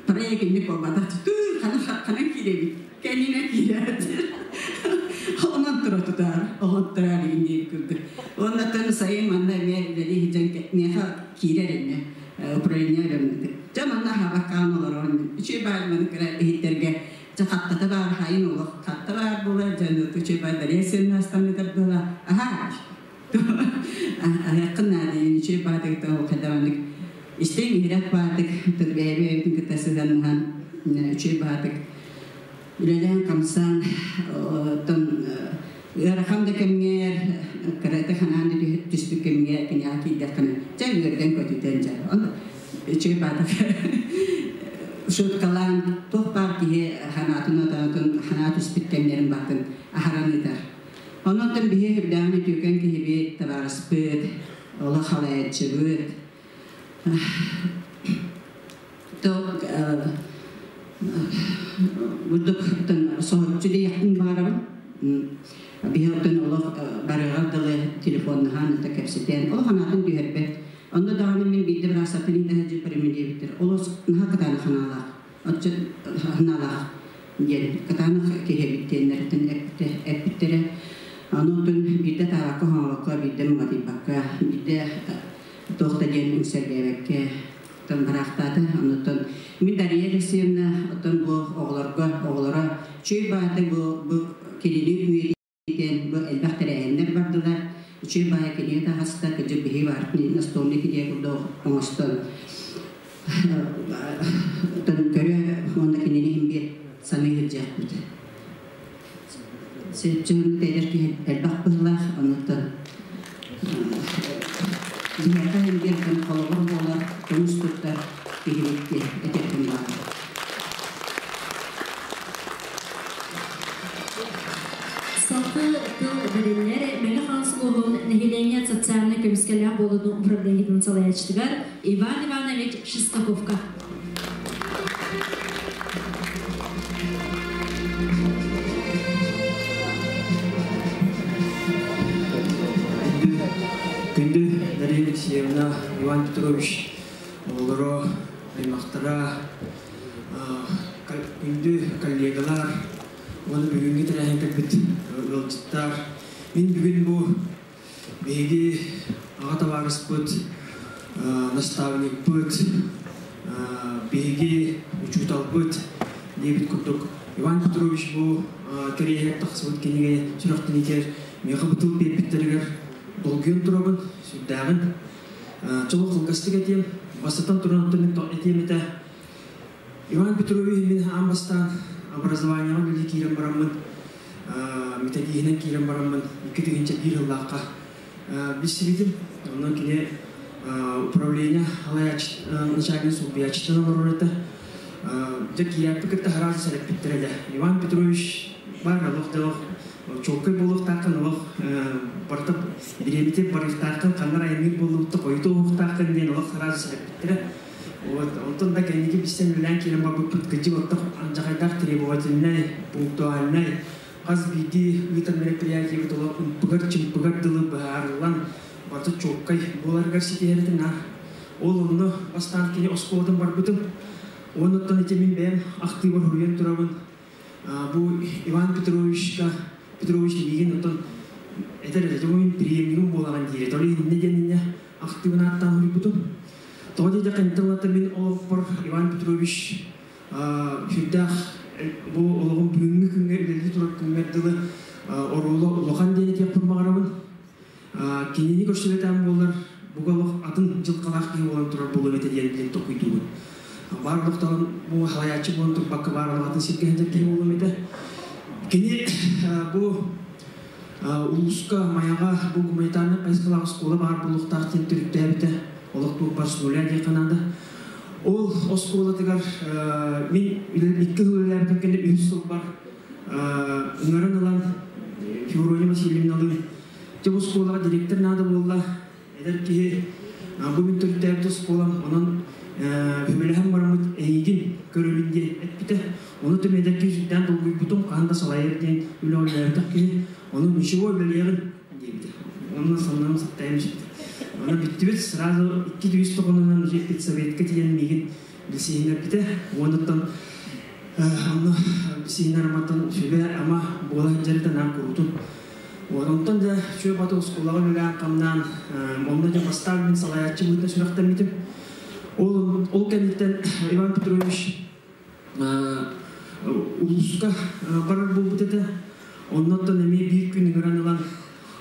проект инник болбата туу хана хана кииребит кэннинэ киирээт онон тротуар оҥоттороор иин курдук оннотон сайын манна эмиэ үлэлии сылдьан миэхэ киирэр инне управление өлөмнөтө дьэ манна хабаккаан олорон үчүгэй баар маны кыра иһиттерге дьэ хаттата баар хайын олох хатта баар буолар дьэ үчүгэй баар Дария Семеновна буола аха айаккын наадыйын үчүгэй баатыгыта хайдаваннык истең иһирэх баатык бэйэбэ бэйэбитин кытта сыһаннаһан үчүгэй баатык үлэлээн хамсаан оттон ыарахан да кэмҥэр кырата ханаан түспүт кэмҥэ киниэхэ киирдэххинэ дьэ үөрдэн көтүтэн дьэ үчүгэй баатык шуткалаан туох баар киһи ханаатын отонотун ханаа түспүт кэмнэрин баатын аһаран ыытар. Онон биһи үрдэҕин үтүөкэн киһибит табаарыспыт олох халаяччыбыт то бурдук соһуччу диэхпин баарабын биһи оттон олох барыгар дылы телефоннаһаан это кэпсэтэн олох ханаатын түһэрбэт. Онно даҕаны мин биирдэ быраасаттан итэһэдьи парамедиэбиттер олос наһаа кытаана ханаалаах отчу ханаалаах диэн кытаанах киһэбиттиэннэртэн эппиттере онон биирдэ таабакка хоҥолокко биирдэ муҥатыйбакка биирдэ туохта диэн үҥсэргээбэккэ тон бараахтаата. Оннуттан мин Дария Алексеевна оттон бу оҕолорго оҕолоро чүй бааты бу бу кинини үйэтитэн бу элбэх тэрээһиннэр бардылар. Чүй баай кинигэ таҕаста кыдьык биһи баартын настольный кинигэ курдук оҥостон тон көрө уонна кинини иһин биэр саныы сылдьыахпыт. Сөпчөһүн тэйэр киһи элбэх быһылаах оннуттан биһиэхэ иһин биэртэн холобур буолар көмүс туттар киһибит этиэхпин баҕарабын. Салгыы тыл бэриллэр Мэҥэ Хаҥалас улууһун нэһилиэнньэ социальнай көмүскэллээх буолуутун управлениетын салайааччытыгар Иван Иванович Шестаковка. Күндү Дария Алексеевна, Иван Петрович оҕолоро, аймахтара, күндү коллегалар, уонна бүгүҥҥү тэрээһин кэлбит ыалдьыттар. Мин бүгүн бу биһиги аҕа табаарыспыт, наставникпыт, биһиги учууталбыт диэбит курдук Иван Петрович бу кэриэһигэр тахсыбыт кинигэ сүрэхтэниитигэр миэхэ бу тыл биэрбиттэригэр долгуйан турабын, сүрдээҕин. Чолох кылгастык этиэм, бастатан туран оттон мин этиэм этэ. Иван Петрович мин аан бастаан образованиеҕа үлэлии киирэн бараммын, методиһинэн киирэн бараммын 2001 сыллаахха билсибитим. Онон кини управление начальник солбуйааччытынан олорор этэ. Дьэ киирээппит кытта сразу сэрэппиттэрэ дэ. Иван Петрович бар олох да чуолкай буолуохтааххын олох барыта бириэмити барыахтааххын ханна айанныыр буоллубутта хойуту уһуктааххын диэн олох сразу сэрэппиттэрэ. Вот, онтон да кэнники билсэн үлэлээн киирэн барбыппыт кыдьык оттох алдьархайдаах требовательнай, пунктуальнай, хас биирдии ыытар мероприятиебыт олох ымпыгар-чымпыгар дылы быһаарыллан барыта чуолкай буоларыгар ситиһэритин наар. Ол онно бастаан кини оскуолатын барбытым. Оннуттан ити мин бэйэм ахтыыбар суруйан турабын. Бу Иван Петровичка Петрович миигин оттон этэр этэ мин преемнигим буолаҕын диир этэ. Ол иһин диэн иннэ ахтыыбын ааттаан суруйбутум. Тоҕо диэтэххэ интеллата мин олохпор Иван Петрович сүрдээх бу олоҕум бүгүҥҥү күҥҥэ үлэлии турар күҥҥэр дылы оруола улахан диэн этиэхпин баҕарабын. Кинини көрсүбэтэҕим буоллар, буга олох атын дьылҕалаах киһи буолан турар буолуом этэ диэн билин толкуйдуубун. Баар олохтоон Бу халаяччы буон турбакка бар алатын сирге ханжар киһи болум ете. Кини бу улуска маяга бу гуманитарный хайысхалаах оскуола баар буолуохтаах диэн төрүттээбитэ. Олох туох бар с нуля диэххэ наада. Ол оскуолатыгар мин икки сыл үлэлээбитим кэннэ үһүс сылбар ыҥыран ылан Феврония Васильевналыын дьэ бу оскуолаҕа директор наада буолла. Эдэр киһи бу мин төрүттээбит оскуолам, онон көмөлөһөн бараммыт эйигин көрөбүн диэн эппитэ. Ону түм эдэр киһи сүрдээн долгуйбутум, хаһан да салайар диэн үлэ үлэлээбэтэх киһи. Ону ничего үлэлиэҕин диэбитэ. Онно санаам саттайан түспүтэ. Онно бүттүбүт, сразу икки-үс тоҕонунан уже педсоветка тиийэн миигин билсиһиннэрбитэ. Уонуттан онно билсиһиннэр аматтан сүбэ-ама буола сылдьар этэ наан куруутун. Онтон да үчүгэй баты оскуолаҕа үлэлээн-хамнаан, онно дьэ бастаан мин салайааччы быһыытынан сүрэхтэммитим. Ол, ол кэнниттэн Иван Петрович улууска барар буолбут этэ. Оннуттан эмиэ биир күн ыҥыран ылан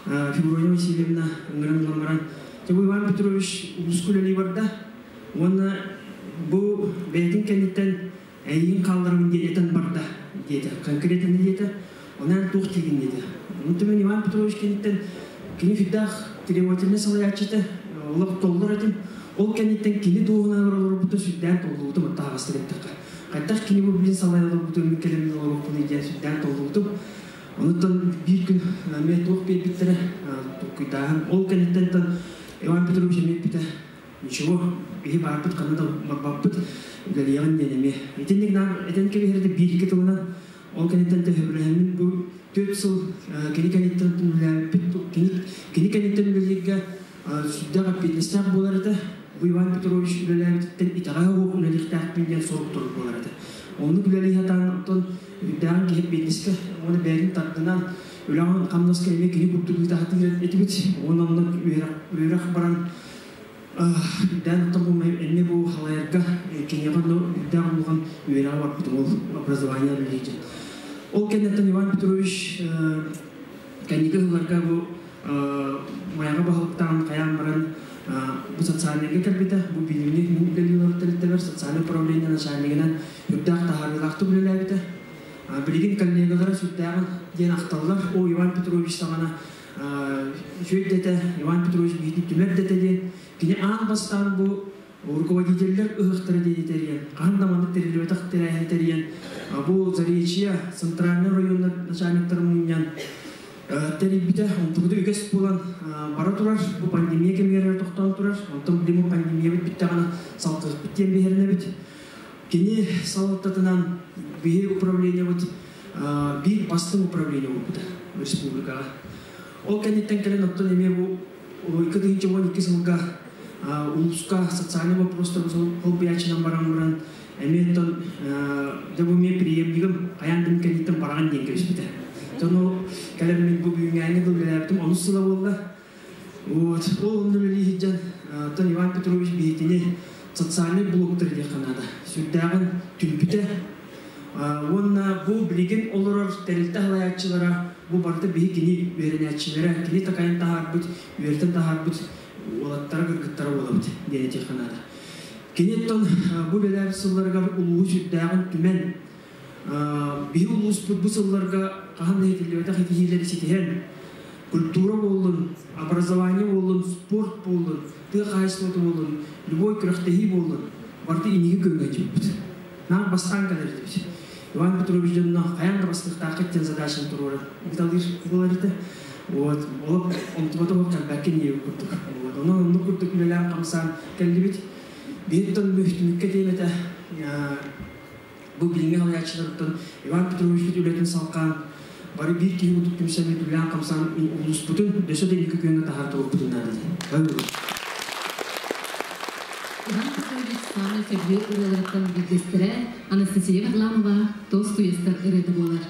Феврония Васильевна ыҥыран ылан баран, дьэ бу Иван Петрович улууска үлэлии барда уонна бу бэйэтин кэнниттэн эйигин хаалларабын диэн этэн барда диэтэ. Конкретно диэтэ. Онон туох диигин диэтэ. Онон түмэн Иван Петрович кэнниттэн кини сүрдээх требовательнай салайааччыта, олох толлор этим. Ол кэнниттэн кини дуоһунаһыгар олорбута сүрдээн толлубутум атта аҕастык эттэххэ. Хайдах кини бу билин салайа олорбутун мин кэлэн олоруохпунуй диэн сүрдээн толлубутум. Онуттан биир күн эмиэ туох биэрбиттэрэ толкуйдааһын. Ол кэнниттэн Иван Петрович эмиэ эппитэ ничего, биһи баарбыт ханна да барбаппыт, үлэлиэҕин диэн эмиэ. Итинник наар этэн кэбиһэрдэ биир-икки тылынан. Ол кэнниттэн төһөбүлэһэммин бу 4 сыл кини кэнниттэн үлэлээбиппит. Кини кэнниттэн үлэлииргэ сүрдээх эппиэтинэстээх буолар этэ. Бу Иван Петрович үлэлээбититтэн итэҕэһэ суох үлэлиэхтээхпин диэн сорук турар буолар этэ. Оннук үлэлии сатаан, оттон үрдээҕин киһи эппиэтинэскэ уонна бэйэтин тардынан үлэҕин хамнаска эмиэ кини курдук ыытаһатыыр этибит. Уонна онно үөрэх баран үрдээн оттон бу эмиэ бу халайарга киниэхэ онно үрдээх улахан үөрэҕи барбытым ол образование үлэлиир. Ол кэнниттэн Иван Петрович кэнники сылларга бу Майаҕа баһылыктаан хайаан баран бу социальнайга кэлбитэ. Бу билиҥҥи мин үлэлии тэрилтэбэр социальнай управление начальнигынан үрдээх таһаарыылаахтык үлэлээбитэ. Билигин коллегалара сүрдээҕин диэн ахталлар. О, Иван Петрович саҕана үчүгэй дэтэ, Иван Петрович биһиги түмэр дэтэ диэн. Кини аан бастаан бу руководителлэр ыһыахтара диэни тэрийэн, хаһан да маннык тэриллибэтэх тэрээһини тэрийэн, бу Заречье центральный районнар начальниктарын мунньан тэрийбитэ. Онтубута үгэс буолан бара турар. Бу пандемия кэмигэр тохтоон турар. Онтон билим пандемиябыт бүттэҕинэ салгыахпыт диэн биһирэнэбит. Кини салалтатынан биһи управлениебыт биир бастыҥ управление буолбута республикаҕа. Ол кэнниттэн кэлэн оттон эмиэ бу 2012 сылга улууска социальный вопростар холбуйааччынан баран баран эмиэ оттон дьэ бу эмиэ преемнигым хайаан да кэнниттэн бараҕын диэн кэбиспитэ. Дьон кэлэн мин бу бүгүҥҥээҥҥи дыл үлэлээбитим онус сыла буолла. Вот. Ол онно үлэлии сылдьан оттон Иван Петрович биһитини социальный блоктар диэххэ наада. Сүрдээҕин түмпүтэ. Уонна бу билигин олорор тэрилтэ салайааччылара бу барыта биһи кини үөрэнээччилэрэ, кини такайан таһаарбыт, үөрэтэн таһаарбыт уолаттара, кыргыттара буолабыт диэн этиэххэ наада. Кини оттон бу үлэлээбит сылларыгар улууһу сүрдээҕин түмэн, биһи улууспут бу сылларга хаһан да иһитиллибэтэх итиһиилэри ситиһэн, культура буоллун, образование буоллун, спорт буоллун, тыа хаһаайыстыбата буоллун, любой күрэхтэһии буоллун, барыта иниги көҥҥө дьиэбит. Наар бастаан кэлэр этибит. Иван Петрович дьонно хайаан да бастыахтааххыт диэн задачаны туруоран ыыталыыр буолар этэ. Вот, олох онтубата ол кэлбэккин диэбит курдук. Вот, онон оннук курдук үлэлээн хамсаан кэллибит. Биир тон түмүккэ диэм этэ. Бу билиҥҥи салайааччыларыттан Иван Петрович үлэтин салҕаан бары биир киһи курдук түмсэммит үлэлээн хамсаан улууспутун өссө да инники күөҥҥэ таһаартарыахпытын наада диэн. Иван Петрович саамай сөбүлүүр ырыаларыттан биирдэстэрэ Анастасия Варламова «Туос тууйастар» ырыата буолар.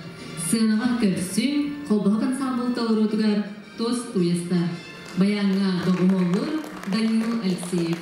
Сыанаҕа көрсүҥ, холбоһук ансаамбыл толоруутугар «Туос тууйастар». Баяҥҥа доҕуһуоллуур Данил Алексеев.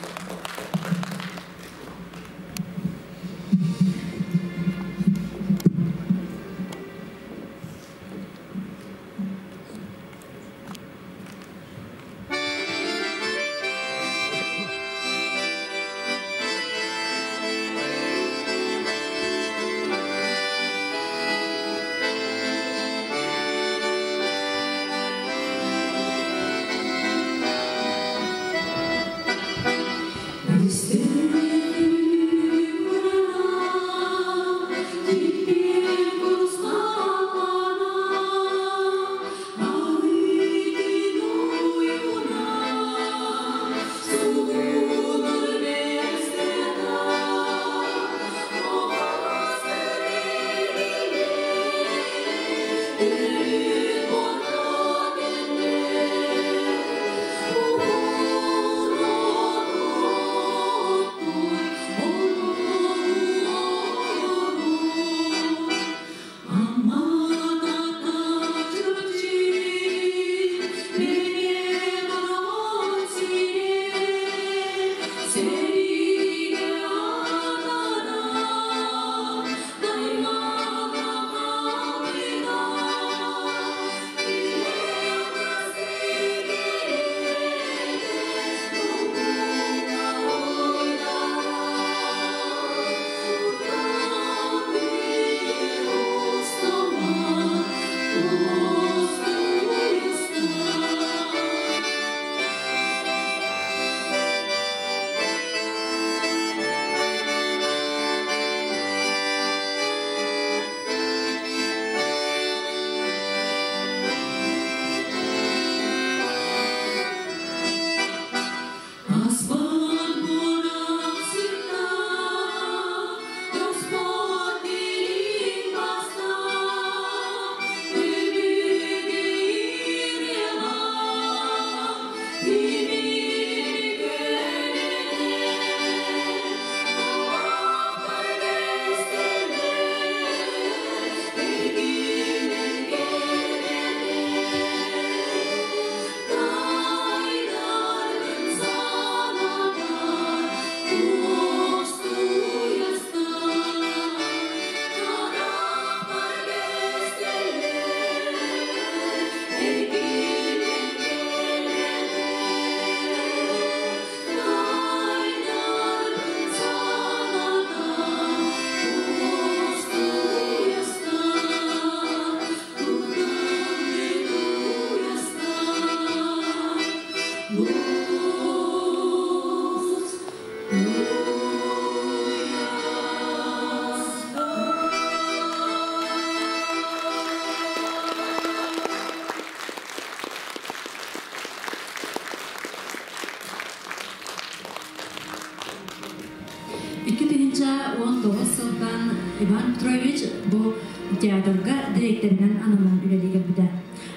2019 сылтан Иван Петрович бу театрга директорынан ананан үлэлии кэлбитэ.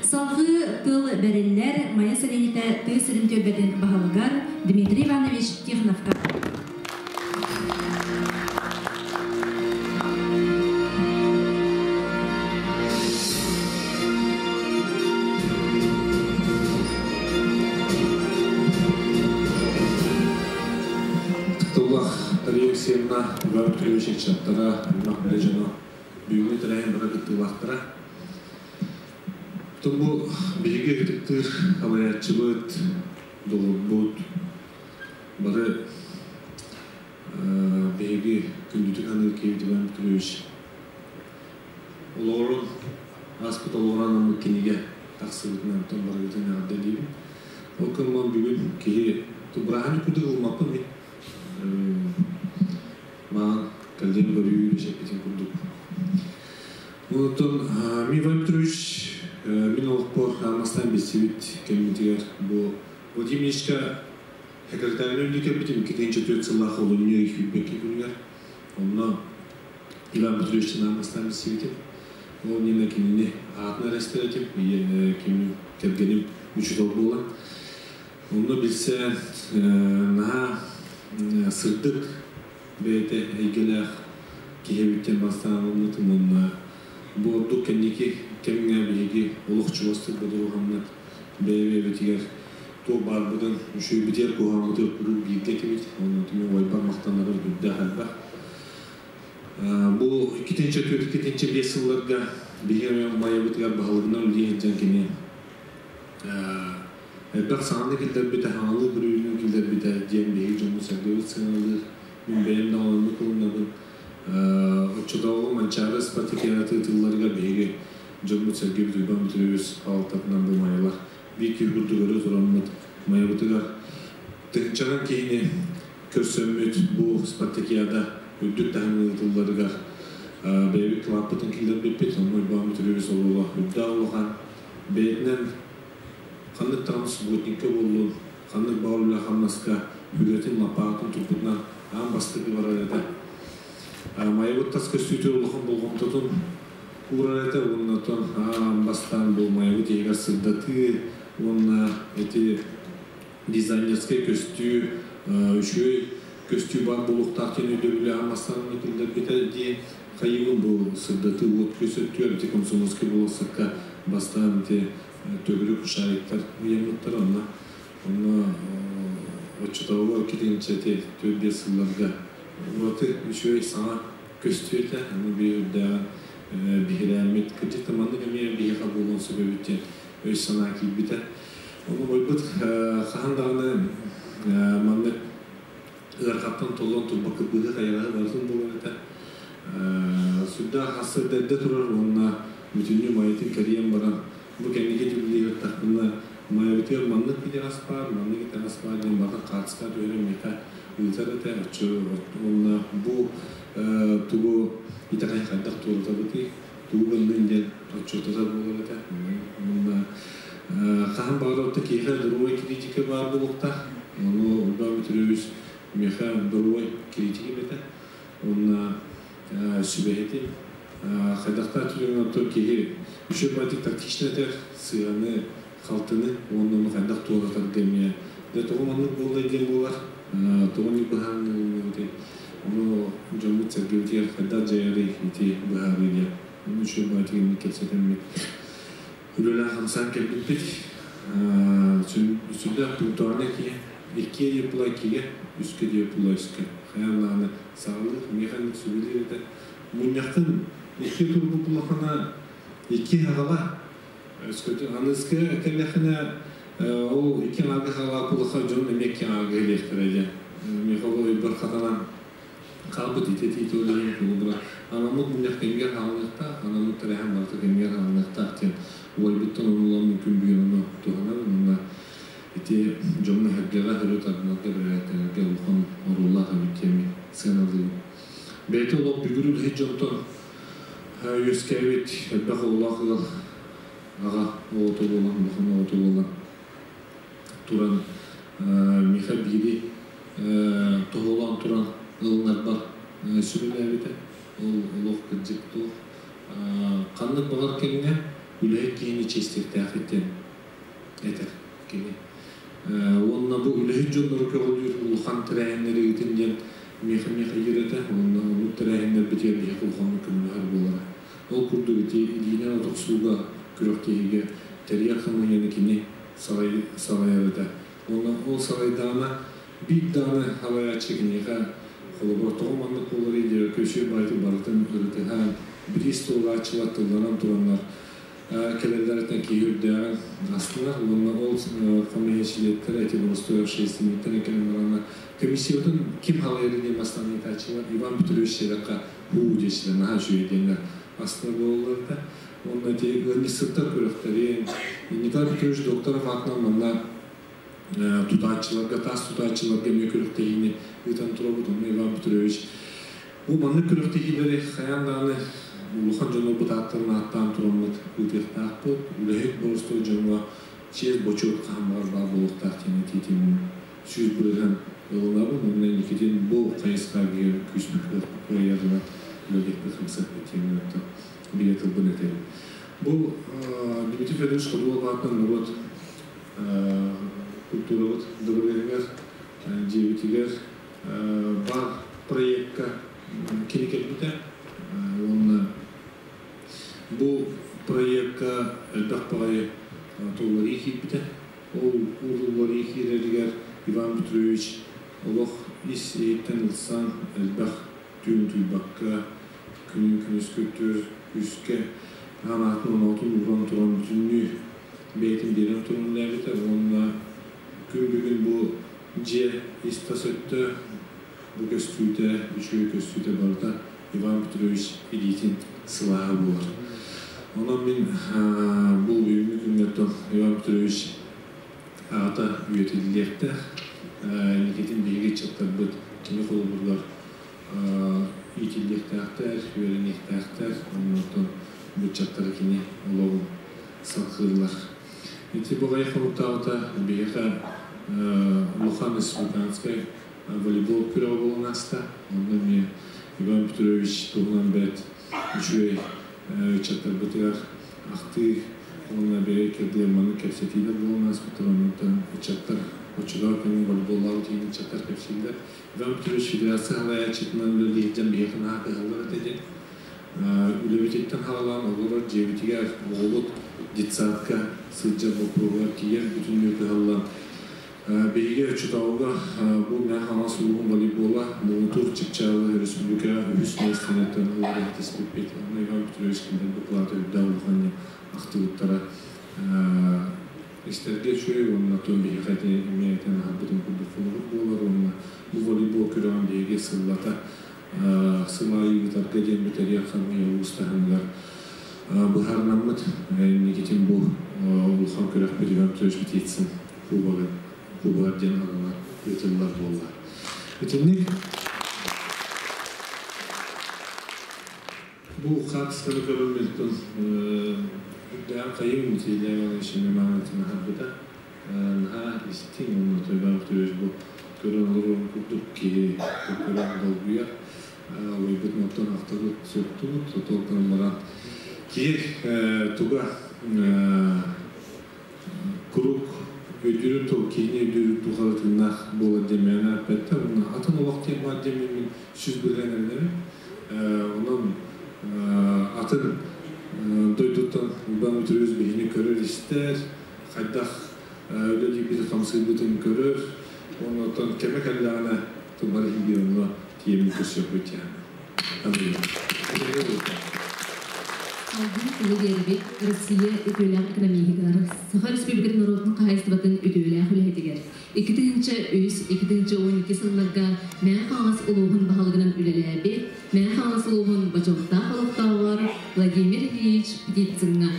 Салгыы тыл бэриллэр Майа сэлиэнньэтэ тыа сирин түөлбэтин баһылыгар Дмитрий Иванович Тихоновка. Тыллах Дария Алексеевна, Иван Петрович ыччаттара, аймах билэ дьоно бүгүҥҥү тэрээһин бары кыттыылаахтара. Бу биһиги ытыктыыр салайааччыбыт, доҕорбут, бары биһиги күндүтүк саныыр киһибит Иван Петрович олоҕорун ааспыт олоҕор анаммыт кинигэ тахсыбытынан оттон барыгытын эҕэрдэлиибин. Ол кэмҥэ бүгүн киһи бырааһынньык курдук ылыммаппын мин. Маан кэллиэм көрүү эппитин курдук. Онтон Иван Петрович мин олохпор аан билсибит кэммитигэр бу Владимир Ильичка секретарынан үлэлии кэлбитим 2004 сыллаах олунньу сүүрбэкки күнүгэр. Онно Иван Петрович аан бастаан билсибитим. Ол иннинэ кинини аатын эрэ истэр этим, ким кэргэним учуутал буолан. Онно билсэн наһаа сырдык бэйэтэ эйгэлээх киһи эбиттэн бастаан ылбытым уонна бу ордук кэнники кэмҥэ биһиги олох чугастык бодоруһаммыт бэйэ-бэйэбитигэр туох баарбытын үчүгэйбитигэр куһаҕаммытыгар куруук бииргэ этибит. Онон мин убайбар махтанарым үрдээх элбэх. Бу 2004-2005 сылларга биһиги Майабытыгар баһылыгынан үлэлии сылдьан кини элбэх саҥаны киллэрбитэ, саҥалыы көрүүнү киллэрбитэ диэн биһиги дьоммут-сэргэбит сыаналыыр. Мин бэйэм да оннук ылынабын. Оччотооҕу Манчаары спартакиада ыытылларыгар биһиги дьоммут-сэргэбит Уйбаан Петрович салалтатынан бу Майалар биир киһи курдук өрө тураммыт Майабытыгар тыһыынчанан киһини көрсөммүт бу спартакиада үрдүк таһымҥа ыытылларыгар бэйэбит кылааппытын киллэрбиппит. Онно Уйбаан Петрович оруола үрдээх улахан. Бэйэтинэн ханнык даҕаны субботникка буоллун, ханнык баҕар үлэ-хамнаска үлэтин лаппаатын туппутунан аан бастакы барар этэ. Майабыт тас көстүүтүгэр улахан болҕомтотун Урар этэ уонна аан бастаан бу Майабыт иһигэр сырдатыы уонна эти дизайнерскай көстүү, үчүгэй көстүү бар буолуохтаах диэн өйдөбүлү аан бастаан киллэрбитэ дии хайыыбын. Бу сырдатыы уот күөс өттүгэр ити Комсомольскай болуоссакка бастаан ити төгүрүк шариктар ыйаммыттар. Онно оччотооҕу китинчэ ити 4-5 сылларга ураты үчүгэй саҥа көстүү этэ. Аны биир үрдээҕин биһирээммит, кырдьык да маннык эмиэ биһиэхэ буолуон сөп эбит диэн өй санаа киирбитэ. Ону бойбут хаһан даҕаны маннык ыарахаттан толлон турбакка быһыы хайаҕаһы барытын буолар этэ. Сүрдээх хассырда эрдэ турар уонна бүтүннүү Майатын кэрийэн баран, бу кэнники түбүлүгэр таххына Майабытыгар маннык итэҕэс баар, маннык итэҕэс баар диэн барытын хаартыска түһэрэн миэхэ ыытар этэ. Оччо уонна бу тугу итэҕэһи хайдах туоратабытый, тугу гыннын диэн отчуоттатар буолар этэ. Уонна хаһан баҕарар отто киһиэхэ здоровай критика баар буолуохтаах. Ону Иван Петрович миэхэ здоровай критика этэ. Уонна сүбэһитин хайдахтаах түрүҥ оттон киһи үчүгэй баайдык тактичный этэр, сыаны, халтыны уонна ону хайдах туоратарга эмиэ дьэ тоҕо маннык буолла диэн буолар, тоҕо оннук быһаарыннарыый, ону дьоммут сэргэбитигэр хайдах дьайарый ити быһаарыы диэн. Ону үчүгэй баайдык инник кэпсэтэммит үлэлээн хамсаан кэлбиппит. Сүрдээх пунктуальнай киһи, иккиэ диэ була иккигэ, үскэ диэ була үскэ. Хайаан даҕаны саҕалыыр, миэхэ инник сүбэлиир этэ. Мунньахтан икки турбут улахана икки хаҕала. Аныскы кэллэххинэ ол икки аҥаарга хаҕала кулаха дьон эмиэ икки аҥаарга кэлиэхтэрэ диэн. Миэхэ ол өйбөр хатанан хаалбыт ити этии олорон холобура анаммыт мунньах кэмигэр хаалыныахтаах, анаммыт тэрээһин барыта кэмигэр хаалыныахтаах диэн уойбуттан онулан күн бүгүн ону туһанабын. Уонна ити дьоҥҥо сэргэҕэ өрө тардынарга, бэрээдэктэнэргэ улахан оруоллаах эбит диэн сыаналыыбын. Бэйэтэ олох бүгүрү үлэһит дьонтон үөскээбит элбэх оҕолоох ыал аҕа оҕото буолан, улахан оҕото буолан туран миэхэ биири тоһоҕолоон туран ылынарбар сүбэлээбитэ. Ол олох кырдьык туох ханнык баҕар кэмҥэ үлэһит киһини чиэстиэхтээхпит диэн этэр кини. Уонна бу үлэһит дьоннору көҕүлүүр улахан тэрээһиннэри ыытын диэн миэхэ үөрэтэ. Уонна оннук тэрээһиннэрбитигэр биһиэхэ улаханнык көмөлөһөр буолара. Ол курдук ити илиинэн отохсууга күрэхтэһиигэ тэрийэр хамыыһыйаны кини салайар этэ. Уонна ол салайдаҕына биир даҕаны салайааччы киниэхэ холобура тоҕо маннык буоларый диэбэккэ үчүгэй баҕайытык барытын ырытыһан, бириис туолааччылар тылланан тураннар кэлэллэриттэн киһи үрдээҕин астынар. Уонна ол хамыыһыйа чилиэттэрэ эти боростуой общественниктэр кэлэн бараннар комиссиябытын ким халайары диэн бастаан ыйытааччылар Иван Петрович Седокка һуу диэччилэр наһаа үчүгэй диэннэр астынар буолаллар этэ. Уонна ити ыанньыксыттар күрэхтэрин Николай Петрович Докторов аатынан манна тутааччыларга, таас тутааччыларга эмиэ күрэхтэһиини ыытан турабыт. Онно Иван Петрович бу маннык күрэхтэһиилэри хайаан даҕаны улахан дьоннорбут ааттарын ааттаан тураммыт ыытыахтаахпыт. Үлэһит боростуой дьоҥҥо чиэс бочуот хаһан баҕар баар буолуохтаах диэн этиитин 100% ылынабын. Онно инникитин бу хайысхаҕа күүспүт кыайарынан үлэлиэхпит, хамсыахпыт диэн бигэ тылбын этэбин. Бу Дмитрий Федорович Ходулов аатынан норуот культурабыт дыбарыаһыгар, дьиэбитигэр бар проекка кини кэлбитэ. Уонна бу проекка элбэх баҕайы тулларыы киирбитэ. Ол улларыы киирэригэр Иван Петрович олох ис иһиттэн ылсан элбэх түүн утуйбакка, күнүн күнүс көттөр күүскэ анаатын оноотун ууран туран бүтүннүү бэйэтин биэрэн туран үлэлээбитэ. Уонна күн бүгүн бу дьиэ ис-тас өттө, бу көстүүтэ, үчүгэй көстүүтэ барыта Иван Петрович илиитин сылааһа буолар. Онон мин бу бүгүҥҥү күҥҥэ Иван Петрович аата үйэтиллиэхтээх. Инникитин биһиги ыччаттарбыт кини холобуругар иитиллиэхтээхтэр, үөрэниэхтээхтэр, оннуттан бу ыччаттары кини олоҕун салҕыыллар. Ити баҕайы хонуктаабыта биһиэхэ улахан республиканскай волейбол күрэҕэ буолан ааста. Онно эмиэ Иван Петрович туһунан бэрт үчүгэй Ыччаттарбытыгар ахтыы уонна бэйэ кэрдиэр маннык кэпсэтиилэр буолан ааспыттар, оннуттан ыччаттар оччолоох кэмҥэ волейболлаабыт иһин ыччаттар кэпсииллэр. Иван Петрович федерация салайааччытынан үлэлиир дьон биһиэхэ наһаа кыһаллар этэ диэн. Үлэбититтэн хаалан олорор дьиэбитигэр оҕобут детсадка сылдьар боппуруоһугар тиийэн бүтүннүү кыһаллан Биһиги оччотооҕуга бу Мэҥэ Хаҥалас улууһун волейбола муҥутуур чыпчаалы республикаҕа үһүс миэстэнэттэн ылары ситиспиппит. Онно Иван Петрович кинилэр дакылаата үрдээх улаханнык ахтыбыттара. Истэргэ үчүгэй уонна оттон биһиэхэ ити эмиэ этэн аһарбытым курдук холобур буолар уонна бу волейбол күрэҕин биһиги сыллата сыл аайы ыытарга диэн бүтэриэх хамыйа улуус таһымыгар быһаарынаммыт инникитин бу улахан күрэхпит Иван Петрович Птицын кубогын кубогар диэн ананар ыытыллар буолла. Итинник бу хаартысканы көрөммүттэн үрдээн хайым Илья Иванович Мимановичтан аһарбыта. Наһаа истиҥ уонна тойбаах түбэс бу көрөн олорорун курдук киһи көрөн долгуйар. Олуйбут оттон ахтыбыт, сөптубут, тотуоктан баран киһи туга куруук өйдүүрүн тыл киһини өйдүүрүн тухары тыыннаах буолар диэн мээнэ эппэттэр. Уонна атын олох диэн баар диэн мин 100% эрэнэбин. Онон атын дойдуттан Иван Петрович биһини көрөр-истэр, хайдах үлэлиирбитин хамсыырбытын көрөр. Оннуттан кэмэ кэллэҕинэ тылбар иһиир онно тиийэммин көрсүөхпүт диэн. Салгыы тылы биэрбит Россия үтүөлээх экономиһыгар, Саха Республикатын норуотун хаһаайыстыбатын үтүөлээх үлэһитигэр, 2003-2012 сылларга Мэҥэ Хаҥалас улууһун баһылыгынан үлэлээбит Мэҥэ Хаҥалас улууһун бочуоттаах олохтооҕор Владимир Ильич Птицыҥҥа.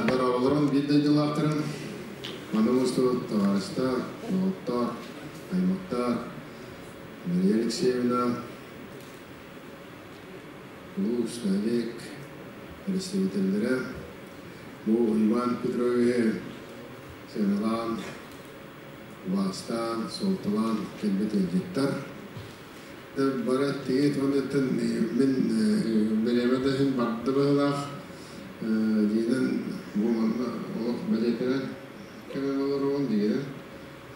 Дорооболорун биир дойдулаахтарым, маны мустубут табаарыстар, доҕоттор, аймактар, Мария Алексеевна, улуус, нэһилиэк представителлэрэ, бу Иван Петровиһы сыаналаан, убаастаан, суолталаан кэлбит ыалдьыттар. Бары тиги уоннаттан мин бириэмэ да иһин барда быһыылаах диинэн бу манна олох бэлиэтэнэн кэлэн олоробун диинэн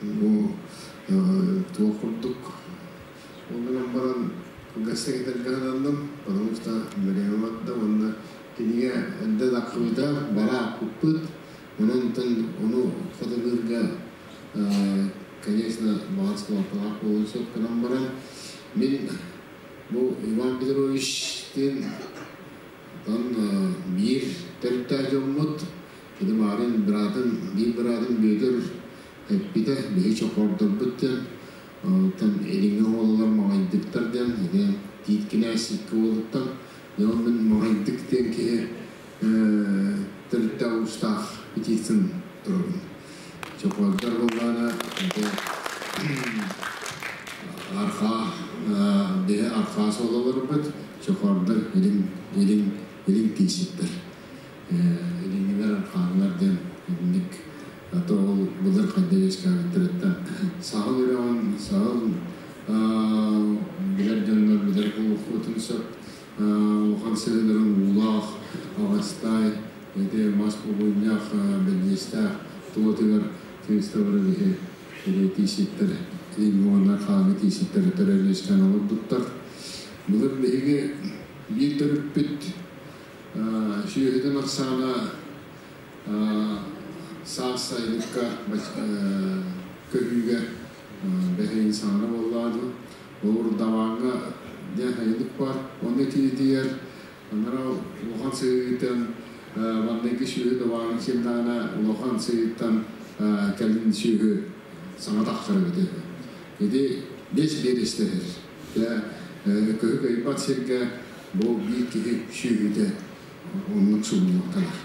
бу туох курдук Ол гынан баран кылгастык этэргэ сананным, потому что бириэмэ барда уонна кинигэ эрдэ тахсыбыта, бара аахпыппыт. Онон ону хатылыырга, конечно, баҕар суолталаах буолуон сөп гынан баран, мин бу Иван Петровичтыын оттон биир төрүттээх дьоммут, кини баарын быраатын, биир быраатын Бүөтүр эппитэ, биһи чохоордорбут диэн. Оттон илиҥҥи уолалар маҥайдыктар диэн, ити Тиит кинээс икки уолуттан, дьэ ол мин маҥайдык диэн киһи төрүттээх уустаах Птицын турабын. Чохоордор буоллаҕына ити арҕаа биһи арҕаа суолаларбыт, чохоордор илин илин илин тиийситтэр. Илиҥҥилэр арҕааҥҥылар диэн итинник ато ол былыр хайда үөскээбиттэриттэн саҕыл үрэҕин саҕыл билэр дьоннор билэр буолуохпутун сөп улахан сыһыыларын уулаах аҕастай ити мас бобунньах бэлиэстээх тулатыгар тыыстабары биһи или тииситтэр илиҥҥи уонна хааҥҥы тииситтэр төрөөн үөскээн олорбуттар былыр биһиги биир төрүппүт Сүөһүтүн ахсаана саас сайылыкка көһүүгэ бэһиин саҥара буоллаҕа дуу. Урдавааҥҥа диэн сайылык баар. Онно кииритигэр анараа улахан сыһыытын манныгы сүөһү дабааҥҥа киирдэҕинэ улахан сыһыыттан кэлин сүөһү саҥа тахсар эбит үһү. Ити биэс биэрэстэһэр. Дьэ, көһү кыайбат сиргэ бу биир киһи сүөһүтэ оннук субуллуктанар.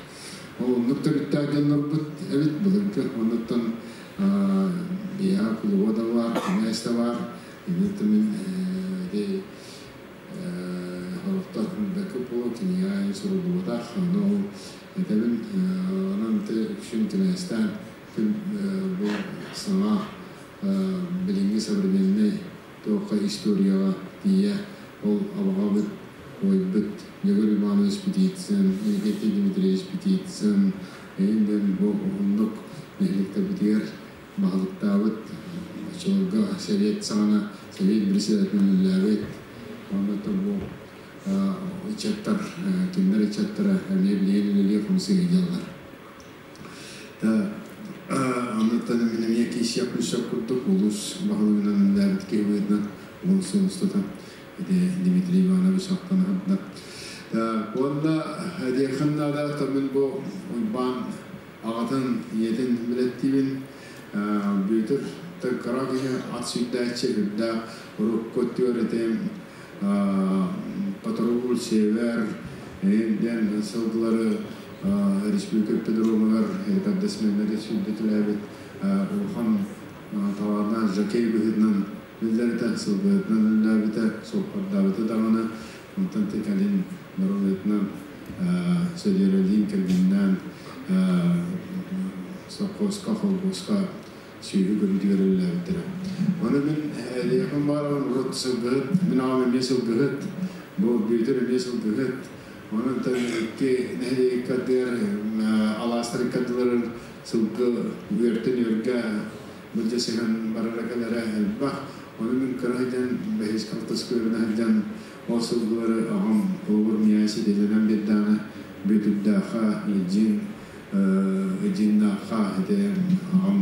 Ол оннук төрүттээх дьоннорбут эбит былыргы. Оннуттан биһиэхэ кулуба да баар, кинээс да баар. Иннинэ мин ити сорохтор бэкэ буолуо кинигэ суруллубатах, ону ол этэбин, онон ити үксүн кинээстээн күн бу саҥа билиҥҥи современнай туохха историяҕа тиийэ ол абаҕабыт убайбыт Егор Иванович Птицын, Никита Дмитриевич Птицын, эйин бу уһуннук нэһилиэктэрбитигэр баһылыктаабыт, оччолорго Совет саҕана Совет председателинэн үлэлээбит, онно бу ыччаттар, кинилэр ыччаттара эмиэ билигин үлэлии хамсыы сылдьаллар. Оннуттан мин эмиэ киисиэх күлсэх курдук улуус баһылыгынан үлэлээбит киһи быһыытынан уон сыл устата ити Дмитрий Иванович ахтан аһарда. Уонна диэххин наада, мин бу Уйбаан аҕатын, ийэтин билэттиибин. Бүөтүр кыра киһи ат сүүрдээччи үрдээх урукку өттүгэр ити патруль, север, диэн сылгылары республика ипподромугар рекордсменнэри сүүрдэтилээбит улахан талааннаах жокей быһыытынан биллэритэ, сылгыһытынан үлэлээбитэ, суоппардаабыта даҕаны, онтон кэлин норуотунан Сөдүөрэлиин кэргэнинээн совхозка, холхуоска сүөһү көрүүтүгэр үлэлээбиттэрэ. Ону мин эйиэхин баарабын урут сылгыһыт, мин аҕам эмиэ сылгыһыт, бу Бүөтүр эмиэ сылгыһыт. Онон икки нэһилиэк ардыгар, алаастар икки ардыларыгар сылгы үөртэн үөргэ былдьасыһан барара кэлэрэ элбэх. Ону мин кыра сылдьан, бэһис алтыс үөрэнэ сылдьан, ол сылгылары аҕам холобур миэхэ ситиилэнэн биэрдэҕинэ, Бүөтүрдээххэ, Дьин, Дьиннаахха, ити аҕам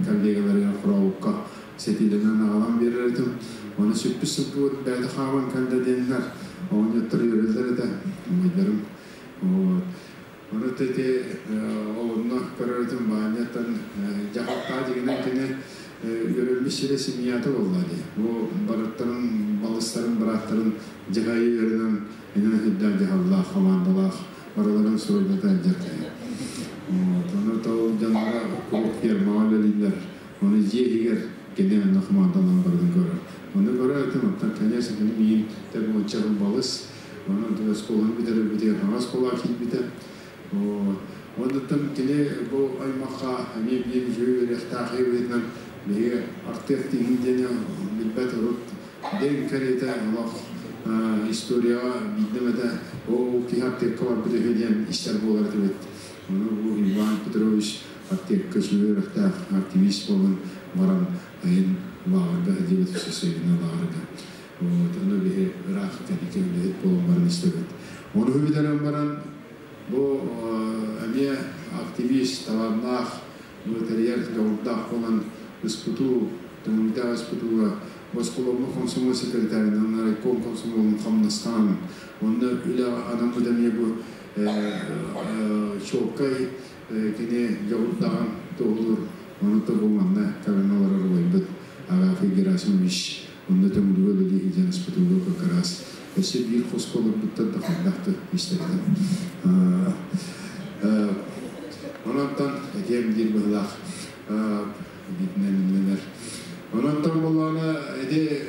коллегаларыгар Хорообукка сэтиилэнэн аҕалан биэрэр этим. Ону сүппүт сылгыбыт бэйэтэ хааман кэллэ диэннэр оҕонньоттор үөрэллэр этэ, убайдарым. Вот. Ону ити олунна көрөр этим Баанньаттан дьаһалтаа дьигинэн кини үөрэммит сирэ семьята буолла дии. Бу барыттарын, балыстарын, бырааттарын дьаһайы үөрэнэн инэн үрдээх дьаһаллаах, командалаах барыларын суруйдата илдьэр киһи. Вот. Ону тол дьонноро куруук фермаҕа үлэлииллэр. Ону дьиэ иһигэр кини онно командалаан барытын көрөр. Ону көрөр этим, оттон, конечно, кини миигин тэбуонча балыс. Онон оскуоланы бүтэрэрбитигэр хаҥас оскуолаҕа киирбитэ. Вот. Оннуттан кини бу аймахха эмиэ биир үчүгэй үөрэхтээх быһыытынан биһиги артыак тиһин диэни билбэт урут дэҥ кэриэтэ олох историяҕа биирдэ эмэтэ ол киһи артыакка барбыт үһү диэн истэр буолар этибит. Ону бу Иван Петрович артыакка үчүгэй үөрэхтээх активист буолан баран айын лааҕырга сылдьыбыт Сысоевна лааҕырга. Вот, ону биһи ыраах кэнники үлэһит буолан баран истэбит. Ону бүтэрэн баран бу эмиэ активист, талааннаах, бу тэрийэр дьоҕурдаах буолан СПТУ, Төҥүлдээх СПТУга Босхоломмут комсомол секретарынан, райком комсомолун хамнастаан, онно үлэ анаммыт эмиэ бу чуолкай кини дьоҕурдааҕын туоһулуур. Ону бу манна кэлэн олорор убайбыт Агафий Герасимович онно Төҥүлүгэ үлэлии сылдьан СПТУга как раз өссө биир хоско олорбуттар да хайдах да истэртэн. Ононтон этиэм диир быһылаах илиитинэн имнэнэр. Ононтон буоллаҕына ити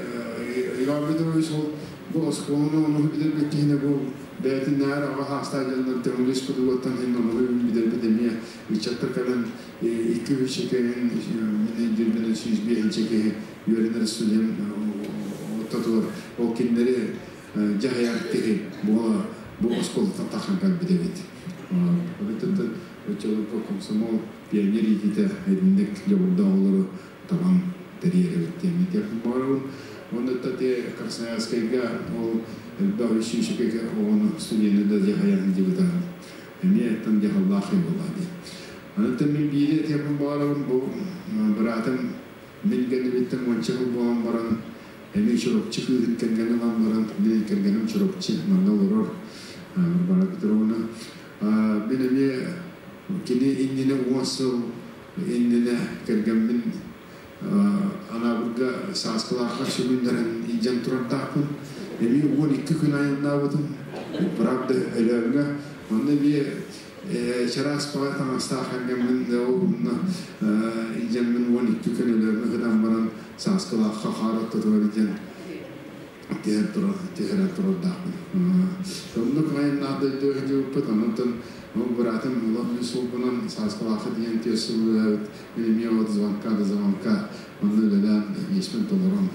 Иван Петрович ол бу оскуоланы ону бүтэрбит киһини бу бэйэтин нээр аҕа хаастаах дьоннор Төҥүлү СПТУ-ттан иһин ону бүтэрбит эмиэ ыччаттар кэлэн 2-3 чекэһин мин өйдүүрбүнэн 105 киһи үөрэнэр студент ортотугар ол кинилэри дьаһайар киһи буола бу оскуолаттан тахсан кэлбит эбит. Онтон оччолорго комсомол пионер иитиитэ итинник дьоҕурдаах оҕолору табан тэрийэр эбит диэн этиэхпин баҕарабын. Онно те Красноярскайга ол элбэх үс оҕону студены да дьаһайан дьыбыта эмиэ тан дьаһаллаах буолла дии. Онтон мин биири этиэхпин баҕарабын, бу быраатым мин кэннибиттэн уонча сыл буолан баран эмиэ Чурапчы кыыһын кэргэн ылан баран, мин кэргэним Чурапчы манна олорор Варвара Петровна. Мин эмиэ кини иннинэ 10 сыл иннинэ кэргэммин Анаабырга Сааскылаахха сүгүннэрэн илдьэн турардаахпын. Эмиэ 12 күн айаннаабытым. Правда, Өлөөҥҥө. Онно эмиэ чараас баҕа таҥастаах кэргэммин ол онно илдьэммин 12 күн Өлөөҥҥө кытан баран Сааскылаахха хаар ортотугар илдьэн. Тиһэр турар, тиһэрэ турардаахпын. Оннук айаннаах дойду сылдьыбыппыт, онтон ол быраатым улам мин суолбунан Сааскылаахха тиийэн түөрт сыл үлэлээбит, мин эмиэ от звонка до звонка онно үлэлээн иэспин толорон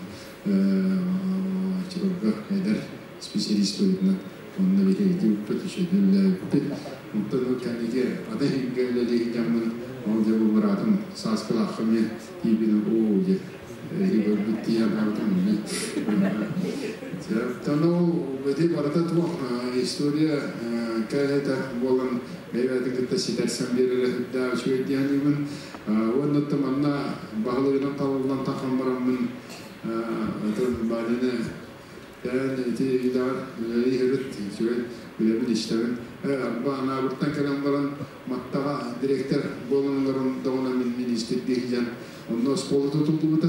оччолорго эдэр специалист быһыытынан онно биһиги үчүгэйдик үлэлээбиппит. Онтон ол кэнники ата иһингэ үлэлии сылдьаммын ол дьэ бу быраатым Сааскылаахха эмиэ тиийбитим оо дьэ көрбүт тиийэн хаалбытым эмиэ. Оттон ол ити барыта туох история кэһэтэ буолан бэйэ-бэйэтин кытта ситэрсэн биэрэрэ сүрдээх үчүгэй дии саныыбын. Уонна оттон манна баһылыгынан талыллан тахан бараммын атын Ваняны Эн ити идэҕэр үлэлии иһэбит, үчүгэй үлэбин истэбин. Арба Анаабыртан кэлэн баран Маттаҕа дириэктэр буолан олорон доҕуна мин миниистирдии сылдьан онно оскуола тутуллубута.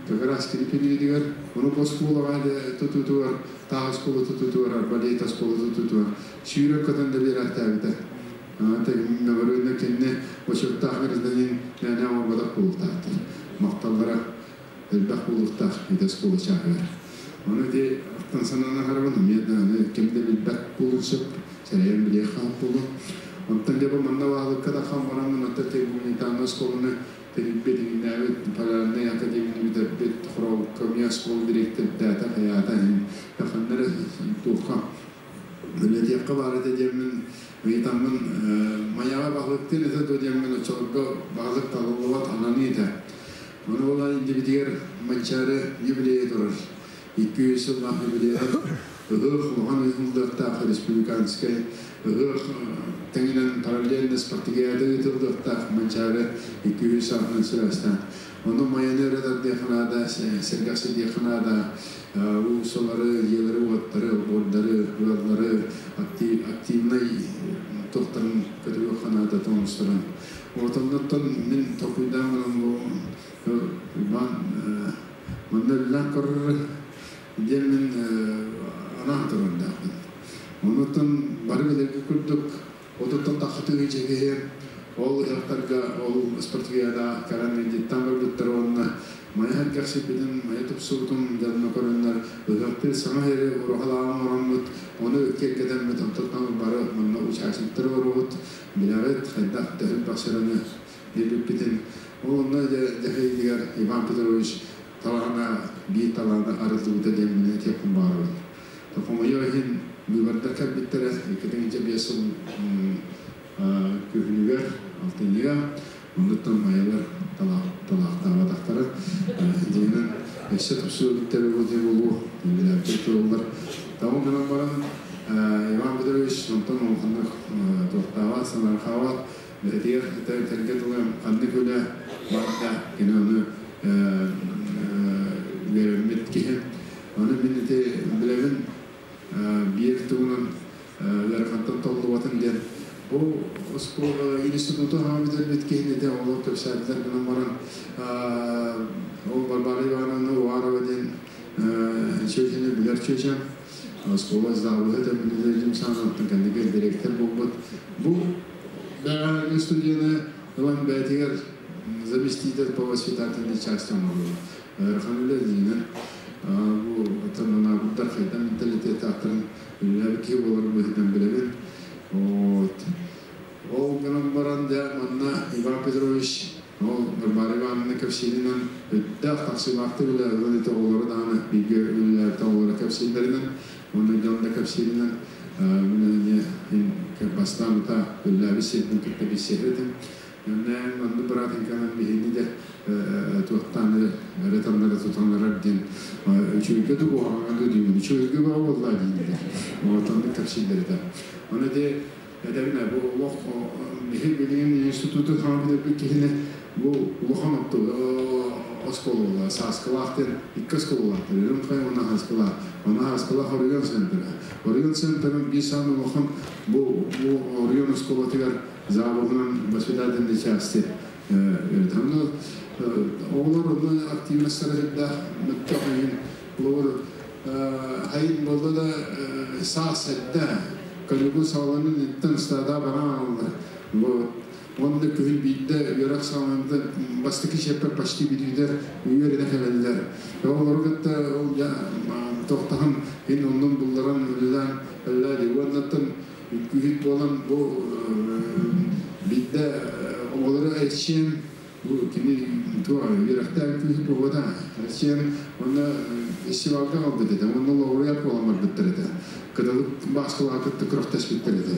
Как раз кини периодыгар, ону оскуолаҕа тутуутугар, таах оскуола тутуутугар, арбалет оскуола тутуутугар сүүрэн-көтөн да биэрээхтээбитэ. Мөҕөрүнэ кинини бочуоттаах гражданин мээнэ оҥорботох буолуохтаахтар. Махталлара элбэх буолуохтаах ити оскуола чааһыгар. Ону ити ахтан санаан аһарабын, эмиэ да аны ким да билбэт буолуон сөп, сэрэйэн билиэх хаалбыт буолуо. Онтон дьэ бу манна баһылыкка да хан бараммын, оттон ити гуманитарнай оскуоланы тэрийбит, иҥнээбит, полярнай академияны бүтэрбит, Хоровукка эмиэ оскуола дириэктэрдээтэ, хайаата иһин, ханна эрэ туохха үлэтиэххэ баар этэ диэммин ыйытаммын, Майаҕа баһылыктыыр этэ дуо диэммин оччолорго баһылык талыллыбат ананыы этэ. Ону буолан иннибитигэр Манчаары юбилейа турар. 200 сыллаах юбилейа ыһыах улахан ыытыллыахтаах республиканскай ыһыах тэҥинэн параллельно спартакиада ыытыллыахтаах Манчаары 200 саатынан сибээстээн. Ону Майаны өрө тардыахха наада, сэргэхситиэххэ наада. Уулуссалары, дьиэлэри-уоттары, олбуордары, ыаллары активнай туохтарын көтүрүөххэ наада тоҥустарын. Отоннортон мин толкуйдаан баран бу Иван манна үлэлээн көрөр диэн мин анаан турардаахпын. Онуттан бары билэргэ курдук отуттан тахса тыһыынча киһи ол ыһыахтарга ол спартакиадаҕа кэлэн ыалдьыттаан барбыттар уонна мае сэргэхсийбитин, мае тупсубутун дьонно көрөннөр ыһыахтыыр саҥа сири ураһалааҕын оҥороммут, ону киэргэтэммит, онтон бары манна участниктар олоробут, билэҕит, хайдах төһө элбэх сыраны биэрбиппитин. Ол онно дьэ дьэһиэйигэр Иван Петрович талаана биир талаана арыллыбыта диэн мин этиэхпин баҕарабын. Хомойуох иһин быыбардар кэлбиттэрэ 2005 сыл күһүнүгэр, алтынньыга, оннуттан майалар талаахтаабатахтара. Дьиҥинэн, өссө тупсуо эбиттэрэ буолуо, билээбитэ туоллар. Таҕын гынан баран, Иван Петрович онтон улаханнык туохтаабат, санаарҕаабат, бэйэтигэр этэргэ дылы ханнык үлэ бар да, кини ону үөрэммит киһи. Ону мин ити билэбин, биир тугунан ыарахантан толлубатын диэн. Бу оскуола институту хаҥа бүтэрбит киһини олор кэпсээтилэр гынан баран, ол Варвара Ивановна Уварова диэн чүөчэни билэр чүөчэм. Оскуола завуһа Тэмминилэрдим саанаттан кэнники директор буолбут. Бу бэҕэһээҥҥи студияны ылан бэйэтигэр заместитель по воспитательной части оҥордулар. Ыарахан үлэ диинэн бу оттон анаабыттар хайдах менталитеттаахтарын үлэлээбит киһи буоларын быһыытынан билэбин. Вот. Ол гынан баран дьэ манна Иван Петрович ол Варвара Ивановна кэпсииринэн өйдөөх тахсыылаахтык үлэлээн ити оҕолору даҕаны бииргэ үлэлээбит оҕолоро кэпсииллэринэн уонна дьон да кэпсииринэн мин эмиэ бастаан утаа үлэлээбит сирбин кытта билсиһэр этим. Нэ манны быраатыҥканан биһини де туохтаан эрэ өрө таннары тутан эрэр диэн үчүгэйгэ да куһаҕаҥҥа да диибин үчүгэйгэ бөҕө буоллаа дииллэр. Отоннук кэпсииллэр этэ. Ону ити этэбин бу олох биһи билигин институту хаҥа бүтэрбит киһини бу улахан оскуола Сааскылаах диэн икки оскуолалаахтар Үрүҥ Хайа уонна Сааскылаах. Онно Сааскылаах оройуон центра. Оройуон центрын биир саамай улахан бу оройуон оскуолатыгар заводынан воспитательной части Онно оҕолор онно активностара сүрдээх мөттөх иһин олор хайын буолла да саас эрдэ каникул саҕаланан иттэн стада баран ааллар. Вот. Уонна күһүн биирдэ үөрэх саҕаланды бастакы чиэппэр почти бүтүүтэ үөрэнэ кэлэллэр. Оҕолору кытта ол тохтоһон ин оннун булларан үлэлээн үлэлээди. Уоннаттан үҥкүүһүт буолан бу биирдэ оҕолору эрчийэн бу кини туох үөрэхтээх үҥкүүһүт буолбата эрчийэн уонна фестивалга аҕалбыт этэ. Уонна лауреат буолан барбыттар этэ. Кыталык Бааскалаҕа кытта күрэхтэспиттэр этэ.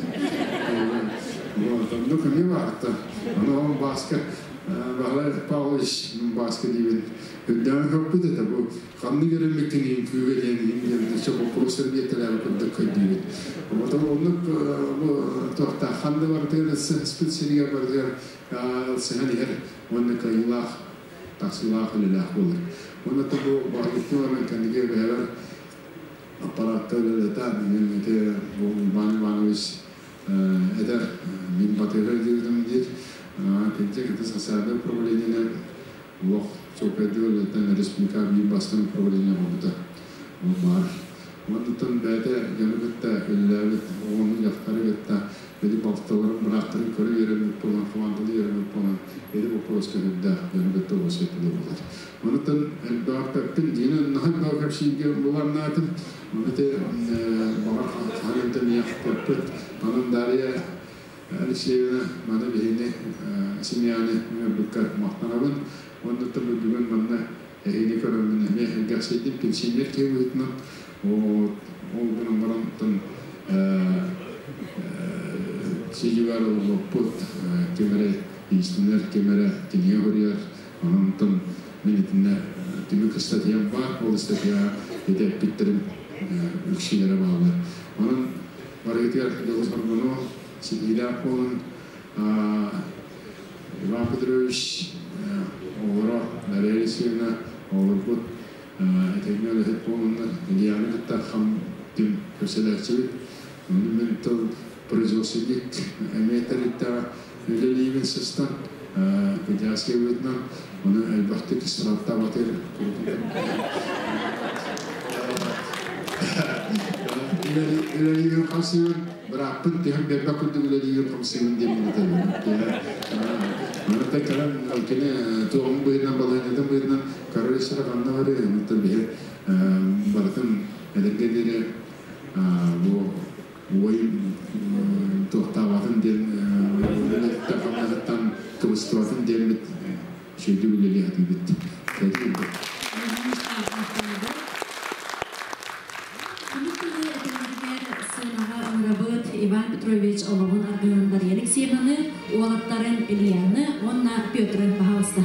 Вот, оннук эмиэ баарта. Ону ол Бааска Баһылай Павлович Бааска диибин үрдээн көппүт этэ. Бу ханнык эрэммиккин үҥкүүгэ диэн иһин диэн боппуруостар биэртэлээбит курдук көрдүүбүт. Потом оннук бу туохтаах ханна барытыгар ылсыспыт сиригэр барытыгар ылсыһан иһэр уонна кыайыылаах тахсыылаах үлэлээх буолар. Уонна бу баһылыктыы баран кэнники бэйэбэр аппараатта үлэлэтэн мин ити бу Иван Иванович этэр мин батыһар диэбитим диир кэнчэ кыты социальнай управлениены олох чуолкайдык үлэлэтэн республика биир бастыҥ управление буолбута ол баар. Оннуттан бэйэтэ дьону кытта үлэлээбит оҕону дьахтары кытта били балтыларын бырааттарын көрө үөрэммит буолан командалыы үөрэммит буолан ити боппуруоска үрдээх дьону кытта уопсай тылы булар. Онуттан элбэҕиппэппин диэн наһаа элбэҕи кэпсииргэ буланнаатым. Ону ити баҕар хаһан миэхпэппит. Онон Дарья Алексеевна маны биһини семьяны ыҥырбыккар махтанабын. Оннуттан бүгүн манна эһигини көрөммүн эмиэ элгэхсийдим пенсионер киһи быһыытынан. Ол гынан баран сидьигар олорбоппут ким эрэ иистэнэр, ким эрэ кинигэ суруйар. Онон мин итиннэ түмүк ыстатыйам баар, ол ыстатыйаҕа ити эппиттэрим үксүлэрэ бааллар. Онон барыгытыгар дьолу-соргуну ситиилээх буолун. Иван Петрович оҕолоро Дарья Алексеевна оҕолорбут этэҥҥэ үлэһит буолуннар. Ильяны кытта хам түм көрсөлөөччүбүт. Ону мин тыл производственник эмиэ тэрилтэҕэ үлэлиибин сыстан Кудявский быһыытынан ону элбэхтик ыстараптаабатыр үлэлиибин хамсыыбын бырааппын түһэн биэрбэт курдук үлэлиибин хамсыыбын диэн этэбин. Ону кэлэн кини туоҕун быһыытынан балаһыанньатын быһыытынан көрөр ханна барыа онтон биһи барытын эдэргэ диэри бу уой туохтаабатын диэн хамнаһыттан кыбыстыбатын диэммит үчүгэйдик үлэлии сатыыбыт. Сыанаҕа Иван Петрович олоҕун аргыһын Дарья Алексеевнаны, уолаттарын Ильяны уонна Петры пожалуйста.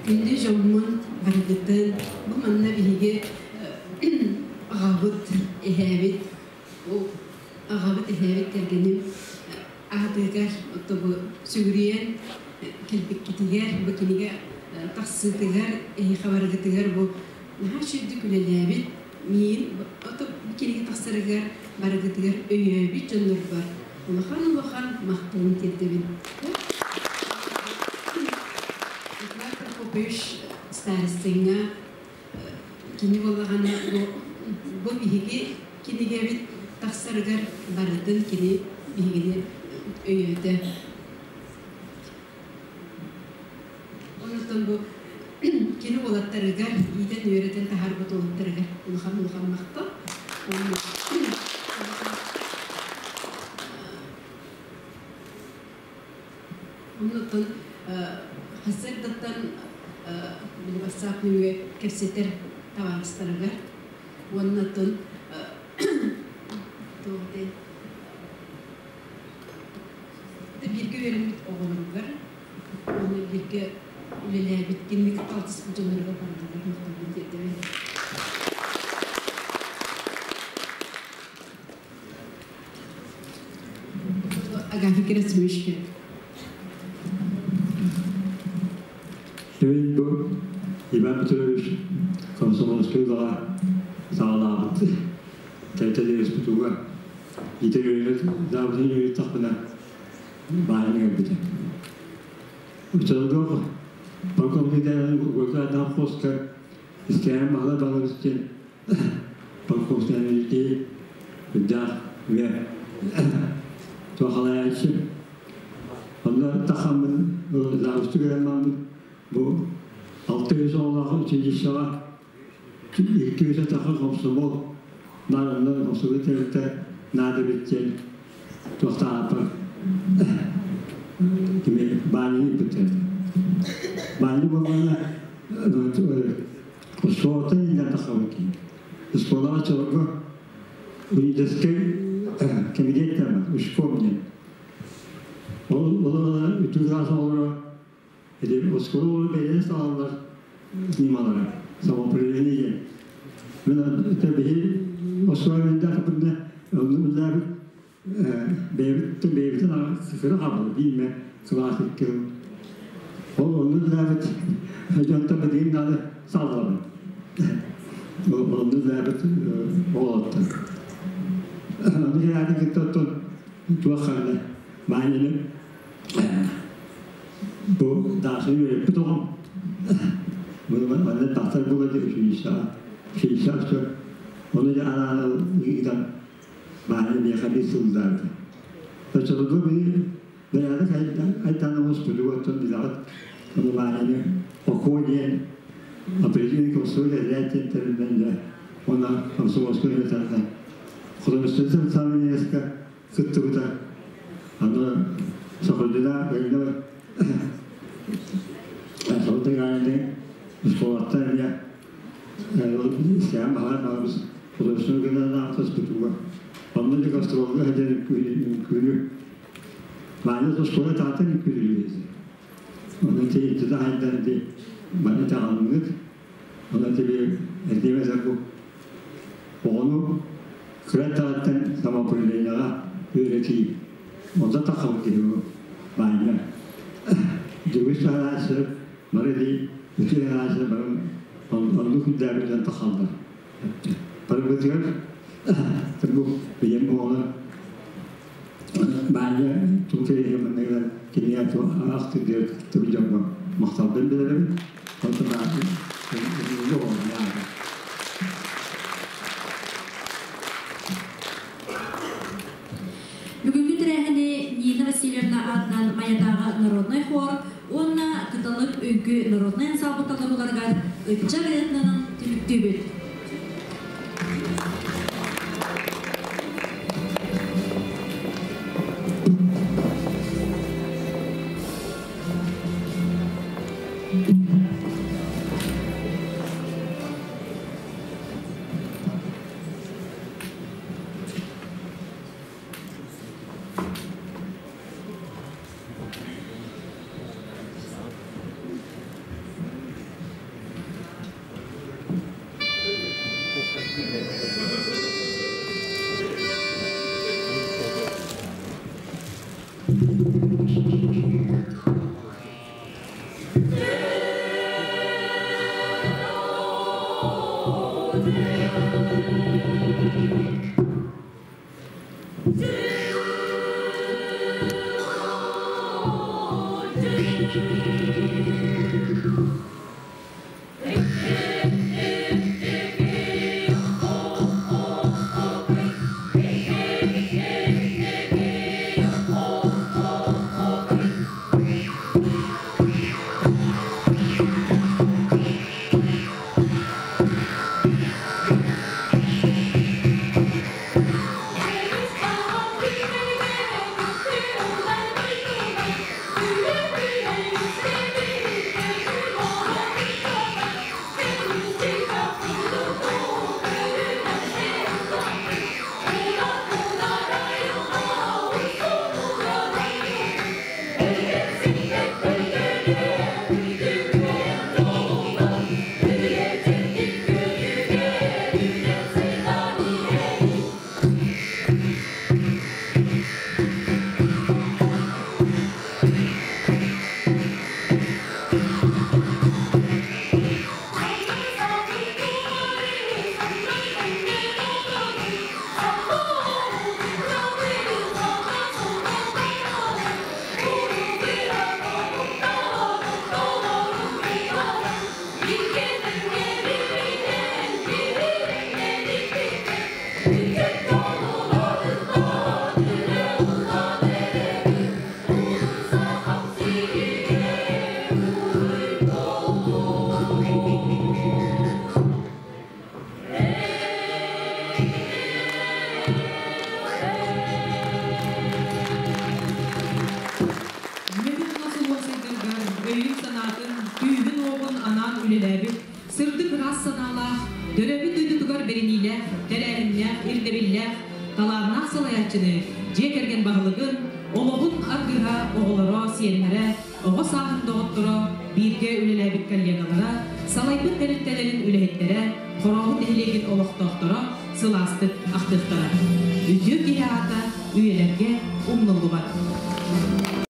Күндү дьоммун барыгытын бу манна биһиги аҕабыт эһээбит аҕабыт эһээбит кэргэним аатыгар бу сүгүрүйэн кэлбиккитигэр бу кинигэ тахсыытыгар эһиэхэ барыгытыгар бу наһаа үчүгэйдик үлэлээбит миин ото бу кинигэ тахсарыгар барыгытыгар өйөөбүт дьоннорбор улахан-улахан махталын тиэрдэбин. Николай Прокопьевич старостыҥҥа кини буоллаҕына бу биһиги кинигэбит тахсарыгар барытын кини биһигини өйөөтө. Онтон бу кини уолаттарыгар иитэн үөрэтэн таһаарбыт уолаттарыгар улахан-улахан махтал. Оннуттан хасырдаттан били WhatsApp нөҥүө кэпсэтэр табаарыстарыгар уоннаттан бииргэ үөрэммит оҕолоругар уонна бииргэ үлэлээбит кинини кытта алтыспыт дьонноругар барытыгар махталбын тиэрдэбин. Агафья Герасимовичка. Мен бу Иван Петрович комсомольскай үлэҕэ саҕалаабыт тэлэспитуга итер заабытын үөрэттахпына баайан кэлбитэ. Учолго полковник Голька хоска истээн баһыла балабыс диэн полковник үрдээх үө туохалаячы. Онно тахаммын заабысты көрөн бу 600 оҕолоох училищеҕа 200 таха комсомол наарыннар комсомол тэрилтэ наада бит диэн туохтааппар кими баанньы ыыппыттар. Баанньы буоллаҕына оскуолаттан иилэн тахсабыт киһи. Оскуолаҕа чолорго университетскай кэмитиэт диэн бар, учком диэн. Ол ол үтүө кылаас оҕолоро Ити оскуола оҕолоро бэйэлэрэ салаллар ньымалара, самоуправление диэн. Мин это биһи оскуола мэндээх онну үллээбит бэйэбит бэйэбитин кыра хаалбыт биирмэ кылаас икки Ол онну үллээбит дьонтон билигин даҕаны саллабын. Онну үллээбит оҕолоттон. Ону кэлээти кытта оттон туох ханна маанньаны бу Даша үөрэппит оҕом. Манна тахсар буола диэн училищеҕа. Училищеҕа все. Ону дьэ анаан ыытан баанньа миэхэ биир сыллаабыта. Оччолорго биир бэрээдэк айтаан оҥостубут оттон билэҕит. Ону баанньаны Окуо диэн определенный комсомол этэрээт диэн тэриллэн дьэ уонна комсомольскай үөрэтэргэ художественный самый кыттыбыта. Аны Сахалина Галина Сахалина оскуолаттан эмиэ Сээн баһаар баҕабыз художественный гынан аахтаспытыгар. Онно дьэ гастролга сылдьан үҥкүүнү Ваня оскуола таатан үҥкүүлүүр. Онно тиийдэ хайдан ди баны таҕалмыт. Онно тиби эрдиэмэ бу оҕону кыра таҕыттан самоуправлениеҕа үөрэтии. Онто таххабыт киһи бу Ваня. Дьөгүс таһарааччы бары ди үтүө таһарааччы бары оннук үрдээбитинэн тахаллар. Барыбытыгар бу билим оҕолор Ваня тугу кэриэһэ манныгар кинигэ ахтыгар кыттыбыт дьоҥҥо махталбын билэбин. Онтон Бүгүҥҥү тэрээһини Нина Васильевна аатынан Майатааҕы народнай хор уонна Кыталык үҥкүү народнай ансаамбыл толорууларыгар ыччат ырыатынан түмүктүүбүт. үлэлээбит, сырдык ыраас санаалаах, төрөөбүт дойдутугар бэриниилээх, тэрээһиннээх, ирдэбиллээх, талааннаах салайааччыны, дьиэ кэргэн баһылыгын, олоҕун аргыһа, оҕолоро, сиэннэрэ, оҕо сааһын доҕотторо, бииргэ үлэлээбит коллегалара, салайбыт тэрилтэлэрин үлэһиттэрэ, Хорообут нэһилиэгин олохтоохторо сылаастык ахтыахтара. Үтүө киһи аата үйэлэргэ умнуллубат.